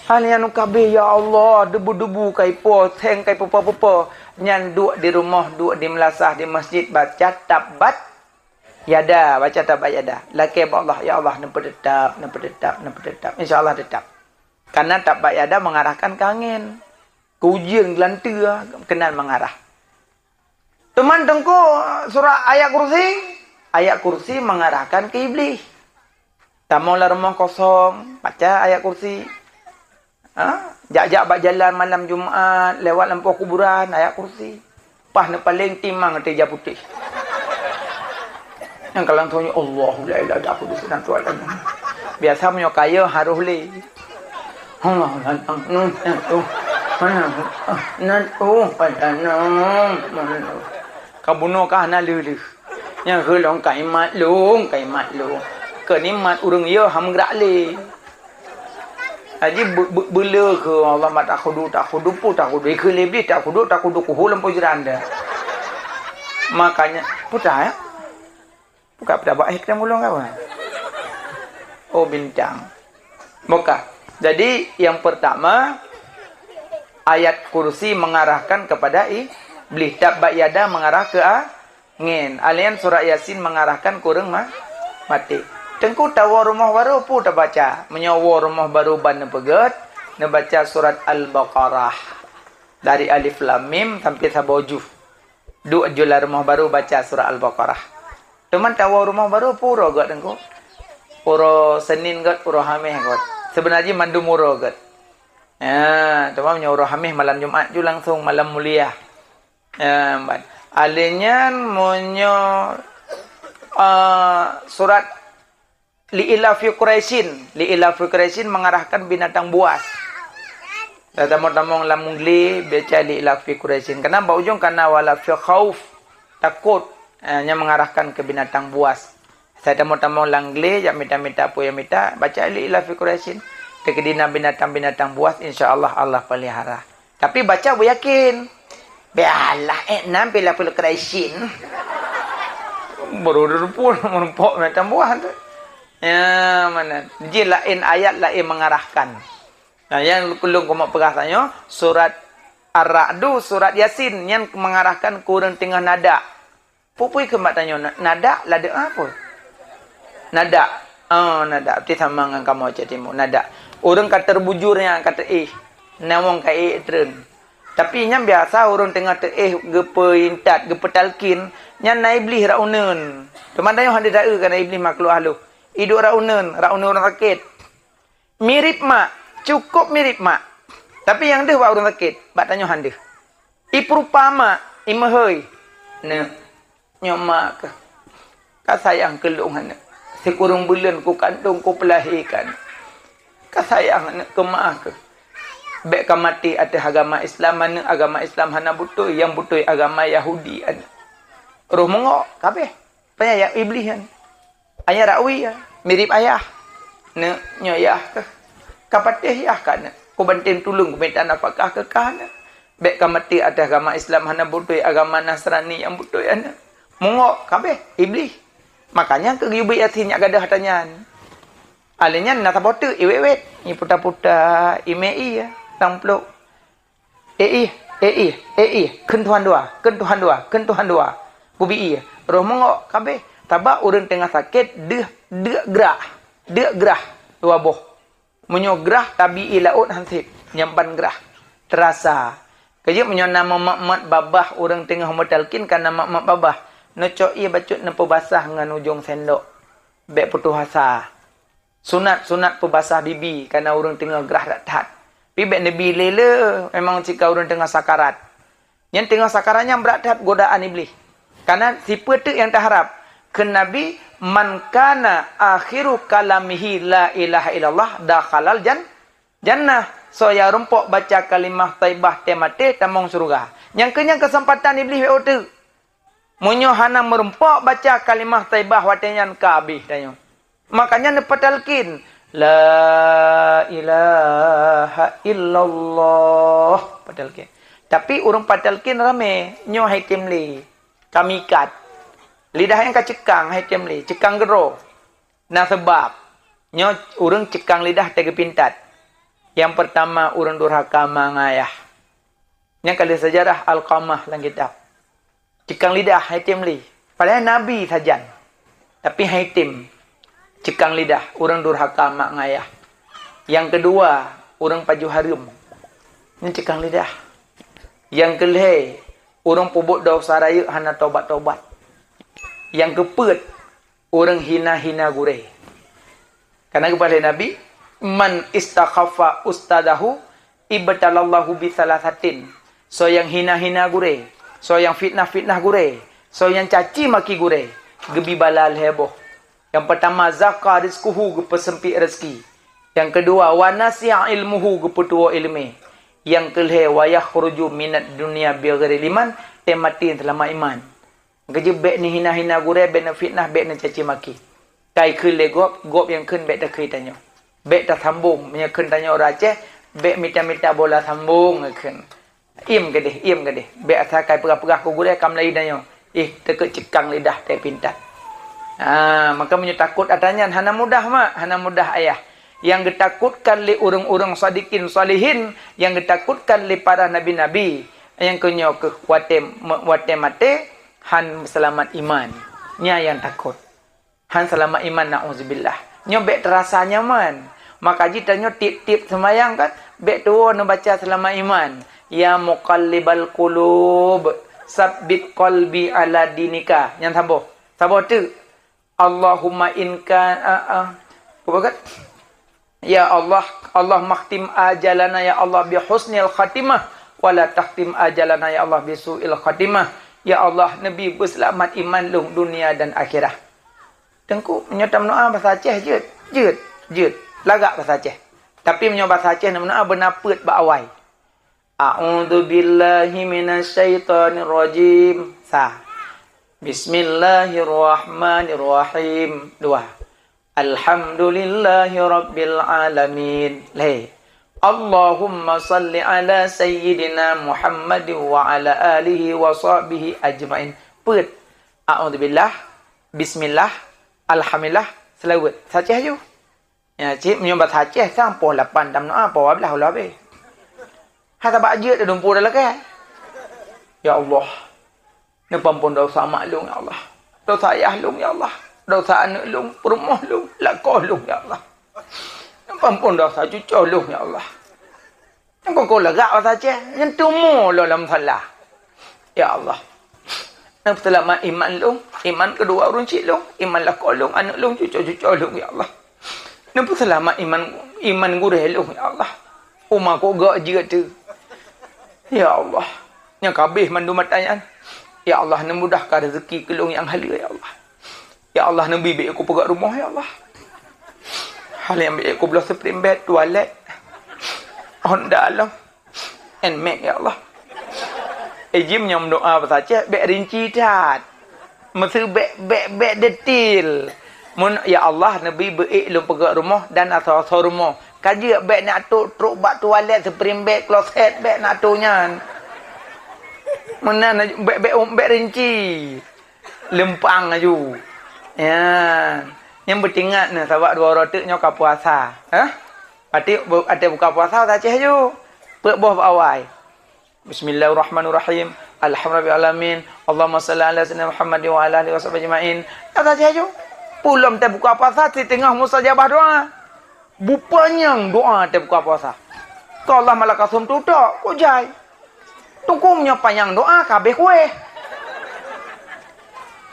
Hana nyang kabeh, ya Allah, debu-debu ka ipo, seng ka ipo-po-po. Nyan duek di rumoh, duek di meulasah, di masjid, baca Tabbat Yada, baca Tabbat Yada. Lakée bak Allah, ya Allah, neupeuteutap, neupeuteutap, neupeuteutap. Insya Allah teutap. Karena Tabbat Yada mengarahkan ke angén. Keu ujeuen geulanteue keunan mengarah. Teuma Teungku, surat Ayat Kursi, Ayat Kursi mengarahkan ke Iblih. Tamong lam rumoh kosong, baca Ayat Kursi. Ha? Jak-jak bak jalan malam Jumat, lewat lampôh kuburan, Ayat Kursi. Paih neupaleng timang ateueh ija putéh. Nyang ka langsung nyoe, "Allahu la ilaha illa anta, qudus, nan Tuhan." Biasa meunyoe kaya harôh lé. Allah, nan, nan, nan, nan, nan, nan, nan, nan, nan, nan, nan. Ka bunoe ka hana lheueh-lheueh. Nyang keu lôn ka imat lôn, ka imat lôn. Keu nikmat ureuëng yo hana meugerak lé. Aji be-, be-, beuleu keu Allah mat takhudu, takhudu pu, takhudu ikeu leubeh, takhudu, takhudu kuhu lam pujran dah. Makanya, putar ya. Buka peutabak eh kita mulung kawan. Oh, bintang. Buka. Jadi, yang pertama, ayat kursi mengarahkan kepada i-, iblis. Tabbat yada mengarah ke a-, angén. Alian surat Yasin mengarahkan kureueng ma-, maté. Teungku tawoe rumoh barô peue tabaca? Meunyoe woe rumoh barô ban neupeugét, neubaca surat Al-Baqarah. Dari Alif Lam Mim sampai saboh juz. Duek juz lam rumoh barô baca surat Al-Baqarah. Teuma tawoe rumoh barô peue uroe gét Teungku? Uroe Senin gét, uroe Haméh gét. Seubeuna jih mandum uroe gét. Ya, teuma meunyoe uroe Haméh malam Jumat ju langsung malam mulia. Ya, ban. Alé nyan meunyoe, eh, surat Li ila fi Quraisyin, li ila fi Quraisyin mengarahkan binatang buas. Tatamong-tamong lam Mungli baca li ila fi Quraisyin. Karena bak ujong karena wala fi khauf, takut, eh, nyan mengarahkan ke binatang buas. Saya tamong-tamong lam Mungli, jak mita-mita peue nyang mita, baca li ila fi Quraisyin. Teukeudi na binatang-binatang buas, insya Allah, Allah pelihara. Tapi baca beuyakin. Biarlah, eh, nam pila puluh Quraisyin. Baru dua puluh, meureumpok binatang buas tu. Ya, mana? Jih laén ayat, laén mengarahkan. Nah, nyang lôn keuneuk peugah tanyoe, surat Ar-Ra'du, surat Yasin, nyan mengarahkan ke ureuëng teungoh nadak. Peue-peue keumat tanyoe na-, nadak, ladeuek apa? Nadak. Oh, nadak. Berarti sama ngon kamoe cit timu. Nadak. Ureuëng ka terbujur nyan ka teuéh. Nawong ka ék treun. Tapi nyan biasa ureuëng teungoh teuéh geupeuintat, geupeutalkin, nyan na iblih rak uneuen. Teuma tanyoe hana taeu kana iblih makhluk halus. Iduek rak uneuen, rak uneuen ureuëng sakét. Mirip mak, cukup mirip mak. Tapi nyang deuh bak ureuëng sakét, bak tanyoe han deuh. Ipeurupa mak, imeuhôi. Neuk, nyoe mak keuh. Ka sayang keu lôn aneuk. Sikureueng buleuen kukandong, kupeulahé keuneuk. Ka sayang aneuk keu mak keuh. Bék ka maté ateueh agama Islam aneuk, agama Islam hana beutôi, nyang beutôi agama Yahudi aneuk. Roh meungok, kabéh. Panyaya iblih nyan. Ayah rakui ya, mirip ayah. Neuk, nyoe yah keuh. Ka patéh yah ka neuk. Ku banting tuleueng, ku mita nafakah keu kah neuk. Bék ka maté ateueh agama Islam hana beutôi, agama Nasrani nyang beutôi aneuk. Meungok kabéh iblih. Makanya keu geuyue beuet Yasin nyak gadôh ata nyan. Alèh nyan na saboh teuk iwet-wet, iputa-puta, imè ie lam pluek. Eh ih, eh ih, eh ih, kheun Tuhan dua, kheun Tuhan dua, kheun Tuhan dua. Kubi ie, roh meungok kabeh. Sabab ureuëng teungoh sakét deuh, deuk grah, deuk grah dua boh. Meunyoe grah tabi ie laôt han sép, nyan ban grah. Teurasa. Keujeuet meunyoe na meumat-mat babah ureuëng teungoh meutalkin ka na mat-mat babah, neucok ie bacut neupeubasah ngon ujong sendok. Bék putôh asa. Sunat-sunat peubasah bibi kana ureuëng teungoh grah that-that. Pi bék neubi lé le, memang cit ka ureuëng teungoh sakarat. Nyan teungoh sakarat nyan brat that godaan Iblih. Kana sipeue teuk nyang taharab? Kheun Nabi, "Man kana akhiru kalamihi la ilaha illallah dakhalal jan-, jannah." Soe nyang rumpok baca kalimah thaibah teumaté tamong syeuruga. Nyang keu nyan keuseumpatan Iblih bék teuk. Meunyoe hana meurumpok baca kalimah thaibah watée nyan ka habéh tanyoe. Makanya neupatalkin, "La ilaha illallah." Patalkin. Tapi ureuëng patalkin ramé, nyoe hai tem lé. Kamikat. Lidah nyang ka ceukang hai tem lé, ceukang geudroe. Na seubab, nyoe ureuëng ceukang lidah teugeupintat. Nyang peurtama ureuëng durhaka ma ngayah. Nyang ka lheueh sejarah Alqamah lam kitab. Ceukang lidah hai tem lé. Padahai nabi sajan. Tapi hai tem ceukang lidah ureuëng durhaka mak ngayah. Nyang keudua, ureuëng pajoh hareuem. Nyan ceukang lidah. Nyang keulhée, ureuëng peubuet desya rayeuk hana tobat-tobat. Nyang keupeuet, ureuëng hina-hina gurée. Kana geupeugah lé Nabi, "Man istakhaffa ustadahu ibtalallahu bi thalathatin." Soe nyang hina-hina gurée, soe nyang fitnah-fitnah gurée, soe nyang caci maki gurée, geubi bala lhée boh. Nyang peurtama, zaqa rizquhu, geupeuseumpit rezeki. Nyang keudua, wa nasi'a ilmuhu, geupeutuwoe iéleumé. Nyang keulhée, wa yakhruju minad dunya bighairi iman, teumaté seulama iman. Keujeuet bék neuhina-hina gurée, bék neufitnah, bék neucaci maki. Kai kheun lé gob, gob nyang kheun bék takheun tanyoe. Bék tasambong, meunyoe kheun tanyoe ureuëng Aceh, bék mita-mita bola sambong kheun. Iem keudeh, iem keudeh. Bék asa kai peugah-peugah keu gurée ka meulayeue tanyoe. Ih, teukeuet ceukang lidah teuh pintat. Ha, maka meunyoe takot ata nyan hana mudah mak, hana mudah ayah. Nyang geutakotkan lé ureuëng-ureuëng sadikin salihin, nyang geutakotkan lé para nabi-nabi, nyang keunyoe keuh watée, watée maté, han seulamat iman. Nyan nyang takot. Han seulamat iman, na'uzubillah. Nyoe bék teurasa nyaman. Maka jih tanyoe tieb-tieb seumayang kan, bék tuwoe neubaca seulamat iman. Ya muqallibal qulub, sabbit qalbi ala dinika. Nyan saboh. Saboh teuk. Allahumma in ka-, a, a. Apa kat? Ya Allah, Allah makhtim ajalana ya Allah bi husnil khatimah, wa la takhtim ajalana ya Allah bi su'il khatimah. Ya Allah, neubi beuseulamat iman lôn dunia dan akhirat. Teungku, meunyoe tameudoa basa Aceh jeuet, jeuet, jeuet. Lagak basa Aceh. Tapi meunyoe basa Aceh neumeudoa beuna peuet bak awai. A'udzubillahi minasyaitonirrajim. Sa. Bismillahirrahmanirrahim. Dua. Alhamdulillahi rabbil alamin. Lhée. Allahumma salli ala sayyidina Muhammadin wa ala alihi wa sahbihi ajmain. Peuet. A'udzubillah, bismillah, alhamdulillah, seulaweuet. Sa Aceh ju. Ya, cit meunyoe basa Aceh sampoe lapan tameudoa, poh dua belas ulah habéh. Hata bak jeuet dumpeue dah lakée. Ya Allah, neupeuampon desya mak lôn ya Allah. Desya ayah lôn ya Allah. Desya aneuëk lôn, peurumoh lôn, lakoe lôn ya Allah. Neupeuampon desya cucoe lôn ya Allah. Nyang kon lagak basa Aceh, nyan tumo lom lam salah. Ya Allah. Neupeuseulamat iman lôn, iman keudua ureuëng chik lôn, iman lakoe lôn, aneuëk lôn, cucoe-cucoe lôn, ya Allah. Neupeuseulamat iman, iman gurée lôn, ya Allah. Uma kok gak jeuet tu. Ya Allah. Nyang kabeh mandum mata nyan. Ya Allah, neumudahkan rezeki keu lôn nyang haleue, ya Allah. Ya Allah, neubi bék kupeugah rumoh, ya Allah. Hal nyang bék kubloe spring bed, toilet, honda lom, Nmax, ya Allah. Eh, jim nyang meudoa basa Aceh, bék rinci that. Meusu bék, bék, bék detail. Mun, ya Allah, neubi beuék lôn peugah rumoh dan asoe-asoe rumoh. Ka jeuet bék nak trok, trok bak toilet, spring bed, kloset, bék nak trok nyan. Meunan, bék, bék, bék rinci. Leumpang laju. Ya. Nyang beutingat nyoe, sabab dua uroe teuk nyoe ka puasa. Hah? Berarti bu-, watée buka puasa, ta céh ju. Peuet boh bak awai. Bismillahirrahmanirrahim. Alhamdulillahirabbil alamin. Allahumma shalli ala sayyidina Muhammad wa ala alihi wasahbihi ajmain. Ta céh ju. Pulom teubuka puasa, siteungoh mustajabah doa. Bupanyang doa teubuka puasa. Ka Allah malakasum tutok, kok jai. Tukum nyoe panyang doa, ka habéh kuéh.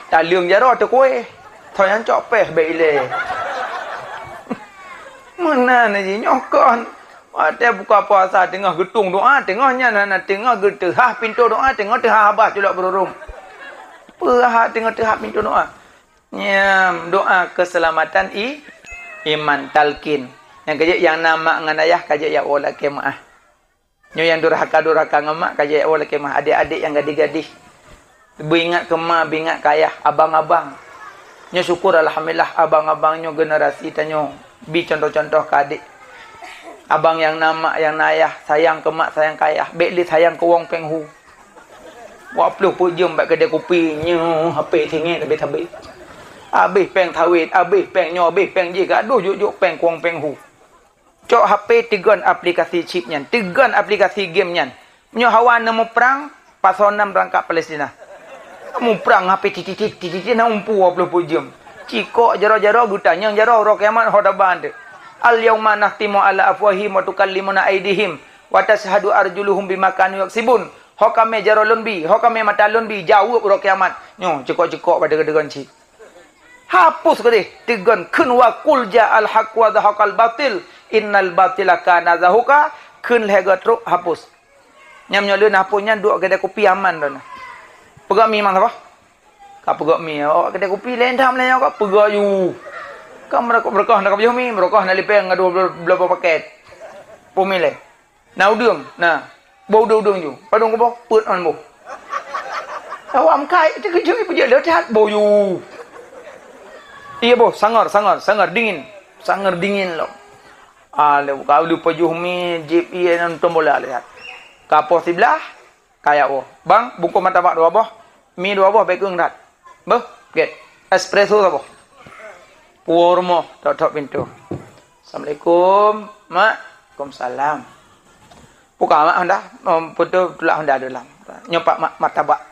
Taleueng jaroe teuh kuéh. Tho nyang cok péh bék ilée. Meunan jih nyoe kon. Watée buka puasa teungoh geutung doa, teungoh nyan hana teungoh geuteuhah pintoe doa, teungoh teuhah babah culok beururung. Peue hak teungoh teuhah pintoe doa? Nyam, doa keuseulamatan i-, iman, talkin. Nyang keujeuet nyang na mak ngon ayah ka jeuet jak woe lakée meuáh. Nyoe nyang durhaka-durhaka ngon mak ka jeuet jak woe lakée meuáh, adék-adék nyang gadih-gadih. Beuingat keu ma, beuingat keu ayah, abang-abang. Nyoe syukur alhamdulillah abang-abang nyoe generasi tanyoe bi contoh-contoh keu adék. Abang nyang na mak, nyang na ayah, sayang keu mak, sayang keu ayah. Bék lé sayang keu wong péng hu. Wak ploh peuet jeuem bak keudée kupi, nyoe H P singét habéh-habéh. Habéh péng sawét, habéh péng nyoe, habéh péng jih, gadoh jok-jok péng kuwong péng hu. Cok H P teugon aplikasi chip nyan, teugon aplikasi game nyan. Nyoe hawa neumuprang, pasoe nam beurangkat Palestina. Muprang H P titit-titit, titit-titit, na umpu wak ploh peuet jeuem. Cikok jaroe-jaroe geutanyong jaroe uroe kiamat ho taban teuh. Al-yauma nakhtimu ala afwahihim wa tukallimuna aidihim wa tasyhadu arjuluhum bima kanu yaksibun. Ho kamé jaroe lôn bi, ho kamé mata lôn bi, jaweueb uroe kiamat. Nyoe, cukok-cukok bak deungon-deungon cit. Hapus keudeh, teugon kheun wa qul ja'al haqq wa zahaqal batil, innal batila kana zahuqa, kheun lhée goe trok hapus. Nyam nyoe lôn hapus nyan duek keudée kupi aman droeneuh. Peugah mi mang saboh? Ka peugah mi, awak keudée kupi laén tham lé nyoe ka peugah yu. Ka meureukoh-meureukoh na ka pajoh mi, meureukoh na lipéng ka dua bloe, bloe paket. Peumilée. Na udeueng, na. Boh udeueng-udeueng ju. Padub kuboh, peuet ngon boh. Awak meukai, teukeujot peujeuet lé that boh ju. Iya boh, sangor, sangor, sangor dingin. Sangor dingin lom. Ah, lé ka lheueh pajoh mi, jieb ié ngon tombola lé that. Ka poh siblaih, ka jak woe. Bang, bungkôh martabak dua boh, mi dua boh, baikeueng that. Beuh, gét. Espresso saboh. Puwoe rumoh, tok-tok pintoe. Assalamualaikum, Mak. Waalaikumsalam. Buka Mak honda, em, pintoe tulak honda dalam. Nyoe Pak Mak, martabak.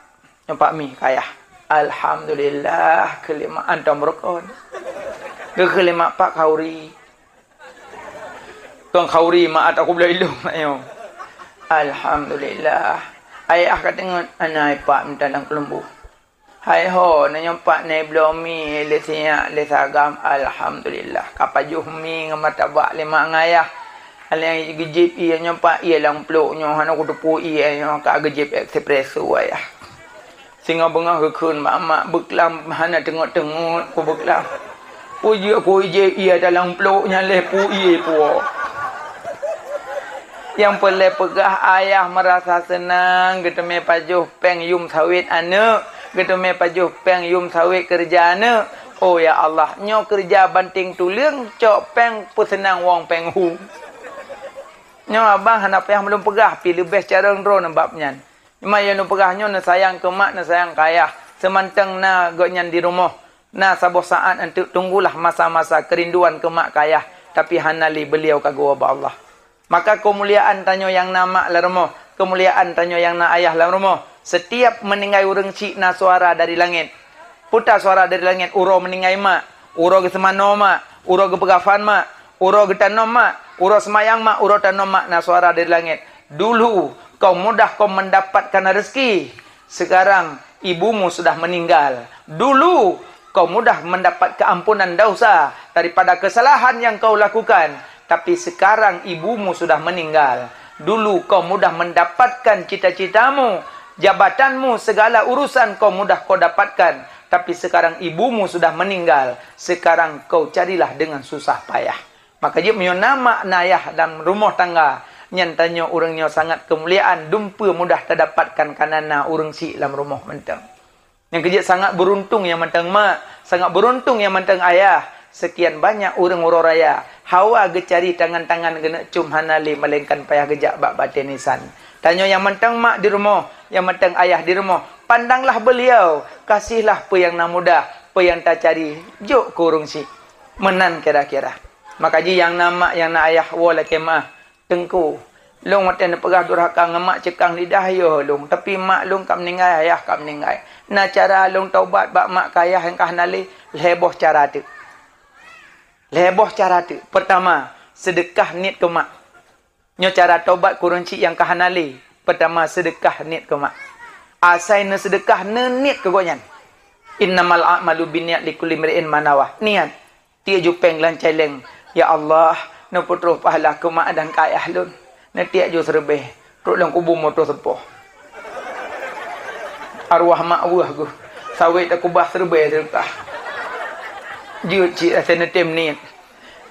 Nyoe Pak mi, kayah. Alhamdulillah, keulimaan tom rukon. Geukeulimak Pak Khauri. Kong Khauri, maat aku bela ilung, ayo. Alhamdulillah. Ayah ka deungon, anai Pak minta lam keulumbu. Hai ho, na nyoe Pak na bloe mi, lé sinyak, lé sagam, alhamdulillah. Ka pajoh mi ngon martabak lé mak ngon ayah. Aléng geujieb ié nyoe Pak, ié lam plok nyoe, hana kuteupeu ié nyoe, ka geujieb espresso ayah. Singoh beungoh geukheun bak mak, beuklam hana teungeut-teungeut ku beuklam. Peue jeuet ku ijép ié dalam plok nyan lé pu ié puwoe. Nyang peureulée peugah ayah meurasa seunang geuteumé pajoh péng yum sawét aneuëk, geuteumé pajoh péng yum sawét keureuja aneuëk. Oh ya Allah, nyoe keureuja banting tuleueng cok péng peuseunang wong péng hu. Nyoe abang hana payah meulôn peugah, pi leubeh carông droeneuh bab nyan. Teuma nyang neupeugah nyoe neusayang keu mak, neusayang keu ayah. Seumantong na gobnyan di rumoh, na saboh saát eunteuk tunggulah masa-masa keurinduan keu mak keu ayah, tapi hana lé beuliau ka geuwoe bak Allah. Maka keumuliaan tanyoe nyang na mak lam rumoh, keumuliaan tanyoe nyang na ayah lam rumoh, setiap meuninggai ureuëng chik na suara dari langét. Peue ta suara dari langét, uroe meuninggai mak, uroe geuseumanoe mak, uroe geupeugafan mak, uroe geutanom mak, uroe seumayang mak, uroe tanom mak, na suara dari langét. Dulu kau mudah kau mendapatkan rezeki, sekarang ibumu sudah meninggal. Dulu kau mudah mendapat keampunan dosa daripada kesalahan yang kau lakukan, tapi sekarang ibumu sudah meninggal. Dulu kau mudah mendapatkan cita-citamu, jabatanmu, segala urusan kau mudah kau dapatkan, tapi sekarang ibumu sudah meninggal. Sekarang kau carilah dengan susah payah. Maka jeuet meunyoe na mak na ayah lam rumoh tangga, nyan tanyoe ureuëng nyoe sangat keumuliaan, dumpeue mudah tadapatkan kana na ureuëng chik lam rumoh mantong. Nyang keujeuet sangat beuruntung nyang mantong mak, sangat beuruntung nyang mantong ayah. Sekian banyak ureuëng uroe raya, hawa geucari tangan-tangan geuneuk com hana lé melainkan payah geujak bak batée nisan. Tanyoe nyang mantong mak di rumoh, nyang mantong ayah di rumoh, pandanglah beuliau, kasihlah peue nyang na mudah, peue nyang tacari, jok keu ureuëng chik. Meunan kira-kira. Maka jih nyang na mak, nyang na ayah, woe lakée meu'ah. Teungku, lôn watée neupeugah durhaka ngon mak ceukang lidah, yoh lôn. Tapi mak lôn ka meuninggai, ayah ka meuninggai. Na cara lôn taubat bak mak keu ayah nyang ka hana lé? Lhée boh cara teuk. Lhée boh cara teuk. Peurtama, seudeukah niet keu mak. Nyoe cara taubat keu ureuëng chik nyang ka hana lé. Peurtama, seudeukah niet keu mak. Asai neuseudeukah, neuniet keu gobnyan. Innamal a'malu binniyat likulli imri'in ma nawa. Niat. Tiek ju péng lam céléng, "Ya Allah, neupeutroh pahala keu mak dan keu ayah lôn." Neutiek ju seureubée, trok lam kubu meutroh seupoh. Arwah mak weueh geuh, sawét takubah seureubée seudeukah. Jeuet cit asai neutem niet.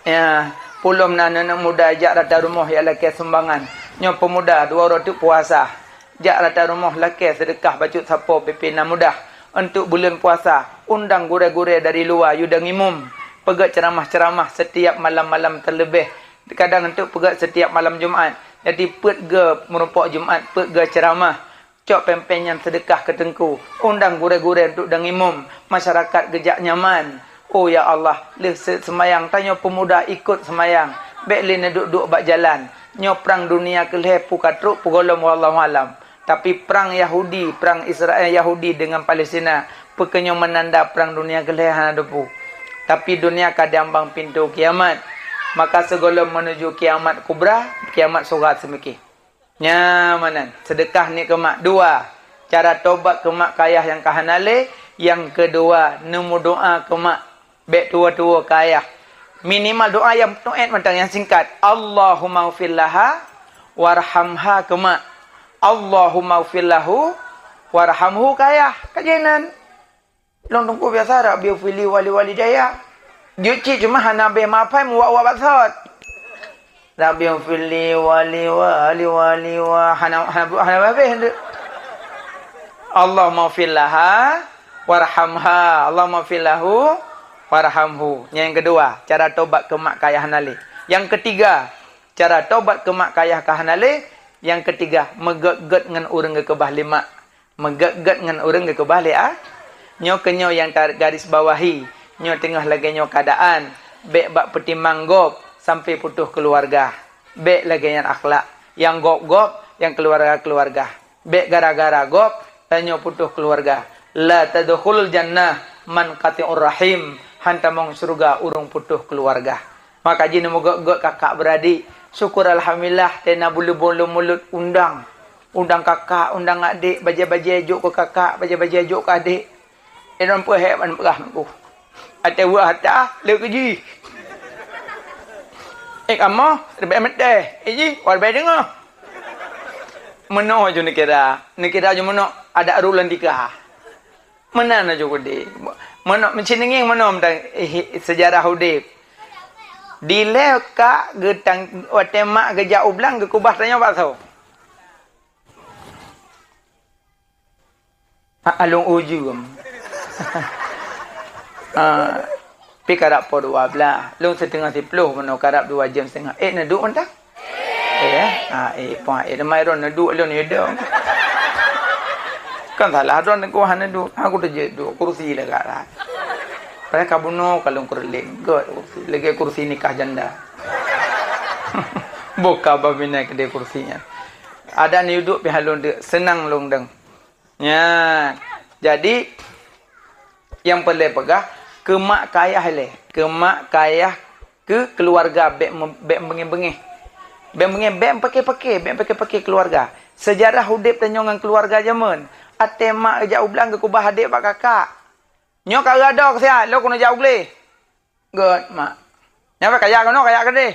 Ya, pulom na aneuk muda jak rata rumoh jak lakée sumbangan. Nyoe peumuda dua uroe teuk puasa. Jak rata rumoh lakée seudeukah bacut sapo pih na mudah. Untuk buleuen puasa, undang gurée-gurée dari luwa yue dong imum. Peugét ceuramah-ceuramah setiap malam-malam teuleubeh. Kadang untuk peugét setiap malam Jumat. Jadi peuet geu meurumpok Jumat, peuet geu ceuramah. Cok péng-péng nyan seudeukah keu teungku. Undang gurée-gurée untuk dong imum. Masyarakat geujak nyaman. Oh ya Allah, lheueh se-, seumayang tanyoe peumuda ikot seumayang. Bék lé neuduek-duek bak jalan. Nyoe prang dunia keu lhée pu ka trok pu gohlom, wallahu alam. Tapi prang Yahudi, prang Israel Yahudi dengan Palestina, peu keuh nyoe meunanda prang dunia keu lhée hana teupeu. Tapi dunia ka diambang pintoe kiamat. Maka sigohlom meunuju kiamat kubra, kiamat sugat seumike. Nyan meunan, seudeukah niet keu mak. Dua, cara tobat keu mak keu ayah nyang ka hana lé. Nyang keudua, neumeudoá keu mak. Bék tuwo-tuwo keu ayah. Minimal doá nyang meutuét mantong nyang singkat. Allahummaghfir laha warhamha keu mak. Allahummaghfir lahu warhamhu keu ayah. Ka jeuet nan. Lôn teungku biasa, "Rabbighfirli wa liwalidayya." Jeuet cit cuma hana beh mapai muwak-wak baksot. "Rabbighfirli wa liwali wa liwa." Hana, hana, hana habéh tu. "Allahummaghfir laha warhamha." "Allahummaghfir lahu warhamhu." Nyang keudua, cara tobat keu mak keu ayah hana lé. Nyang keutiga, cara tobat keu mak keu ayah ka hana lé. Nyang keutiga, meugét-gét ngon ureuëng geukeubah lé mak. Meugét-gét ngon ureuëng geukeubah lé a. Nyoe keuh nyoe nyang ta garis bawahi. Nyoe teungoh lagée nyoe keuadaan, bék bak peutimang gob sampai putôh keuluwarga. Bék lagée nyan akhlak. Nyang gob-gob, nyang keuluwarga-keuluwarga. Bék gara-gara gob tanyoe putôh keuluwarga. La tadkhulul jannah man qati'ur rahim. Han tamong syeuruga ureuëng putôh keuluwarga. Maka jih neumeugét-gét kakak beuradik. Syukur alhamdulillah, tena bulu-bulu mulut undang. Undang kakak, undang adik, bajée-bajée jok keu kakak, bajée-bajée jok keu adik. Inong peuhék ban peugah nangku. Até weueh ata, le keu jih. Eh, kamoe, leubeh meuteh. Eh, jih, wah leubeh deungoe. Meunoe ju neukira. Neukira ju meunoe, adak ru lam tika. Meunan laju udeb. Meunoe, meuci neungieng meunoe mantong, eh, seujarah udeb. Dilée ka geutang, watée mak geujak u blang geukubah tanyoe bakso. Ha, along ujong. Ah, Pi karab poh dua belas, lôn siteungoh siploh meunoe karab dua jeuem siteungoh. Eh, neuduek mantong? Eh, eh. Ah, eh, puang, eh, teuma droen neuduek lôn, ya dong. Kan salah droen teungku hana duek. Aku teujeuet duek, kursi lagak that. Padahai ka bunoe ka lôn keureuling. Gét kursi, lagée kursi nikah janda. Boh ka babina keudeh kursi nyan. Adak neuduek pih lôn deuk, seunang lôn dong. Nyan. Jadi, nyang peureulée peugah, keu mak keu ayah ilée. Keu mak keu ayah, keu keuluwarga bék me-, bék beungéh-beungéh. Bék beungéh, bék pake-pake, bék pake-pake keuluwarga. Seujarah udeb tanyoe ngon keuluwarga jameun. Até mak jak u blang geukubah adek bak kakak. Nyoe ka eu adoe keusiat, lôn keuneuk jak u glé. Gét, mak. Nyan bah kajak keunoe, kajak keudeh.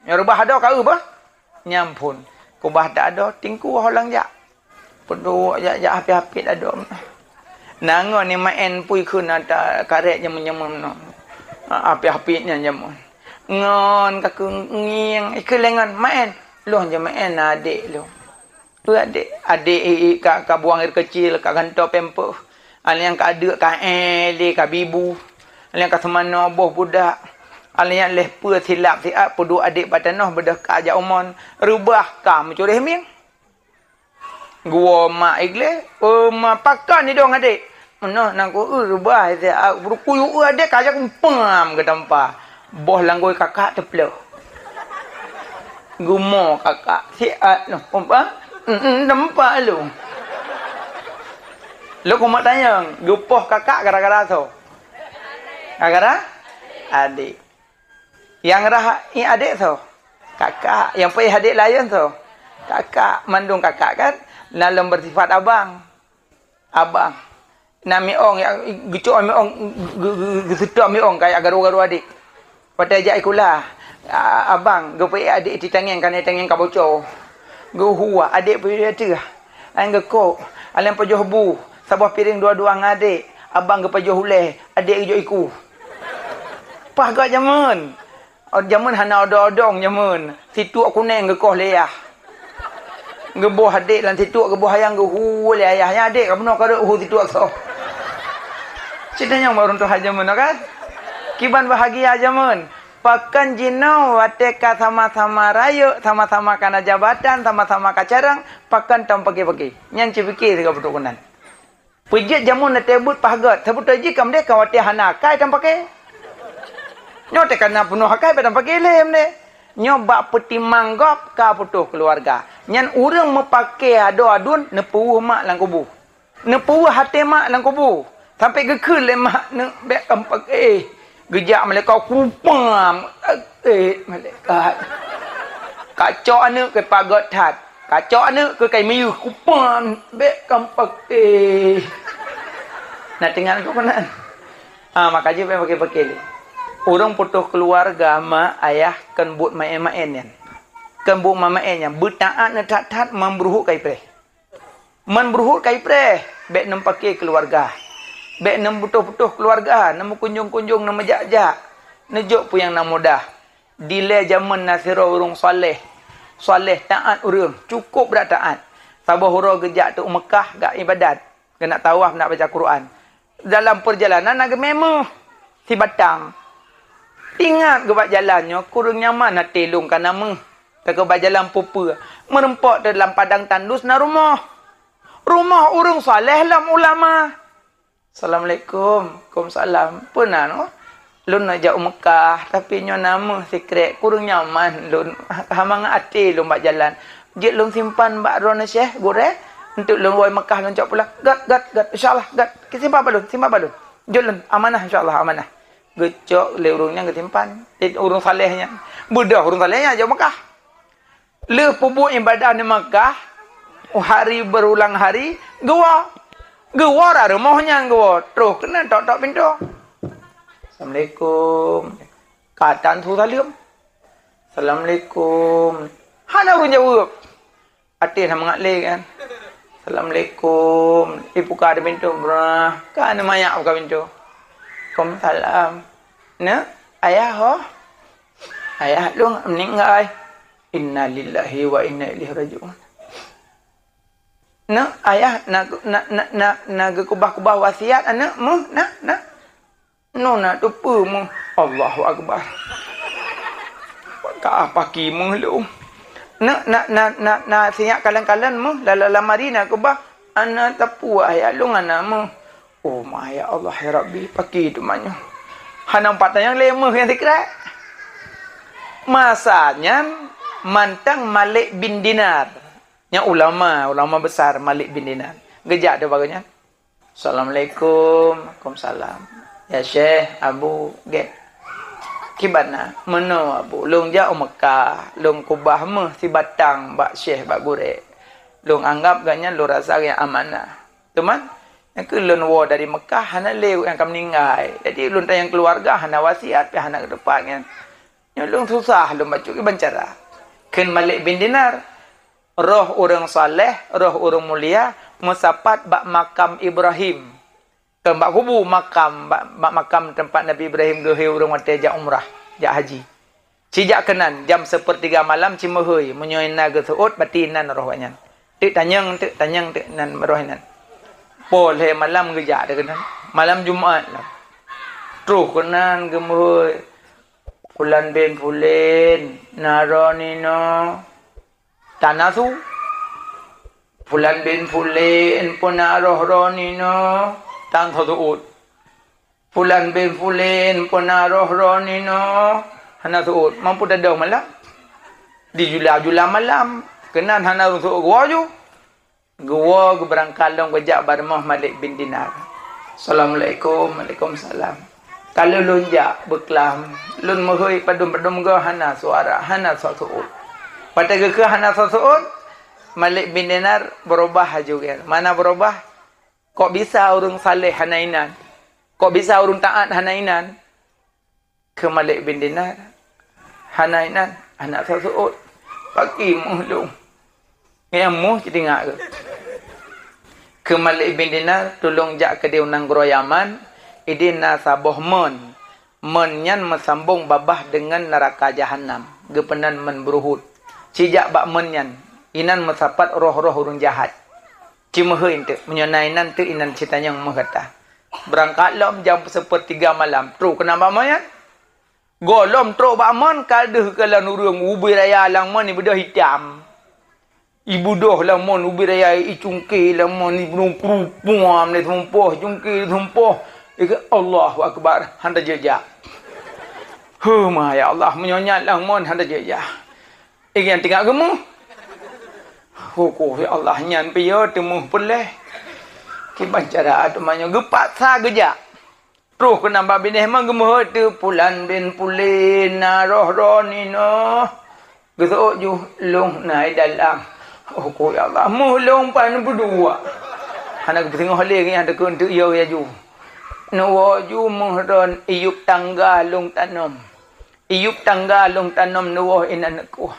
Nyoe reubah adoe ka eu bah. Nyan phon. Kubah that adoe, tingku ho lam jak. Peuduek jak, jak hapit-hapit adoe. Na ngon ni maén pui kheun ata karet jameun-jameun meunoe. Ha, hapit-hapit nyan jameun. Ngon ka keu ngieng, ikeu lé ngon maén. Lôn je maén na adek lôn. Peue adek? Adek i, i, ka, ka buang air kecil, ka gantoe pampers. Alèh nyan ka adeuk ka éh lé, ka bibu. Alèh nyan ka seumanoe boh budak. Alèh nyan lheuh peue silap siat peuduek adek bak tanoh beudôh ka jak umon. Reubah ka meucureh mieng. Geuwoe mak i glé, "Oh, ma, pakon idong adek?" "Meunoe nangku eu reubah siat, beurukuyue eu adek ka jak kumpam geutampa." Boh langgôi kakak teuplôh. Geumo kakak siat noh, apa? Nampak lu. Lôn keumat tanyong, geupoh kakak gara-gara soe? Gara-gara adék. Nyang rhah ié adék soe? Kakak. Nyang peuéh adék layeuen soe? Kakak. Mandum kakak kan na lom beusifat abang. Abang. Na miong, ya, geucok miong, geu-, geu-, geuseutôt miong kaya garu-garu adék. Watée jak sikula, a-, abang geupeuék adék titangéng, kané tangéng ka boco. Geuhua, adék peue teuh. Laén geukok, laén pajoh bu, saboh piréng dua-dua ngon adék. Abang geupajoh ulée, adék geujok iku. Paih gét jameun. Jameun hana odong-odong jameun. Situek kuneng geukoh lé yah. Geuboh adék lam situek, geuboh ayang geuhu lé ayah. Nyan adék ka bunoe ka rhot hu situek soe. Cit nyan baru tuha jameun kan? Kiban bahagia jameun. Pakon jinoe watée ka sama-sama rayeuk, sama-sama kana jabatan, sama-sama ka carông, pakon tom pake-pake. Nyan cipike sigoe peutukonan. Peujeuet jameun watée beuet paih gét, saboh teujih ka meudeh ka watée hana akai tam pake. Nyoe teuh ka na peunoh akai bak tam pake lé meudeh. Nyoe bak peutimang gob ka putôh keuluwarga. Nyan ureuëng meupake adoe aduen neupeuweuh mak lam kubu. Neupeuweuh até mak lam kubu. Sampai geukheun lé mak neuk bék kam pake. Geujak malaikat kupam. Eh, malaikat. Kacok aneuk keu pagot that. Kacok aneuk keu kai miyuh kupam. Bék kam pake. Nah, tinggal tu kena. Ah, maka jih bék pake-pake lé. Ureuëng putôh keuluwarga mak ayah kan buet maén-maén nyan. Kan buet maén-maén nyan. Beutaát neuthat-that man bruhuk kai preh. Man bruhut kai preh, bék neupake keuluwarga. Bék neuputôh-putôh keuluwarga, neumeukunjong-kunjong, neumeujak-jak. Neujok peue nyang na mudah. Dilée jameun na sidroe ureuëng saleh. Saleh taát ureuëng, cukup brat taát. Saboh uroe geujak teuk u Meukah gak iébadat. Geunak tawaf, nak baca Quran. Dalam peurjalanan na geumé méuh sibatang. Ingat geuh bak jalan nyoe kureueng nyaman até lôn kana méuh. Ka geuh bak jalan peue-peue. Meureumpok teuh lam padang tandus na rumoh. Rumoh ureuëng saleh lom ulama. Assalamualaikum. Waalaikumsalam. Peue na nyoe? Lôn neujak u Meukah, tapi nyoe na méuh sikrek, kureueng nyaman lôn. Hama ngat até lôn bak jalan. Jeuet lôn simpan bak droeneuh Syekh Gurée, enteuk lôn woe Meukah lôn cok pulang. Gét, gét, gét. Insya Allah, gét. Simpan bak lôn, simpan bak lôn. Jeuet lôn, amanah insya Allah, amanah. Geucok lé ureuëng nyan geusimpan. Lé ureuëng saleh nyan. Beudôh ureuëng saleh nyan jak Meukah. Lheueh peubuet iébadat di Meukah, hari berulang hari, geuwoe. Geuwoe rot rumoh nyan geuwoe, troh keunan tok-tok pintoe. "Assalamualaikum." Ka tan su saleuem. "Assalamualaikum." Hana ureuëng jaweueb. Até na mangat lé kan. "Assalamualaikum." Ibuka di pintoe, brah. Ka na manyak buka pintoe. "Waalaikumsalam." "Neuk, ayah ho?" "Ayah lôn meuninggai." "Innalillahi wa inna ilaihi raji'un." "Neuk, ayah na, na, na, na, na geukeubah-keubah wasiat aneuk méuh, na, na." "Nyoe na teupeue méuh." "Allahu Akbar. Ka paki méuh lôn." "Neuk, na, na, na, na sinyak kalon-kalon méuh, lam, lam lamari na keubah." "Ana teupeue ayah lôn ana méuh." "Oh ma, ya Allah, ya Rabbi, paki teuma nyoe." Hana umpat tanyong lé méuh nyang sikrek. Masa nyan mantong Malik bin Dinar. Nyan ulama, ulama besar Malik bin Dinar. Geujak di bagoe nyan. "Assalamualaikum." "Waalaikumsalam." "Ya Syekh, Abu, gét." "Kiban na?" "Meunoe Abu, lôn jak u Meukah, lôn keubah méuh sibatang bak Syekh, bak gurée. Lôn anggab gobnyan, lôn rasa gobnyan amanah. Teuma, nyang keuh lôn woe dari Meukah hana lé nyang ka meuninggai. Jadi lôn tanyong keuluwarga hana wasiat, pih hana keuteupat nyan. Nyoe lôn susah lôn bacut kiban cara." Kheun Malik bin Dinar, "Roh ureuëng saleh, roh ureuëng mulia meusapat bak makam Ibrahim." Kheun bak kubu makam, bak, bak makam teumpat Nabi Ibrahim geuhôi ureuëng watée jak umrah, jak haji. Sijak keunan, jam seupeurtiga malam cimeuhôi, meunyoe na geuseuôt, berarti nan roh awaknyan. Teuk tanyong, teuk tanyong, teuk nan roh nyan. Poh lhée malam geujak di keunan. Malam Jumat lah. Troh keunan geumeuhôi. "Fulan bin Fulan, na roh ninoe." Tanasu. "Fulan bin Fulan, peue na roh-roh ninoe?" Tan seuôt. Pulan bin Pulin, peuna roh-roh ninoe, hana seuôt. Mampu tadong malam. Di jula-jula malam, keunan hana seuôt geuwoe ju. Geuwoe geubeurangkat lom geujak bak rumoh Malik bin Dinar. "Assalamualaikum." "Waalaikumsalam." "Ka lheueh lôn jak beuklam, lôn meuhôi padum-padum goe hana suara, hana soe seuôt." Watée geukheun hana soe seuôt, Malik bin Dinar beurubah laju geuh. Mana beurubah? Kok bisa ureuëng saleh hana inan? Kok bisa ureuëng taát hana inan? Keu Malik bin Dinar, hana inan, hana soe seuôt. Paki meuh lôn. Nyang meuh cit ingat keu. Keu Malik bin Dinar, tulông jak keudéh u nanggroe Yaman, ideh na saboh mon. Mon nyan meusambông babah deungon neuraka jahanam. Geupeunan mon beuruhot. Ci jak bak mon nyan, inan meusapat roh-roh ureuëng jahat. Ci meuhôi eunteuk, meunyoe na inan teuk inan ci tanyong meuh gata. Beurangkat lom jam seupeutiga malam, trok keunan bak mon nyan. Gohlom trok bak mon, ka deuh keu lôn ureuëng ubé raya lam mon ibeudôh itam. Ibeudôh lam mon ubé raya, icungké lam mon, ibeudôh krupuam lé seumpôh, icungké lé seumpôh. Ikeu Allahu Akbar, hana jeuet jak. Heuh, ma ya Allah, meunyoe nyan lam mon hana jeuet jak. Ikeu nyang tinggai geumeuh. Huköh ya Allah, nyan piye teumeuh peuléh. Kiban cara teuma nyoe geupaksa geujak. Troh keunan bak binéh meugeumeuhôi teuh Pulan bin Pulan na roh-roh ninoe. Geuseuôt ju lôn na i dalam. Oh, ko ya Allah, meuh lôn pan beudua. Hana geupeusingoh lé nyan teukeuen teuh yo ya ju. Neuwoe ju meuh ron iyup tangga lôn tanom. Iyup tangga lôn tanom neuwoe inan neukueh.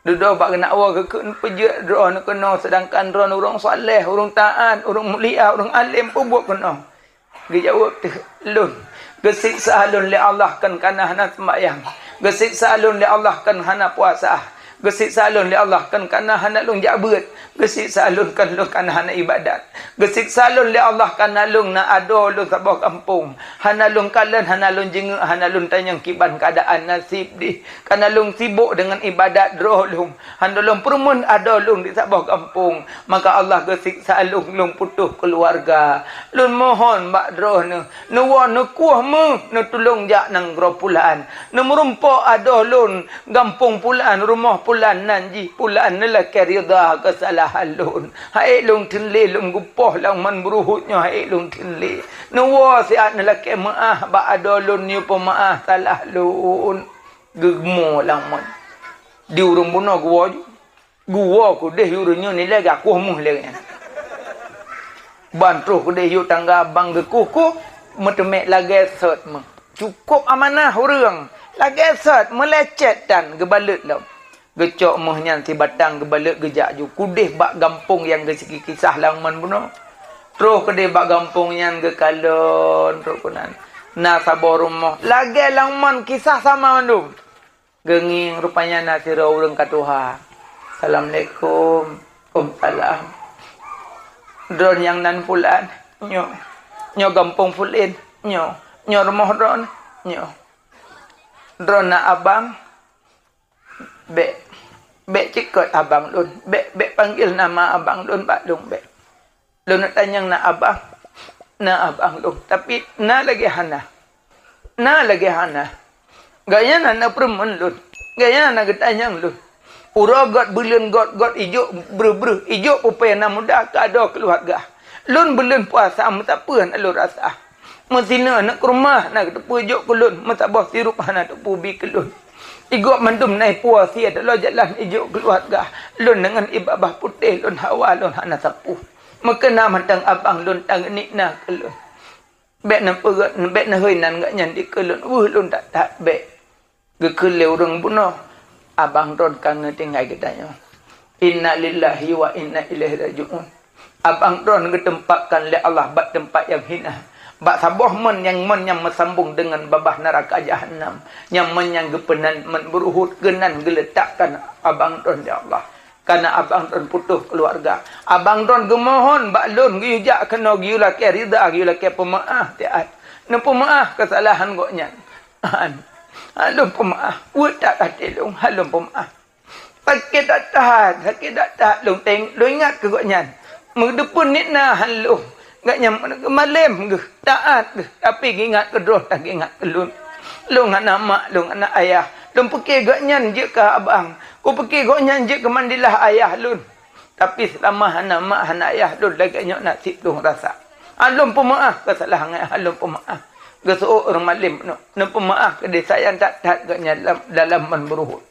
Dudoe bak geunak woe geukheun peujeuet droeneuh keunoe, seudangkan droeneuh ureuëng saleh, ureuëng taat, ureuëng mulia, ureuëng além peubuet keunoe. Geujaweueb teuh lôn, geusiksa lôn lé Allah kon kana hana seumbahyang. Geusiksa lôn lé Allah kon hana puasa. Geusiksa lôn lé Allah kon kana hana lôn jak beuet. Geusiksa lôn kon lôn kana hana ibadat. Geusiksa lôn lé Allah kana lôn na adoe lôn saboh gampông. Hana lôn kalon, hana lôn jingeuk, hana lôn tanyong kiban keuadaan naseb dih. Kana lôn sibok deungon ibadat droe lôn. Hana lôn peureumeun adoe lôn di saboh gampông. Maka Allah geusiksa lôn, lôn putôh keuluwarga. Lôn mohon bak droeneuh, neuwoe neukueh meuh, neutulông jak nanggroe Pulan. Neumeurumpok adoe lôn, gampông Pulan, rumoh Pulan nan jih Pulan neulakée rida keusalahan lôn. Hai lôn theun lé lôn geupoh lam mon beuruhot nyoe, hai lôn theun lé. Neuwoe siat neulakée meuáh bak adoe lôn, neuyue peumeuáh salah lôn. Geugeumo lam mon. Di ureuëng bunoe geuwoe ju. Geuwoe keudeh ureuëng nyoe nilai gakueh meuh lé nyan. Ban troh keudeh yue tangga bang geukueh-kueh, meuteumé lagée sot meuh. Cukôp amanah ureuëng. Lagée sot meulecet dan geubalot lom. Geucok meuh nyan sibatang geubalot geujak ju keudeh bak gampông nyang geusiki kisah lam mon bunoe. Troh keudeh bak gampông nyan geukalon troh keunan. Na saboh rumoh lagée lam mon kisah sama mandum. Geungieng rupanya na sidroe ureuëng ka tuha. "Assalamualaikum." "Waalaikumsalam." "Droeneuh nyang nan Pulan?" "Nyoe." "Nyoe gampông Pulan?" "Nyoe." "Nyoe rumoh droeneuh?" "Nyoe." "Droeneuh na abang?" "Bék, bék cit kot abang lôn. Bék, bék panggil nama abang lôn bak lôn, bék. Lôn neutanyong na abang, na abang lôn, tapi na lagée hana. Na lagée hana. Gobnyan hana peureumeun lôn. Gobnyan hana geutanyong lôn. Uroe göt buleuen göt-göt ijok breuh-breuh, ijok peue-peue nyang na muda keu adoe keuluwarga. Lôn buleuen puasa meusapeue hana lôn rasa. Meusinoe aneuk keurumah hana geuteupeue jok keu lôn, meusaboh sirup hana teupeu bi keu lôn. Igob mandum na ipuwoe sie taloe jalan ijok keuluwarga. Lôn deungon ié babah putéh lôn hawa lôn hana sapeue. Meukeuna mantong abang lôn tan geunik na keu lôn. Bék neupeugét, bék neuhôi nan gobnyan dikeue lôn, weueh lôn that-that bék." Geukheun lé ureuëng bunoe, abang droeneuh ka geutinggai geutanyoe. Inna lillahi wa inna ilaihi raji'un. Abang droeneuh geuteumpat kan lé Allah bak teumpat nyang hina. Bak saboh mon nyang mon nyang meusambong deungon babah neuraka jahanam. Nyang mon nyang geupeunan mon beuruhot keunan geuleutakkan abang droeneuh lé Allah. Kana abang droeneuh putôh keuluwarga. Abang droeneuh geumohon bak lôn geuyue jak keunoe geuyue lakée rida, geuyue lakée peumeuáh siat. Neupeumeuáh keusalahan gobnyan. An, an lôn peumeuáh, weueh that até lôn, han lôn peumeuáh. Sakét that-that, sakét that-that lôn teng-, lôn ingat keu gobnyan. Meudeupeue niet na han lôn. Gobnyan malem geuh, taat geuh, tapi geuingat keudroe, tak geuingat keu lôn. Lôn hana mak, lôn hana ayah. Lôn pike gobnyan jeuet keu abang. Kupike gobnyan jeuet keu mandilah ayah lôn. Tapi seulama hana mak, hana ayah lôn, lagèe nyoe naseb lôn rasa. Ah, lôn peumeu'ah keusalahan ayah lôn, peumeu'ah. Geuseuôt ureueng malem nyoe, neupeumeu'ah keu desya nyang that-that gobnyan dalam, dalam mon beuruhot.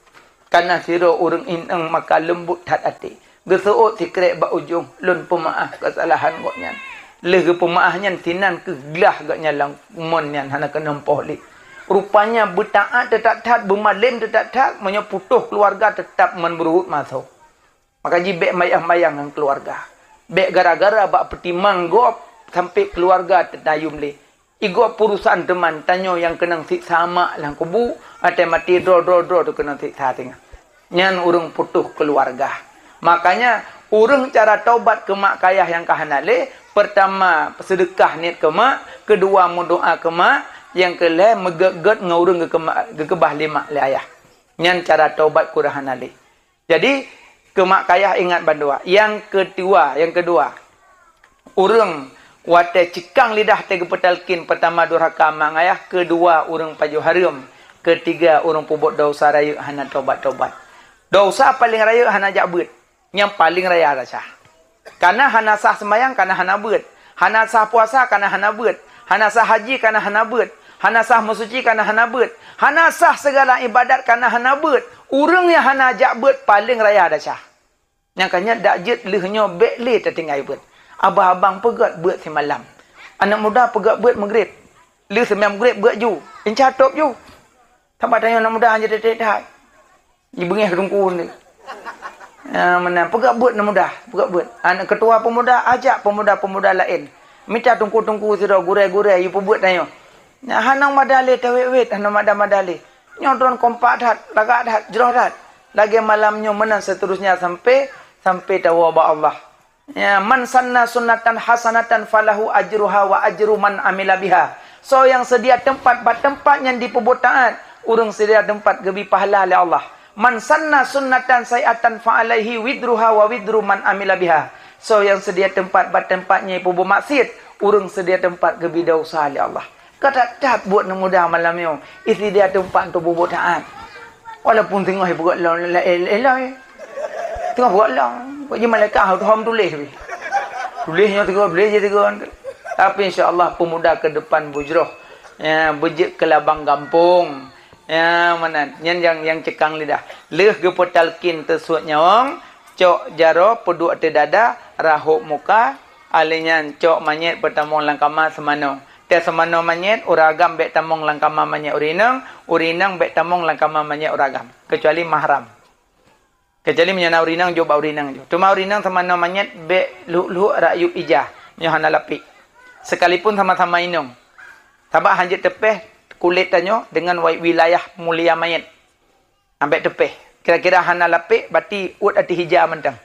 Kana sidroe ureueng inong maka leumbot that até. Geuseuôt sikrek bak ujong, lôn peumeu'ah keusalahan gobnyan. Lheueh geupeumeu'ah nyan sinan keuh glah gobnyan lam mon nyan hana keunong poh lé. Rupanya beutaat teutab that, beumalem teutab that, meunyoe putôh keuluwarga teutab mon beuruhot masoe. Maka jih bèk mayang-mayang ngon keuluwarga. Bèk gara-gara bak peutimang gob sampoe keuluwarga teudayum lé. Igob urosan teuma tanyoe nyang keunong siksa mak lam kubu, watèe maté droe-droe-droe teuh keunong siksa singoh. Nyan ureueng putôh keuluwarga. Makanya, ureueng cara tobat keu mak keu ayah nyang ka hana lé, peurtama seudeukah niet keu mak, keudua meudoa keu mak, nyang keulhèe meugèt-gèt ngon ureueng geukeuma-, geukeubah lé mak lé ayah. Nyan cara tobat keu ureueng hana lé. Jadi, keu mak keu ayah ingat bandua. Nyang keudua, nyang keudua, ureueng watèe ceukang lidah teuh geupeutalkin, peurtama durhaka mak ngon ayah, keudua ureueng pajoh hareuem, keutiga ureueng peubuet desya rayeuk hana tobat-tobat. Desya paleng rayeuk hana jak beuet, nyang paleng raya desya. Kana hana sah seumayang, kana hana beuet. Hana sah puasa, kana hana beuet. Hana sah haji, kana hana beuet. Hana sah meusuci, kana hana beuet. Hana sah sigala iébadat, kana hana beuet. Ureueng nyang hana jak beuet paleng raya desya. Nyang ka nyan dak jeuet lheueh nyoe bèk lé tatinggai beuet. Abah-abang peugèt beuet simalam. Aneuk muda peugèt beuet Maghrib. Lheueh seumayang Maghrib beuet ju. Insya tôb ju. Sabab tanyoe aneuk muda hana jeuet that. Jibeungèh keu teungku ni. Ya, meunan. Peugah beuet aneuk muda, peugah beuet. Aneuk ketua pemuda, ajak pemuda-pemuda laén. Mita teungku-teungku sidroe, gurèe-gurèe, yue peubeuet tanyoe. Nyan hana mada lé tawét-wét, hana mada-mada lé. Nyoe droen kompak that, lagak that, jroh that. Lagèe malam nyoe meunan seuterusnya sampoe, sampoe tawoe bak Allah. Ya, "Man sanna sunnatan hasanatan falahu ajruha wa ajru man amila biha." Soe nyang seudia teumpat bak teumpat nyang jipeubuet taat, ureueng seudia teumpat geubri pahala lé Allah. "Man sanna sunnatan sayyi'atan fa alaihi wizruha wa wizru man amila biha." Soe nyang seudia teumpat bak teumpat nyang jipeubuet maksiet, ureueng seudia teumpat geubri desya lé Allah. Ka that-that buet aneuk muda malam nyoe, isi dia teumpat untuk bubuet taat. Walaupun teungoh buet lom, la-, la-, la-, la-, teungoh buet lom. Buet jih malaikat hom tuléh pih. Tuléh nyoe teungoh, tuléh jih teungoh. Tapi insya Allah pemuda ke depan bujroh. Ya, beujeuet keu labang gampông. Ya, meunan. Nyan nyang, nyang ceukang lidah. Lheueh geupeutalkin teusuet nyawöng, cok jaroe peuduek ateueh dada, rahôk muka, Alèh nyan cok manyét peutamong lam kama seumanoe. Teuh seumanoe manyét, ureueng agam bèk tamong lam kama manyét ureueng inong, ureueng inong bèk tamong lam kama manyét ureueng agam, keucuali mahram. Keucuali meunyoe na ureueng inong jok bak ureueng inong jok. Teuma ureueng inong seumanoe manyét bèk lhok-lhok rakyueb ija, nyoe hana lapék. Sekalipun sama-sama inong. Sabab hanjeuet teupéh kulét tanyoe deungon wa-, wilayah mulia manyét. Ambek teupéh. Kira-kira hana lapék, bati uet ateueh ija mantong.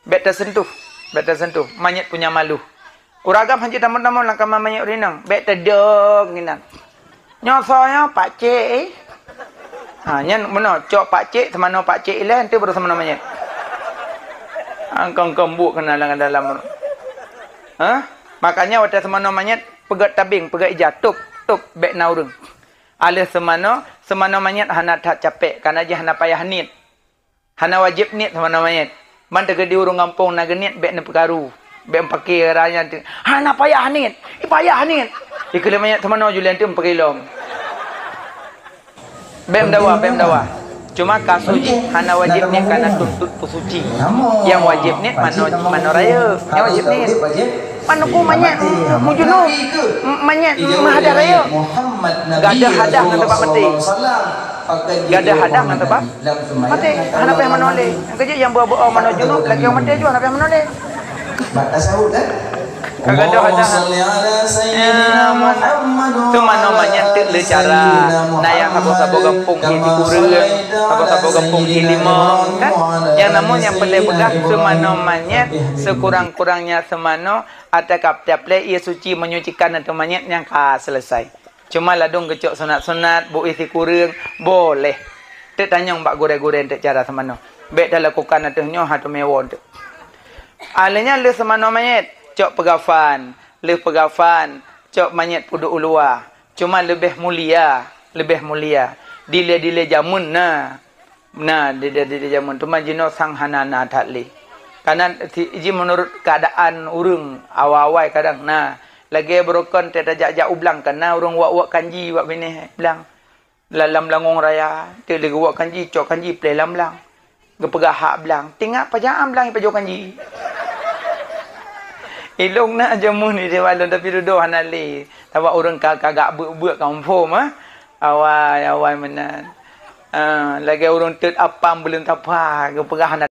Bèk taseuntuh, bèk taseuntuh. Manyét punya malu. Ureueng agam hanjeuet tamong-tamong lam kama manyét ureueng inong. Bèk tadong inan. Nyoe soe nyoe, pakcik, eh. Ha, nyan meunoe, cok pakcik, seumanoe pakcik ilèe, enteuk baru seumanoe manyét. Angkong-kong buet keunan lam dalam. Ha? Makanya watèe seumanoe manyét, peugöt tabeng, peugöt ija, tôb, tôb, bèk na ureueng. Alèh seumanoe, seumanoe manyét hana that capék, kareuna jih hana payah niet. Hana wajéb niet seumanoe manyét. Man teukeudi ureueng gampông na geuniet bèk neupeukaru. Bèk meupaké raya tu. Hana payah niet. Eh, payah niet. Ikeu lé manyét seumanoe julien tu meupaké lom. Bèk meudawa, bèk meudawa. Cuma kasus jih hana wajéb niet kareuna tuntot peusuci. Nyang wajéb niet manoe, manoe rayeuk. Nyang wajéb niet. Manoe ku manyét mujunub, manyét meuhadah rayeuk. Gadôh hadah ngon teubak maté. Gadôh hadah ngon teubak maté. Hana payah manoe lé. Nyang keujeuet nyang beu-, beu-, manoe junub, lagèe maté jua hana payah manoe lé. Bak tasawuf, kan? Ka gadôh hadah. Allahumma shalli ala sayyidina Muhammad. Seumanoe manyét teuk lé cara. Na nyang saboh-saboh gampông hi sikureueng, saboh-saboh gampông hi limong, kan? Nyang namun nyang peureulèe peugah seumanoe manyét, sekurang-kurangnya seumanoe, ateueh kap tiap lé ie suci menyucikan ateueh manyét nyang ka selesai. Cuma ladôm geucok sunat-sunat, beu isi kureueng, boleh. Teuk tanyong bak gurèe-gurèe teuk cara seumanoe. Bèk talakukan ateueh nyoe, ha, teumewoe teuk. Alèh nyan lheueh seumanoe manyét, cok peugafan. lheueh peugafan, cok manyét peuduek u luwa. Cuma leubeh mulia, leubeh mulia. Dilée-dilée jameun na. Na, dilée-dilée jameun. Teuma jinoe sang hana na that lé. Kana si, ji meunurot keuadaan ureuëng awai-awai kadang na. Lagée beurokon teuh tajak-jak u blang, kana ureuëng wak-wak kanji wak binéh blang. Lam, lam langong raya, teuh lé geuwak kanji, cok kanji pleh lam blang. Geupeugah hak blang, "Tingak pajan blang ipajoh kanji." Ilong na jameun di dewan lôn, tapi dudoe hana lé. Sabab ureuëng ka, ka gak beuk-beuk confirm, ah. Awai, awai meunan. Ah, lagée ureuëng teut apam belum tapa, geupeugah hana